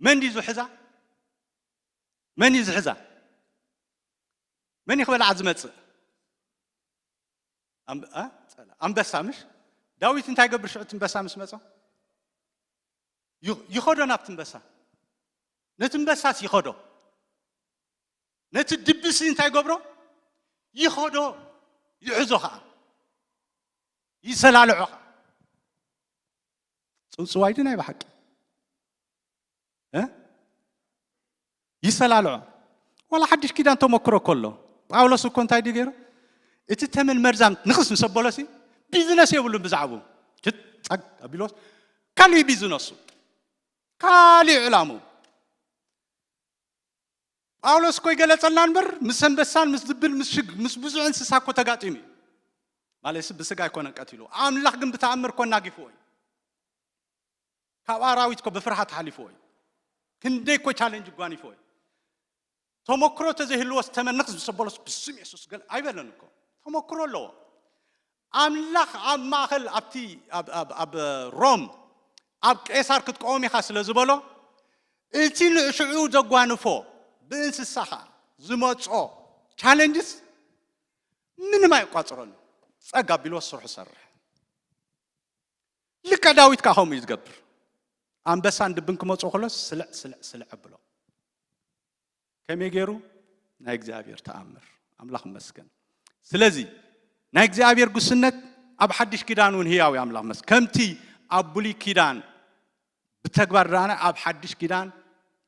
መን ድዩ ዝሕዛ? መን እዩ ዝሕዛ? መን እዩ ክበልዓ ዝመጽእ? ኣም-፣ ኣ? ጸላ-፣ ኣንበሳ ምሽ? ዳዊት እንታይ ገብር ሽዑ እቲ ኣንበሳ ምስ መጾ? ይ-፣ ይኸዶ ናብቲ ኣንበሳ። ነቲ ኣንበሳስ ይኸዶ። ነቲ ድብሲ እንታይ ገብሮ? ይኸዶ፣ ይሕዞ ኸዓ። ይሰላልዖ ኸዓ። ጽውጽዋይ ድዩ ናይ ብሓቂ? እ? ይሰላልዖ። ዋላ ሓድሽ ኪዳን ተመክሮ ከሎ፣ ጳውሎስ እኮ እንታይ ድዩ ገይሩ? እቲ ተመን መርዛም ንኽስ ምስ ኣበሎሲ፣ ቢዝነስ የብሉን ብዛዕባኡ። ክት-፣ ጸግ ኣቢሎስ፣ ካልእ ቢዝነሱ። ካልእ ዕላምኡ። ጳውሎስ እኮ ይገለጸልና እምበር፣ ምስ ኣንበሳን ምስ ድብን ምስ ሽግ-፣ ምስ ብዙሕ እንስሳ እኮ ተጋጢሙ እዩ። ማለትሲ ብስጋ ኣይኮነን ቀቲሉ። ኣምላኽ ግን ብተኣምር እኮ ኣናጊፍዎ እዩ። ካብ ኣራዊት እኮ ብፍርሃት ሓሊፍዎ እዩ። ክንደይ እኮ ቻለንጅ ጓኒፍዎ እዩ። ተመክሮ ተዘይህልዎስ ተመንኽስ ምስ ኣበሎስ ብስም የሱስ ገለ ኣይበለን እኮ። ተመክሮ ኣለዎ። ኣምላኽ ኣብ ማእኸል ኣብቲ፣ ኣብ፣ ኣብ፣ ኣብ ሮም ኣብ ቄሳር ክትቀውም ኢኻ ስለ ዝበሎ፣ እቲ ንዕሽዑ ዘጓንፎ ብእንስሳ ኸዓ ዝመጾ ቻለንጅስ ምንም ኣይቋጽረሉ። ጸጋ ኣቢልዎ ስርሑ ሰርሕ። ልክዕ ዳዊት ከኣ ከምኡ እዩ ዝገብር። ኣንበሳን ድብን ክመጽኡ ከሎ ስልዕ፣ ስልዕ፣ ስልዕ ኣብሎ። ከመይ ገይሩ? ናይ እግዚኣብሔር ተኣምር። ኣምላኽ ይመስገን። ስለዚ ናይ እግዚኣብሔር ጉስነት ኣብ ሓድሽ ኪዳን እውን ህያው እዩ። ኣምላኽ ይመስገን። ከምቲ ኣብ ብሉይ ኪዳን ብ-፣ ብተግባር ደኣና ኣብ ሓድሽ ኪዳን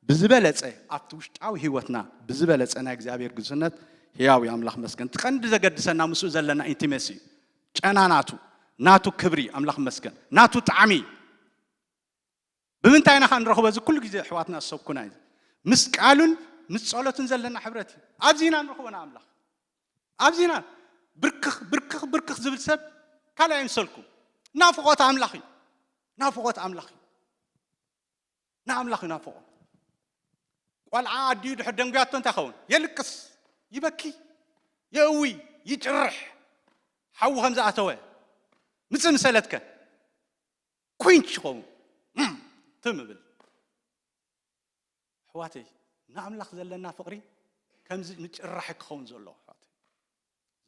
ብዝበለጸ ኣብቲ ውሽጣዊ ህይወትና ብዝበለጸ ናይ እግዚኣብሔር ግዙነት ህያው እዩ። ኣምላኽ መስገን። እቲ ቀንዲ ዘገድሰና ምስኡ ዘለና ኢንቲመሲ እዩ። ጨና ናቱ፣ ናቱ ክብሪ፣ ኣምላኽ መስገን፣ ናቱ ጣዕሚ። ብምንታይ ኢና ኸ ንረኽቦ? እዚ ኩሉ ግዜ ኣሕዋትና ዝሰብኩና እዩ። ምስ ቃሉን ምስ ጸሎትን ዘለና ሕብረት እዩ። ኣብዚ ኢና ንረኽቦ ንኣምላኽ። ኣብዚ ኢና። ብርክኽ ብርክኽ ብርክኽ ዝብል ሰብ ካልእ ኣይምሰልኩም። ናፍቖት ኣምላኽ እዩ። ናፍቖት ኣምላኽ እዩ። ንኣምላኽ ይናፍቖ። ቆልዓ ኣዲኡ ድሕር ደንጉያቶ እንታይ ኸውን? የልቅስ፣ ይበኪ፣ የእዊ፣ ይጭርሕ። ሓዊ ከም ዝኣተወ ምጽእ ምሰለትከ ኩንች ይኸውን። እም፣ ትም እብል። ኣሕዋተይ፣ ንኣምላኽ ዘለና ፍቕሪ ከምዚ ምጭራሕ ክኸውን ዘለዎ፣ ኣሕዋተይ።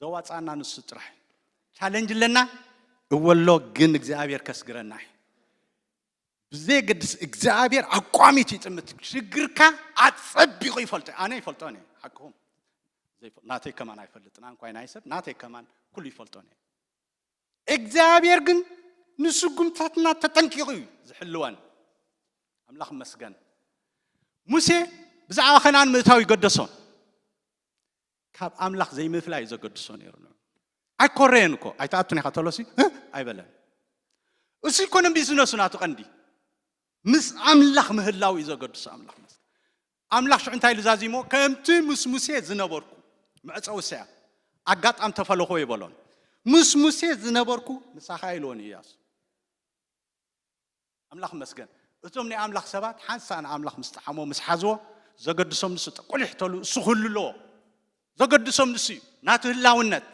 ዘዋጻና ንሱ ጥራሕ። ቻለንጅ ኣለና፣ እወሎ፣ ግን እግዚኣብሔር ከስግረና እዩ። ብዘየገድስ እግዚኣብሔር ኣቋሚት ይጥምት። ሽግርካ ኣጸቢቑ ይፈልጦ። ኣነ ይፈልጦ እኔ፣ ሓቅኹም። ዘይፈ-፣ ናተይ ከማን ኣይፈልጥን፣ ኣንኳይ ናይ ሰብ፣ ናተይ ከማን ኩሉ ይፈልጦ እኔ። እግዚኣብሔር ግን ንስጉምታትና ተጠንቂቑ እዩ ዝሕልወን። ኣምላኽ መስገን። ሙሴ ብዛዕባ ከነኣን ምእታው ይገደሶን። ካብ ኣምላኽ ዘይምፍላይ እዩ ዘገድሶ ነይሩ። ንዑ ኣይኮረየን እኮ፣ "ኣይትኣቱን ኢኻ" ተሎሲ፣ "እ?" ኣይበለን። እሱ ኣይኮነን ቢዝነሱ ናቱ ቀንዲ። ምስ ኣምላኽ ምህላው እዩ ዘገድሶ። ኣምላኽ መስገን። ኣምላኽ ሽዑ እንታይ ኢሉ ዛዚሞ? "ከምቲ ምስ ሙሴ ዝነበርኩ" መዕጸዊ እሰያ፣ ኣጋጣም ተፈለኾ ይበሎን። "ምስ ሙሴ ዝነበርኩ ምሳኻ" ኢልዎን እዩ እያሱ። ኣምላኽ መስገን። እቶም ናይ ኣምላኽ ሰባት ሓንሳእ ንኣምላኽ ምስ ጠዓሞ፣ ምስ ሓዝዎ፣ ዘገድሶም ንሱ ጥ-፣ ቁሊሕ ተሉ፣ እሱ ክህሉ ኣለዎ። ዘገድሶም ንሱ እዩ። ናቱ ህላውነት፣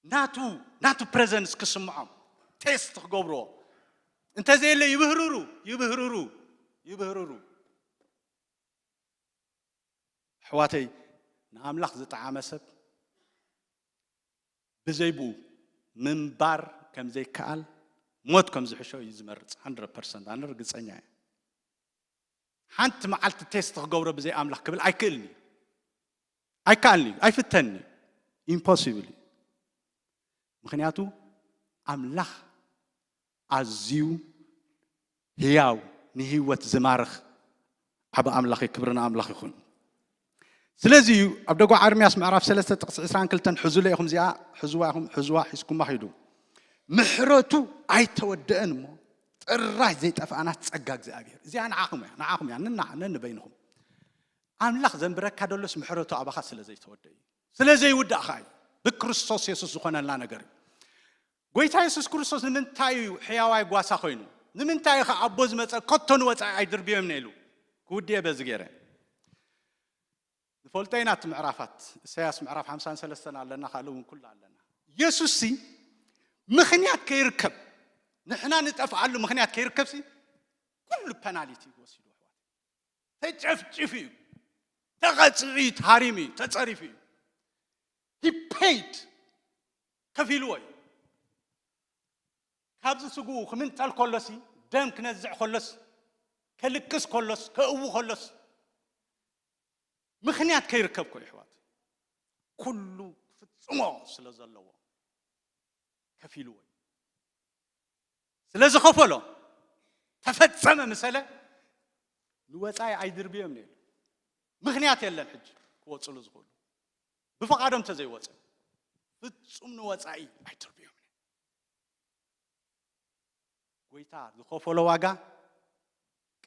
ናቱ፣ ናቱ ፕሬዘንስ ክስምዖም፣ ቴስት ክገብርዎ። እንተዘየለ ይብህርሩ፣ ይብህርሩ፣ ይብህርሩ። ኣሕዋተይ፣ ንኣምላኽ ዝጠዓመ ሰብ ብዘይ ብኡ ምንባር ከም ዘይከኣል፣ ሞት ከም ዝሕሾ እዩ ዝመርጽ። ሃንድረድ ፐርሰንት ኣነ ርግጸኛ እየ። ሓንቲ መዓልቲ ቴስት ክገብሮ ብዘይ ኣምላኽ ክብል ኣይክእልን እዩ። ኣይከኣልን እዩ። ኣይፍተንን እዩ። ኢምፖሲብል እዩ። ምኽንያቱ ኣምላኽ ኣዝዩ ህያው፣ ንህይወት ዝማርኽ ዓቢ ኣምላኽ እዩ። ክብሪ ንኣምላኽ ይኹን። ስለዚ እዩ ኣብ ደጓ ኤርምያስ ምዕራፍ ሰለስተ ጥቕሲ ዕስራን ክልተን፣ ሕዙለ ኢኹም፣ እዚኣ ሕዝዋ ኢኹም፣ ሕዝዋ ሒዝኩማ ኺዱ። ምሕረቱ ኣይተወደአን እሞ ጥራይ ዘይጠፍኣና ጸጋ እግዚኣብሔር። እዚኣ ንዓኹም እያ፣ ንዓኹም እያ፣ ንና-፣ ነንበይንኹም። ኣምላኽ ዘንብረካ ደሎስ ምሕረቱ ኣባኻ ስለ ዘይተወደአ እዩ። ስለ ዘይውዳእ ኸኣ እዩ። ብክርስቶስ የሱስ ዝኾነልና ነገር እዩ። ጎይታ የሱስ ክርስቶስ ንምንታይ እዩ ሕያዋይ ጓሳ ኮይኑ? ንምንታይ እዩ ኸኣ ኣቦ ዝመጸ ከቶ ንወጻኢ ኣይድርብዮምን ኢሉ? ክውድየ በዚ ገይረ። ንፈልጦ ኢና እቲ ምዕራፋት። ኢሳያስ ምዕራፍ ሓምሳን ሰለስተን ኣለና፣ ካልእ እውን ኩሉ ኣለና። የሱስ ሲ ምኽንያት ከይርከብ፣ ንሕና ንጠፍኣሉ ምኽንያት ከይርከብሲ ኩሉ ፐናሊቲ ወሲዱ፣ ኣሕዋት። ተጨፍጭፉ እዩ። ተቐጺዑ እዩ። ተሃሪሙ እዩ። ተጸሪፉ እዩ። He paid። ከፊልዎ እዩ። ካብዚ ስግኡ ክምንጠል ከሎሲ፣ ደም ክነዝዕ ከሎስ፣ ከልቅስ ከሎስ፣ ከእዊ ከሎስ፣ ምኽንያት ከይርከብ እኮ እዩ፣ ኣሕዋት። ኩሉ ክፍጽሞ ስለ ዘለዎ ከፊልዎ እዩ። ስለ ዝኸፈሎ፣ ተፈጸመ ምሰለ፣ ንወጻኢ ኣይድርብዮም ነይሩ። ምኽንያት የለን ሕጂ ክወጽሉ ዝኽእሉ። ብፍቓዶም ተዘይወጽ፣ ፍጹም ንወጻኢ ኣይድርብዮም ነይሩ። ጎይታ ዝኸፈሎ ዋጋ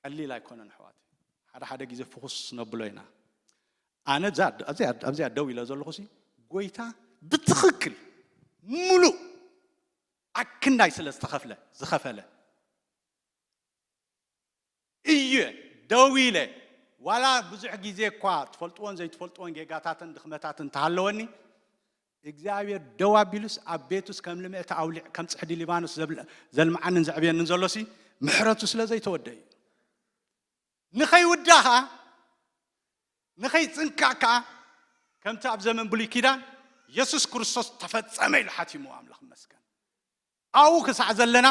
ቀሊል ኣይኮነን፣ ኣሕዋት። ሓደ ሓደ ግዜ ፍኹስ ነብሎ ኢና። ኣነ ኣብዛ፣ ኣብዚኣ፣ ኣብዚኣ ደው ኢለ ዘለኹሲ፣ ጎይታ ብትኽክል ሙሉእ ኣክንዳይ ስለ ዝተኸፍለ፣ ዝኸፈለ እዩ ደው ኢለ። ዋላ ብዙሕ ግዜ እኳ ትፈልጥዎን ዘይትፈልጥዎን ጌጋታትን ድኽመታትን እንተሃለወኒ፣ እግዚኣብሔር ደው ኣቢሉስ ኣብ ቤቱስ ከም ልምዕቲ ኣውሊዕ፣ ከም ጽሕዲ ሊባኖስ ዘብል-፣ ዘልምዓንን ዘዕብየንን ዘሎሲ፣ ምሕረቱ ስለ ዘይተወደአ እዩ። ንኸይውዳእ ከኣ፣ ንኸይጽንካእ ከኣ፣ ከምቲ ኣብ ዘመን ብሉይ ኪዳን፣ የሱስ ክርስቶስ ተፈጸመ ኢሉ ሓቲምዎ፣ ኣምላኽ ይመስገን። ኣብኡ ክሳዕ ዘለና፣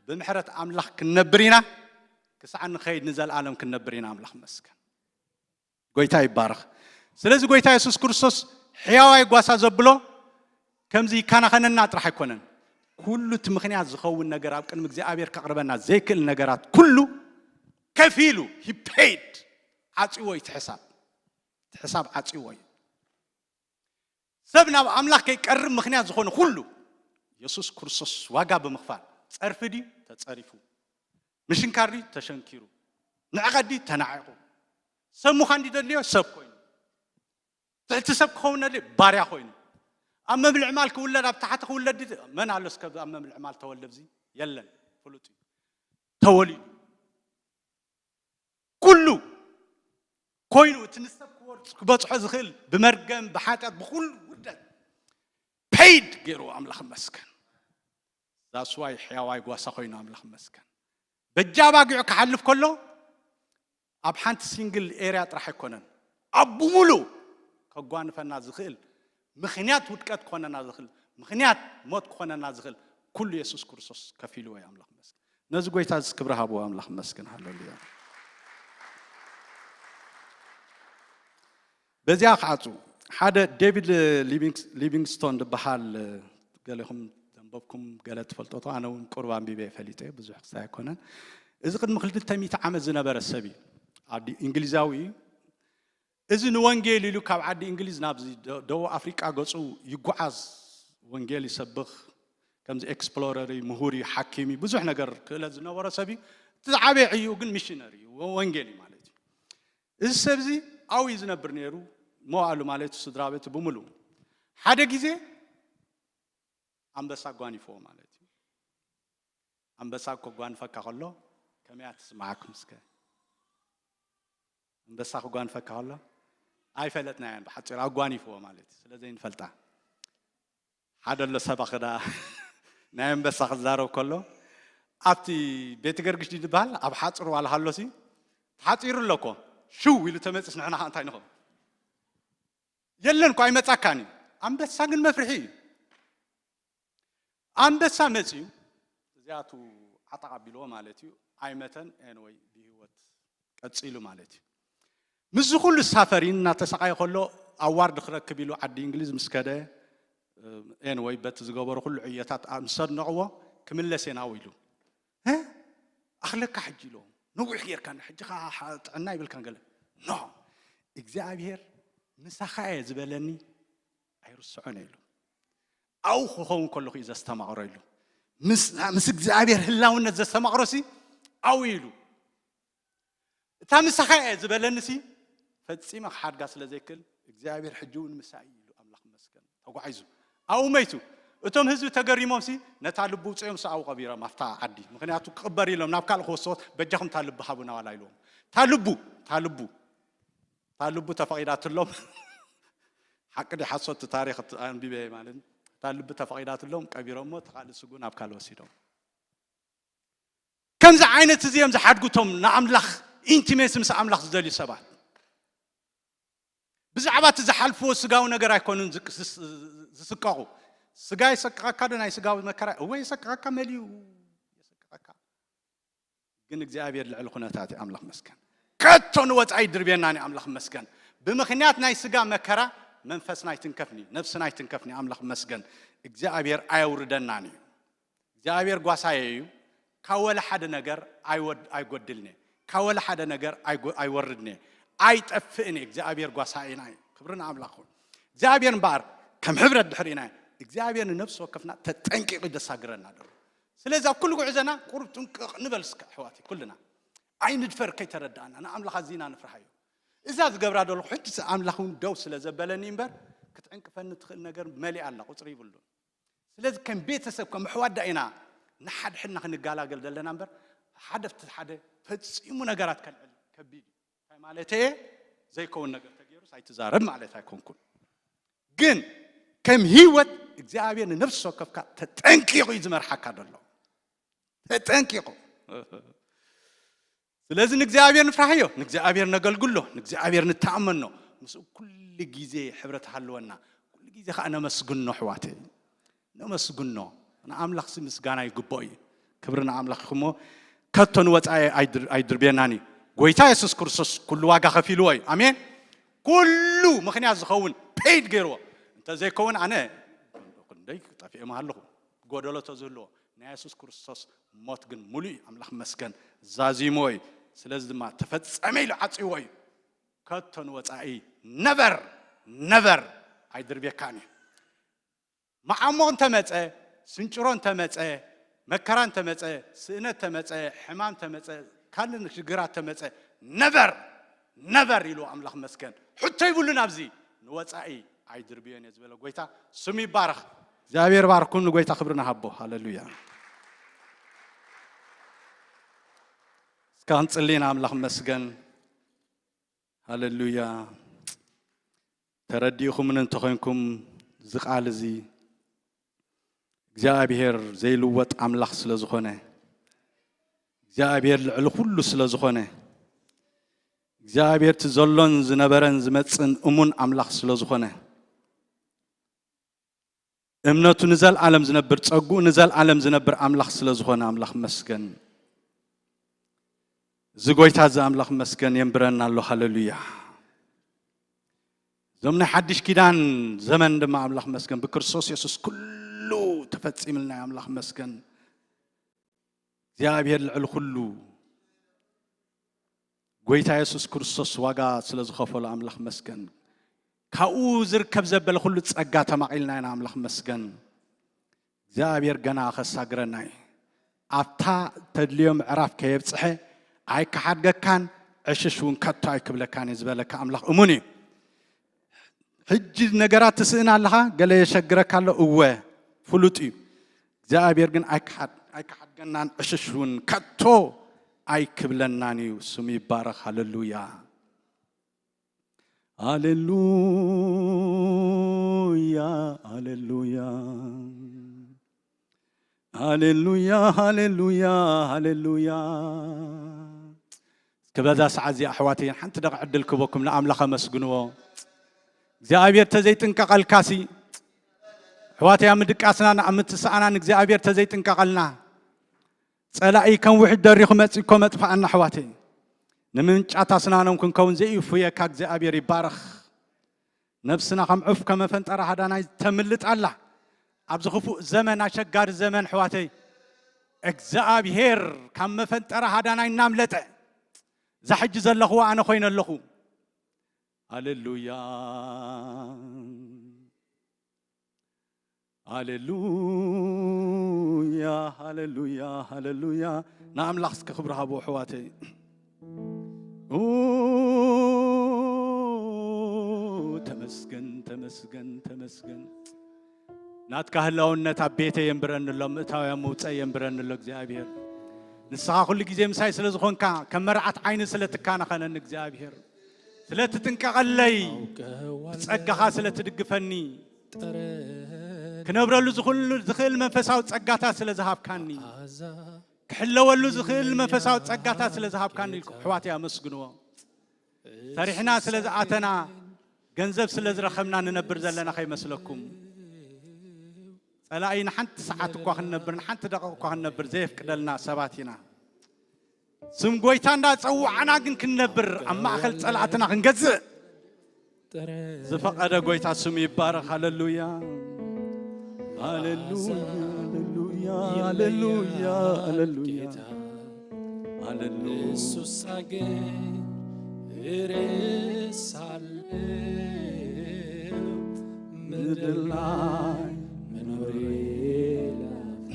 ብምሕረት ኣምላኽ ክንነብር ኢና፣ ክሳዕ ንኸይድ ንዘለኣለም ክንነብር ኢና፣ ኣምላኽ ይመስገን። ጎይታ ይባረኽ። ስለዚ ጎይታ የሱስ ክርስቶስ ሕያዋይ ጓሳ ዘብሎ፣ ከምዚ ይከናኸነና ጥራሕ ኣይኮነን። ኩሉ እቲ ምኽንያት ዝኸውን ነገር ኣብ ቅድሚ እግዚኣብሔር ከቕርበና ዘይክእል ነገራት ኩሉ ከፊሉ he paid ዓጽዎ እዩ። እቲ ሕሳብ እቲ ሕሳብ ዓጽዎ እዩ። ሰብ ናብ ኣምላኽ ከይቀርብ ምኽንያት ዝኾነ ኩሉ የሱስ ክርስቶስ ዋጋ ብምኽፋል ጸርፊ ድዩ ተጸሪፉ፣ ምሽንካር ድዩ ተሸንኪሩ፣ ንዕቐት ድዩ ተናዒቑ፣ ሰብ ምዃን ድዩ ደልዮ ሰብ ኮይኑ፣ ትሕቲ ሰብ ክኸውን ደልዮ ባርያ ኮይኑ፣ ኣብ መብልዕ ማል ክውለድ ኣብ ታሕቲ ክውለድ ድዩ መን ኣሎ እስከ ኣብ መብልዕ ማል ተወልደ ብዚ የለን ፍሉጥ እዩ። ተወሊዱ ኩሉ ኮይኑ እቲ ንሰብ ክወርጽ ክበጽሖ ዝኽእል ብመርገም ብሓጢኣት ብኩሉ ውርደት paid ገይሩ ኣምላኽ መስከን። ዛስዋይ ሕያዋይ ጓሳ ኮይኑ ኣምላኽ መስከን። በጃ ባጊዑ ክሓልፍ ከሎ ኣብ ሓንቲ ሲንግል ኤርያ ጥራሕ ኣይኮነን ኣብ ብሙሉ ከጓንፈና ዝኽእል ምኽንያት ውድቀት ክኾነና ዝኽእል ምኽንያት ሞት ክኾነና ዝኽእል ኩሉ የሱስ ክርስቶስ ከፊልዎ እዩ ኣምላኽ መስከን። ነዚ ጎይታ እዚ ክብሪ ሃብዎ ኣምላኽ መስገን። ሃሌሉያ። በዚኣ ክዓፁ ሓደ ዴቪድ ሊቪንግስቶን ዝበሃል ገሌኹም ዘንበብኩም ገለ ትፈልጦ ቶ ኣነ እውን ቁርብ ኣንቢበ ፈሊጠ ብዙሕ ክሳይ ኣይኮነን። እዚ ቅድሚ ክልተ ሚእቲ ዓመት ዝነበረ ሰብ እዩ። ዓዲ እንግሊዛዊ እዩ። እዚ ንወንጌል ኢሉ ካብ ዓዲ እንግሊዝ ናብዚ ደቡብ ኣፍሪቃ ገፁ ይጓዓዝ፣ ወንጌል ይሰብኽ። ከምዚ ኤክስፕሎረር እዩ፣ ምሁር እዩ፣ ሓኪም እዩ፣ ብዙሕ ነገር ክእለት ዝነበሮ ሰብ እዩ። እቲ ዝዓበየ ዕዩ ግን ሚሽነር እዩ፣ ወንጌል እዩ ማለት እዩ። እዚ ሰብ እዚ ኣብኡ እዩ ዝነብር ነይሩ፣ መዋእሉ ማለት እዩ፣ ስድራ ቤቱ ብምሉ። ሓደ ግዜ ኣንበሳ ጓኒፍዎ ማለት እዩ። ኣንበሳ ከጓንፈካ ከሎ ከመይ እያ ትስምዓኩም እስከ? ኣንበሳ ክጓንፈካ ከሎ ኣይፈለጥናያን፣ ብሓፂሩ ኣጓኒፍዎ ማለት እዩ። ስለ ዘይንፈልጣ ሓደ ኣሎ ሰባ ክዳ ናይ ኣንበሳ ክዛረብ ከሎ ኣብቲ ቤተ ገርግሽ ድዩ ዝበሃል ኣብ ሓፅሩ ዋላ ሃሎሲ ተሓፂሩ ኣሎ እኮ ሽው ኢሉ ተመፅስ ንሕና ከዓ እንታይ ንኸው የለን እኮ ኣይመፃካን እዩ። ኣንበሳ ግን መፍርሒ እዩ። ኣንበሳ መፅዩ እዚኣቱ ዓጣቕ ኣቢልዎ ማለት እዩ። ኣይመተን ኤንወይ ብህይወት ቀፂሉ ማለት እዩ። ምስዚ ኩሉ ሳፈሪን እናተሰቃየ ከሎ ኣዋርድ ክረክብ ኢሉ ዓዲ እንግሊዝ ምስ ከደ ኤንወይ በቲ ዝገበሩ ኩሉ ዕዮታት ምስ ኣድነቕዎ ክምለስ እየ ናብኡ ኢሉ። እ ኣኽለካ ሕጂ ኢልዎም ነዊሕ ጌርካ ሕጂ ጥዕና ይብልካን ገለ ኖ እግዚኣብሔር ምሳኻ እየ ዝበለኒ ኣይርስዖን ኢሉ። ኣው ክኸውን ከለኹ እዩ ዘስተማቕሮ ኢሉ። ምስ እግዚኣብሔር ህላውነት ዘስተማቕሮ ሲ ኣው ኢሉ። እታ ምሳኻ እየ ዝበለኒ ሲ ፈጺመ ክሓድጋ ስለ ዘይክእል እግዚኣብሔር ሕጂ እውን ምሳይ ኢሉ ኣምላኽ መስገን ተጓዒዙ። ኣብኡ መይቱ። እቶም ህዝቢ ተገሪሞም ሲ ነታ ልቡ ውፅኦም ሲ ኣብኡ ቀቢሮም ኣብታ ዓዲ። ምክንያቱ ክቕበር ኢሎም ናብ ካልእ ክወስዎት በጃኹም እታ ልቢ ሃቡና ዋላ ኢልዎም። እታ ልቡ እታ ልቡ እታ ልቡ ተፈቒዳትሎም ሓቂ ዲ ሓሶት ታሪክ ኣንቢበ ማለት እታ ልቢ ተፈቒዳትሎም ቀቢሮሞ ተኻልእ ስጉ ናብ ካልእ ወሲዶም። ከምዚ ዓይነት እዚ እዮም ዝሓድጉ እቶም ንኣምላኽ ኢንቲሜሲ ምስ ኣምላኽ ዝደልዩ ሰባት። ብዛዕባ እቲ ዝሓልፍዎ ስጋዊ ነገር ኣይኮኑን ዝስቀቑ። ስጋ ይሰቅቐካ ዶ ናይ ስጋዊ መከራ እወ ይሰቅቐካ መሊኡ ይሰቅቐካ። ግን እግዚኣብሔር ልዕሊ ኩነታት ኣምላኽ መስገን ከቶ ንወፃኢ ድርቤና ኒ ኣምላኽ መስገን። ብምኽንያት ናይ ስጋ መከራ መንፈስና ኣይትንከፍኒ ነብስና ኣይትንከፍኒ ኣምላኽ መስገን። እግዚኣብሔር ኣየውርደናን እዩ። እግዚኣብሔር ጓሳየ እዩ። ካብ ወላ ሓደ ነገር ኣይጎድልኒ። ካብ ወላ ሓደ ነገር ኣይወርድኒ። ኣይጠፍእኒ እግዚኣብሔር ጓሳየና እዩ። ክብሪ ንኣምላኽ ይኹን። እግዚኣብሔር እምበኣር ከም ሕብረት ድሕሪና እግዚኣብሔር ንነብሲ ወከፍና ተጠንቂቑ ደሳግረና ደሎ። ስለዚ ኣብ ኩሉ ጉዕዘና ቁሩብ ጥንቅቕ ንበል እስከ ኣሕዋተይ ኩልና ኣይንድፈር ከይተረዳእና ንኣምላኽ ኣዚና ንፍርሃዮ። እዛ ዝገብራ ደለኹ ሕጂ ኣምላኽ እውን ደው ስለ ዘበለኒ እምበር ክትዕንቅፈኒ ትኽእል ነገር መሊኣ ኣላ ቁፅሪ ይብሉን። ስለዚ ከም ቤተሰብ ከም ኣሕዋዳ ኢና ንሓድሕድና ክንገላገል ዘለና እምበር ሓደ ፍቲ ሓደ ፈፂሙ ነገራት ከልዕል ከቢድ እዩ። እንታይ ማለት እየ ዘይከውን ነገር ተገይሩስ ኣይትዛረብ ማለት ኣይኮንኩን። ግን ከም ህይወት እግዚኣብሔር ንነፍሲ ወከፍካ ተጠንቂቑ እዩ ዝመርሓካ ዘሎ። ተጠንቂቑ። ስለዚ ንእግዚኣብሔር ንፍራሕዮ፣ ንእግዚኣብሔር ነገልግሎ፣ ንእግዚኣብሔር ንተኣመኖ። ምስኡ ኩሉ ግዜ ሕብረት ሃለወና። ኩሉ ግዜ ከዓ ነመስግኖ ኣሕዋተይ። ነመስግኖ። ንኣምላኽሲ ምስጋና ይግብኦ እዩ። ክብሪ ንኣምላኽ ይኹሞ። ከቶ ንወፃኢ ኣይድርብየናን እዩ። ጎይታ የሱስ ክርስቶስ ኩሉ ዋጋ ከፊልዎ እዩ። ኣሜን። ኩሉ ምኽንያት ዝኸውን ፔይድ ገይርዎ። እንተዘይከውን ኣነ ክንደይ ጠፊኤ ምሃለኹ። ጎደሎ ተዝህልዎ፣ ናይ የሱስ ክርስቶስ ሞት ግን ሙሉእ እዩ። ኣምላኽ መስገን ዛዚሞ እዩ። ስለዚ ድማ ተፈጸመ ኢሉ ዓጽይዎ እዩ። ከቶ ንወጻኢ ነቨር ነቨር ኣይድርብየካን እዩ። መዓሞ እንተመጸ፣ ስንጭሮ እንተመጸ፣ መከራ እንተመጸ፣ ስእነት ተመጸ፣ ሕማም ተመጸ፣ ካልእ ሽግራት ተመጸ፣ ነቨር ነቨር ኢሉ ኣምላኽ መስገን ሕቶ ይብሉን ኣብዚ ንወጻኢ ኣይድርብዮን እየ ዝበለ ጎይታ ስሙ ይባረኽ። እግዚኣብሔር ባርኩም። ንጎይታ ክብሪ ንሃቦ። ሃሌሉያ። እስካ ክንጽሊ ኢና። ኣምላኽ መስገን። ሃሌሉያ። ተረዲእኹምን እንተኾይንኩም፣ እዚ ቃል እዚ እግዚኣብሔር ዘይልወጥ ኣምላኽ ስለ ዝኾነ፣ እግዚኣብሔር ልዕሊ ኩሉ ስለ ዝኾነ፣ እግዚኣብሔር እቲ ዘሎን ዝነበረን ዝመጽእን እሙን ኣምላኽ ስለ ዝኾነ፣ እምነቱ ንዘልኣለም ዝነብር፣ ጸግኡ ንዘልኣለም ዝነብር ኣምላኽ ስለ ዝኾነ ኣምላኽ መስገን። እዚ ጎይታ እዚ ኣምላኽ መስገን የንብረና ኣሎ። ሃሌሉያ። እዞም ናይ ሓድሽ ኪዳን ዘመን ድማ ኣምላኽ መስገን፣ ብክርስቶስ የሱስ ኩሉ ተፈጺምልና እዩ። ኣምላኽ መስገን። እግዚኣብሔር ልዕሊ ኩሉ ጎይታ የሱስ ክርስቶስ ዋጋ ስለ ዝኸፈሎ ኣምላኽ መስገን። ካብኡ ዝርከብ ዘበለ ኩሉ ጸጋ ተማቒልና ኢና። ኣምላኽ መስገን። እግዚኣብሔር ገና ከሳግረና እዩ። ኣብታ ተድልዮ ምዕራፍ ከየብጽሐ ኣይከሓድገካን፣ ዕሽሽ እውን ከቶ ኣይክብለካን እዩ ዝበለካ ኣምላኽ እሙን እዩ። ሕጂ ነገራት ትስእን ኣለኻ፣ ገለ የሸግረካ ኣሎ፣ እወ ፍሉጥ እዩ። እግዚኣብሔር ግን ኣይከሓድ-፣ ኣይከሓድገናን፣ ዕሽሽ እውን ከቶ ኣይክብለናን እዩ። ስሙ ይባረኽ። ሃሌሉያ። ሃሌሉያ፣ ሃሌሉያ፣ ሃሌሉያ፣ ሃሌሉያ፣ ሃሌሉያ። እስከ በዛ ሰዓት እዚኣ ኣሕዋተይ ሓንቲ ደቂ ዕድል ክበኩም ንኣምላኽ ኣመስግንዎ። እግዚኣብሔር ተዘይጥንቀቐልካሲ ኣሕዋተይ ኣብ ምድቃስናን ኣብ ምትስኣናን እግዚኣብሔር ተዘይጥንቀቐልና ጸላኢ ከም ውሕጅ ደሪኹ መጺኡ እኮ መጥፍኣና ኣሕዋተይ። ንምንጫት ኣስናኖም ክንከውን ዘይእፉየካ እግዚኣብሔር ይባረኽ። ነብስና ከም ዑፍ ከም መፈንጠራ ሃዳናይ ተምልጥ ኣላ። ኣብዚ ክፉእ ዘመን ኣሸጋሪ ዘመን ኣሕዋተይ እግዚኣብሔር ካብ መፈንጠራ ሃዳናይ እናምለጠ እዛ ሕጂ ዘለኽዎ ኣነ ኮይነ ኣለኹ። ሃሌሉያ። ሃሌሉያ፣ ሃሌሉያ፣ ሃሌሉያ። ንኣምላኽ እስከ ክብሪ ሃቦ ኣሕዋተይ። ኡ፣ ተመስገን፣ ተመስገን፣ ተመስገን። ናትካ ህላውነት ኣብ ቤተይ የንብረኒ ኣሎ፣ ምእታው ኣብ ምውፀይ የንብረኒ ኣሎ እግዚኣብሔር። ንስኻ ኩሉ ግዜ ምሳይ ስለ ዝኾንካ፣ ከም መርዓት ዓይኒ ስለ ትካናኸነኒ እግዚኣብሔር። ስለ ትጥንቀቐለይ፣ ብጸጋኻ ስለ ትድግፈኒ፣ ክነብረሉ ዝኽእል፣ ዝኽእል መንፈሳዊ ጸጋታት ስለ ዝሃብካኒ፣ ክሕለወሉ ዝኽእል መንፈሳዊ ጸጋታት ስለ ዝሃብካኒ ኢልኩም ኣሕዋተይ ኣመስግንዎ። ሰሪሕና ስለ ዝኣተና፣ ገንዘብ ስለ ዝረኸብና ንነብር ዘለና ከይመስለኩም። ጸላኢ ንሓንቲ ሰዓት እኳ ክንነብር፣ ንሓንቲ ደቂቕ እኳ ክንነብር ዘየፍቅደልና ሰባት ኢና። ስም ጎይታ እንዳጸዋዕና ግን ክንነብር፣ ኣብ ማእከል ጸላእትና ክንገዝእ ዝፈቐደ ጎይታ ስሙ ይባረኽ። ሃሌሉያ፣ ሃሌሉያ፣ ሃሌሉያ፣ ሃሌሉያ፣ ሃሌሉያ። እሱሳ ግን ርሳለው ምድር ላይ መኖሬ ላፍታ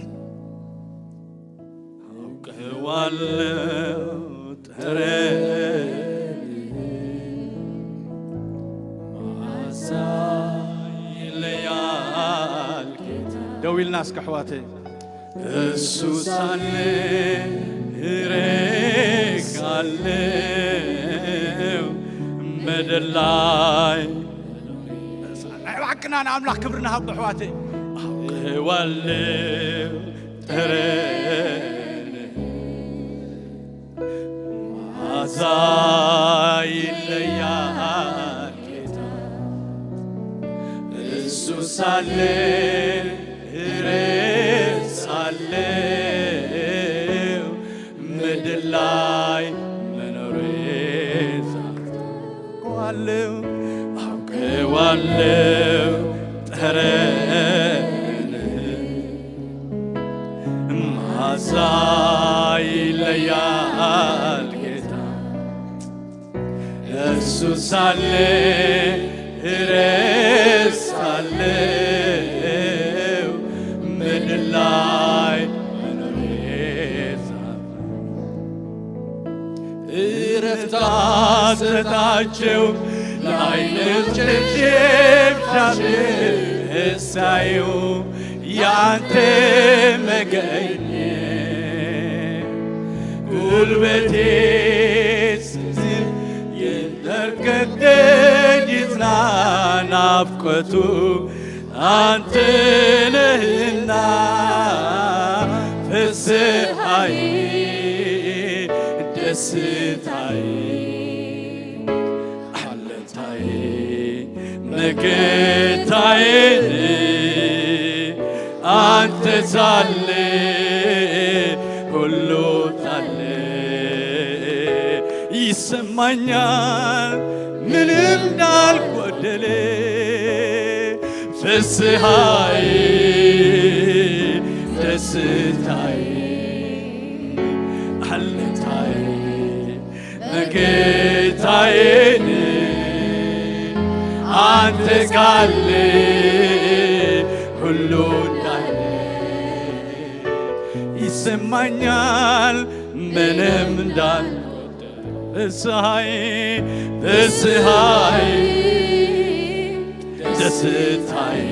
አውቀዋለው ጠረንህ መዓዛ ይለያል ጌታ። ደው ኢልና እስከ ኣሕዋተይ። እሱ ሳለ እረሳለው ምድር ላይ ናይ ባዕቅና ንኣምላኽ ክብሪ ንሃቦ ኣሕዋተይ። ኣውቀዋለው ጠረንህ መዓዛ ይለያል ጌታ። እሱ ሳለ እረሳለው ምድር ላይ መኖሬ አውቀዋለው፣ አውቀዋለው ጠረንህ ያል ጌታ እሱ ሳለ እረሳለው ምድር ላይ መኖሬ ሳለ እረፍት አሰጣቸው ለዓይኖቼ ሻሽ እስካዩ ያንተ መገኘት ጉልበቴ ስዝል ይንበርከክ ደጅ ይጽና ናፍቆቱ አንተ ነህና ፍስሐዬ ደስታዬ አለታዬ መከታዬ አንተ ሳለ ሁሉ ሳለ ይሰማኛል ምንም እንዳልጎደለ ፍስሐዬ ደስታዬ አለታዬ መከታዬን አንተ ካለ ሁሉ እንዳለ ይሰማኛል ምንም እንዳልጎደለ ፍስሐዬ ፍስሐዬ ደስታዬ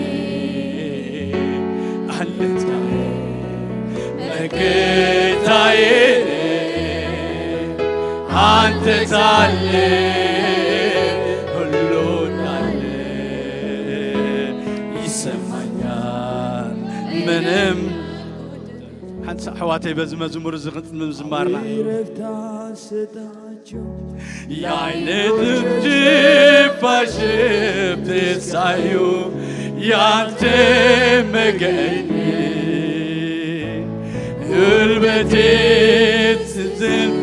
አለታዬ መከታዬ አንተ ሳለ ሁሉ እንዳለ ይሰማኛል ምንም ሓንቲ ሳዕ ኣሕዋተይ በዚ መዝሙር እዚ ክንምዝማርና የዓይነትም ጅፋሽፍት ሳዩ ያንተ መገኘት ጉልበቴ ስዝል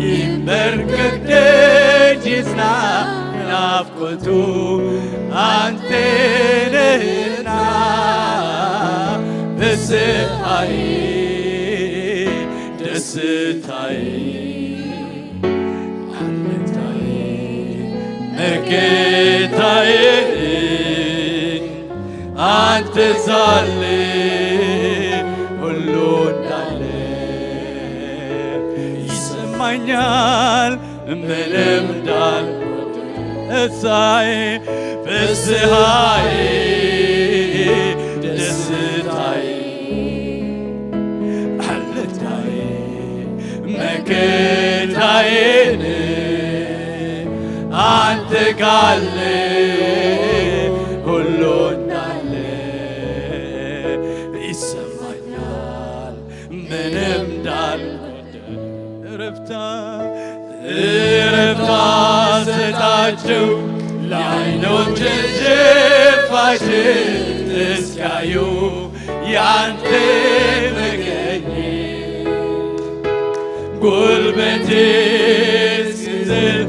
ይንበርከክ ደጅ ይጽና ናፍቆቱ አንተ ነህና ፍስሐዬ ደስታዬ አለታዬ መከታዬ አንተ ሳለ ሁሉ እንዳለ ይሰማኛል ምንም እንዳልጎደለ እሳይ ፍስሐዬ ደስታዬ አለታዬ መከታዬን አንተ ካለ ሁሉ እንዳለ ይሰማኛል ምንም እንዳልጎደለ እረፍታ እረፍታ ሰጣቸው ለዓይኖቼ ፋሽን እስኪያዩ ያንተ መገኘት ጉልበቴ ሲዝል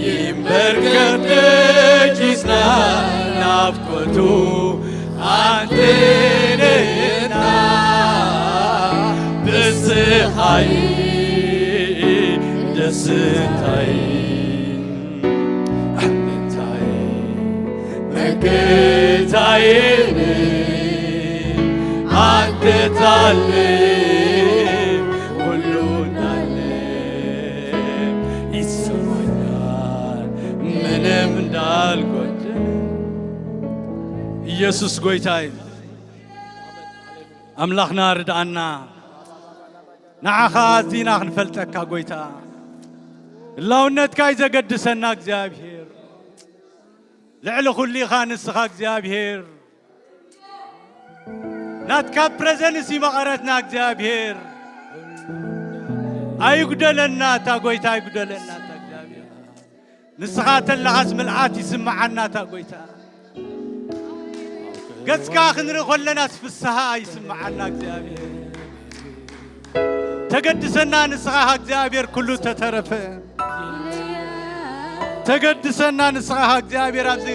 ይንበርከክ ደጅ ይጽና ናፍቆቱ አንተ ነህና ፍስሐዬ ደስታዬ አለታዬ መከታዬን አንተ ታለ ሁሉ እንዳለ ይሰማኛል ምንም እንዳልጎደለ ኢየሱስ ጎይታይ ኣምላኽና ርድኣና ንዓኻ ኣዚና ክንፈልጠካ ጎይታ ህላውነትካ እዩ ዘገድሰና እግዚኣብሔር ልዕሊ ኩሉ ኢኻ ንስኻ እግዚኣብሔር ናትካ ፕረዘንስ እዩ መቐረትና እግዚኣብሔር ኣይጉደለና እታ ጎይታ ኣይጉደለና እታ እግዚኣብሔር ንስኻ ተለኻስ ምልኣት ይስምዓና እታ ጎይታ ገጽካ ክንርኢ ከለናስ ፍስሃ ይስምዓና እግዚኣብሔር ተገድሰና ንስኻ እግዚኣብሔር ኩሉ ተተረፈ ተገድሰና ንስኻ እግዚኣብሔር ኣብዚ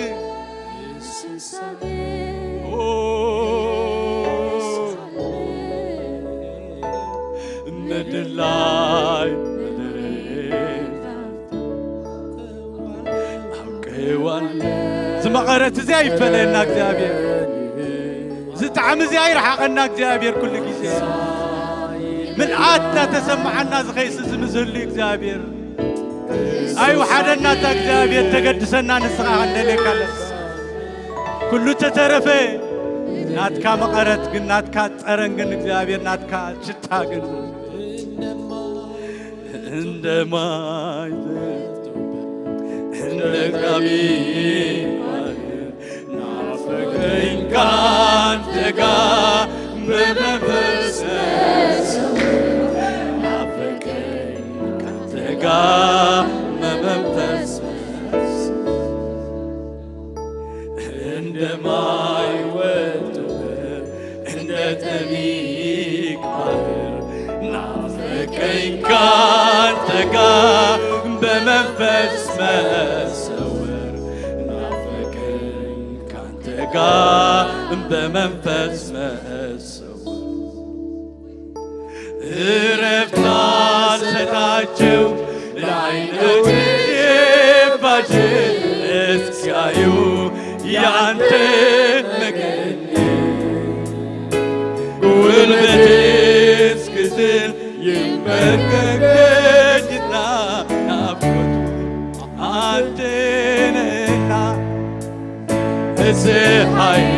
ምድላይ ምድሪ ኣብቅዋለ። እዚ መቐረት እዚ ኣይፈለየና እግዚኣብሔር። እዚ ጣዕሚ እዚ ኣይረሓቐና እግዚኣብሔር። ኩሉ ግዜ ምልኣት እናተሰማዓና ዝኸይስ እዚ ምስሉ እግዚኣብሔር። ኣይውሓደና እታ እግዚኣብሔር፣ ተገድሰና ንስኻ ክንደልየካ ኣለና። ኩሉ ተተረፈ ናትካ መቐረት ግን፣ ናትካ ጸረን ግን እግዚኣብሔር፣ ናትካ ሽታ ግን እንደ ማይ እንደ ጋቢ ናፈቀኝ ካንተ ጋር በመንፈስ ናፈቀኝ ካንተ ጋር በመንፈስ እንደ ማይወጡ እንደ ጠሊቅ ባህር ናፈቀኝ ካንተ ጋር በመንፈስ መሰወር ናፈቀኝ ካንተ ጋር በመንፈስ መሰወር እረፍት አልሰጣቸው ለዓይኖቼ ባች እስኪያዩ ያንተ መገኘት ጉልበቴ እስክዝል ይንበርከክ ደጅና ናፍቆቱ አንተ ነህና ፍስሐዬ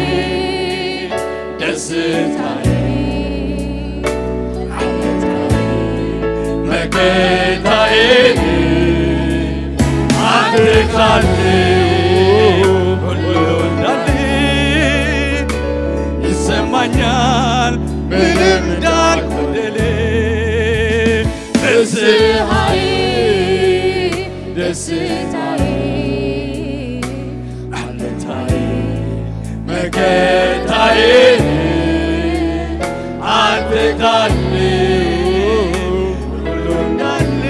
ደስታዬ መከታዬ አንተ ካለ ሁሉ እንዳለ ይሰማኛል ምንም እንዳልጎደለ ፍስሐዬ ደስታዬ አለታዬ መከታዬ አንተ ካለ ሁሉ እንዳለ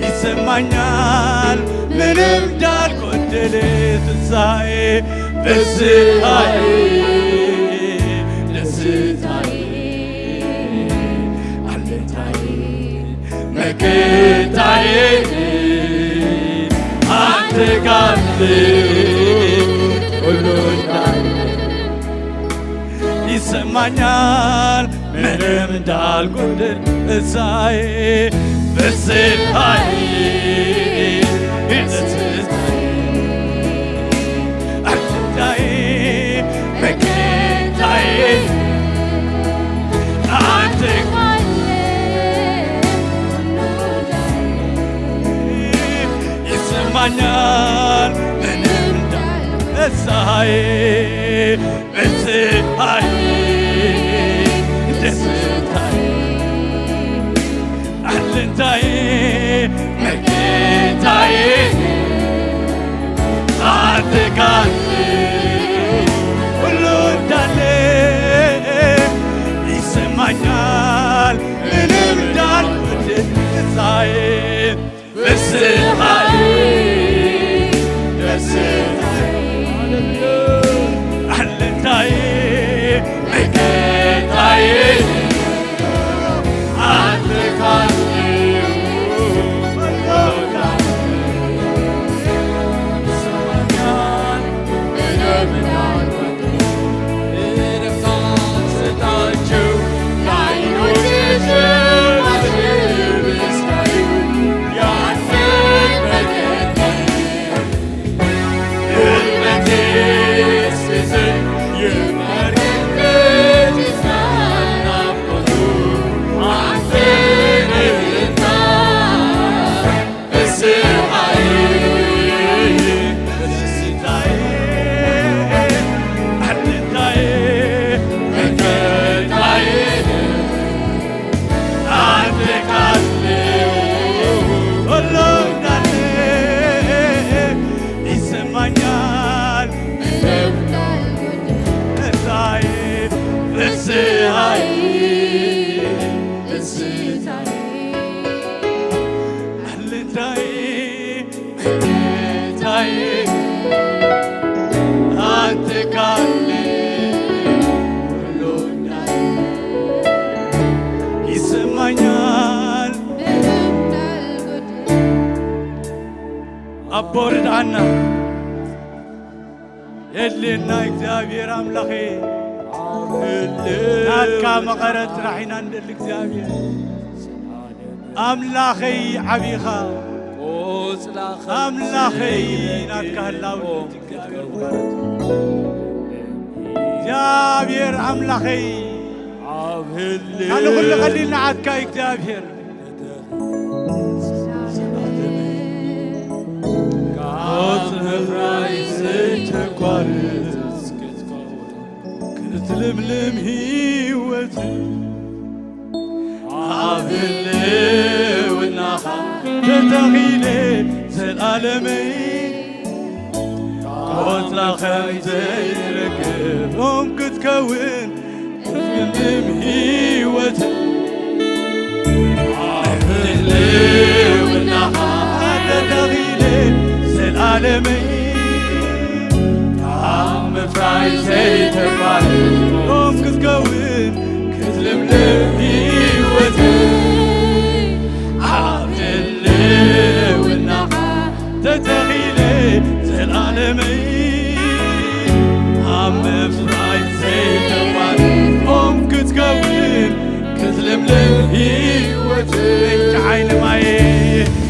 ይሰማኛል ምንም እንዳልጎደለ ትንሣኤ ፍስሐዬ ደስታዬ አለታዬ መከታዬ አንተ ካለ ሁሉ እንዳለ ይሰማኛል ምንም እንዳልጎደል እሳዬ ፍስሐዬ ደስታዬ አለታዬ መከታዬ አንተ ይሰማኛል ምንም እንዳልረሳዬ ፍስሐዬ ደስታዬ አለታዬ መከታዬ አንተ ካለ ሁሉ እንዳለ ይሰማኛል ምንም እንዳልጎደል እሳዬ ፍስሐዬ ደስታዬ አለታዬ መከታዬ አንተ ካለ ይሰማኛል ደስታዬ ፍስሐዬ ደስታዬ አለታዬ መከታዬ አንተ ካለ ሁሉ እንዳለ ኣቦ ርድኣና። የድልየና እግዚኣብሔር ኣምላኸይ፣ ናትካ መቐረት ጥራሕ ኢና ንደሊ እግዚኣብሔር። ኣምላኸይ ዓቢኻ፣ ኣምላኸይ ናትካ ህላው እግዚኣብሔር ኣምላኸይ፣ ካልእ ኩሉ ቀሊል ንዓትካ እዩ እግዚኣብሔር። ቆጽሊ ምፍራይ ዘይተቋርጽ ክትልምልም ህይወት ኣብ ህልውናኻ ተተኺለ ዘላለመይ ቆጽላ ከም ዘይረግፍ ኦም ክትከውን ክትልምልም ህይወት ኣብ ህልውናኻ ተተኺለ ዘላለመይ ካብ ምፍራይ ዘይተቋርጥ ኦም ክትከውን ክትልምልም ህይወት ኣብ ህልውናኻ ተተኺለ ዘላለመይ ኣብ ምፍራይ ዘይተቋርጥ ኦም ክትከውን ክትልምልም ህይወት ምንጭ ዓይኒ ማየ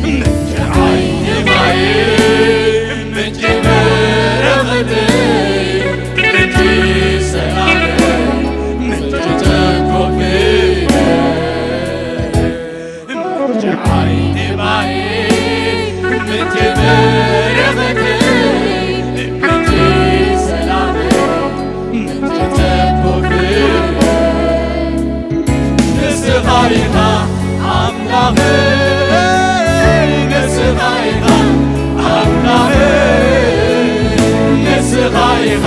ምንጭ ዓይኒ ማየ ምንጭ በረኸት ምንጭ ሰላም ምንጭ ተኮፍየ ምንጭ ዓይኒ ማየ ምንጭ በረኸት ምንጭ ሰላም ምንጭ ተኮፍየ ንስኻ ኢኻ ኣምላኸይ ንስኻ ኢኻ ኣምላኸይ ንስኻ ኢኻ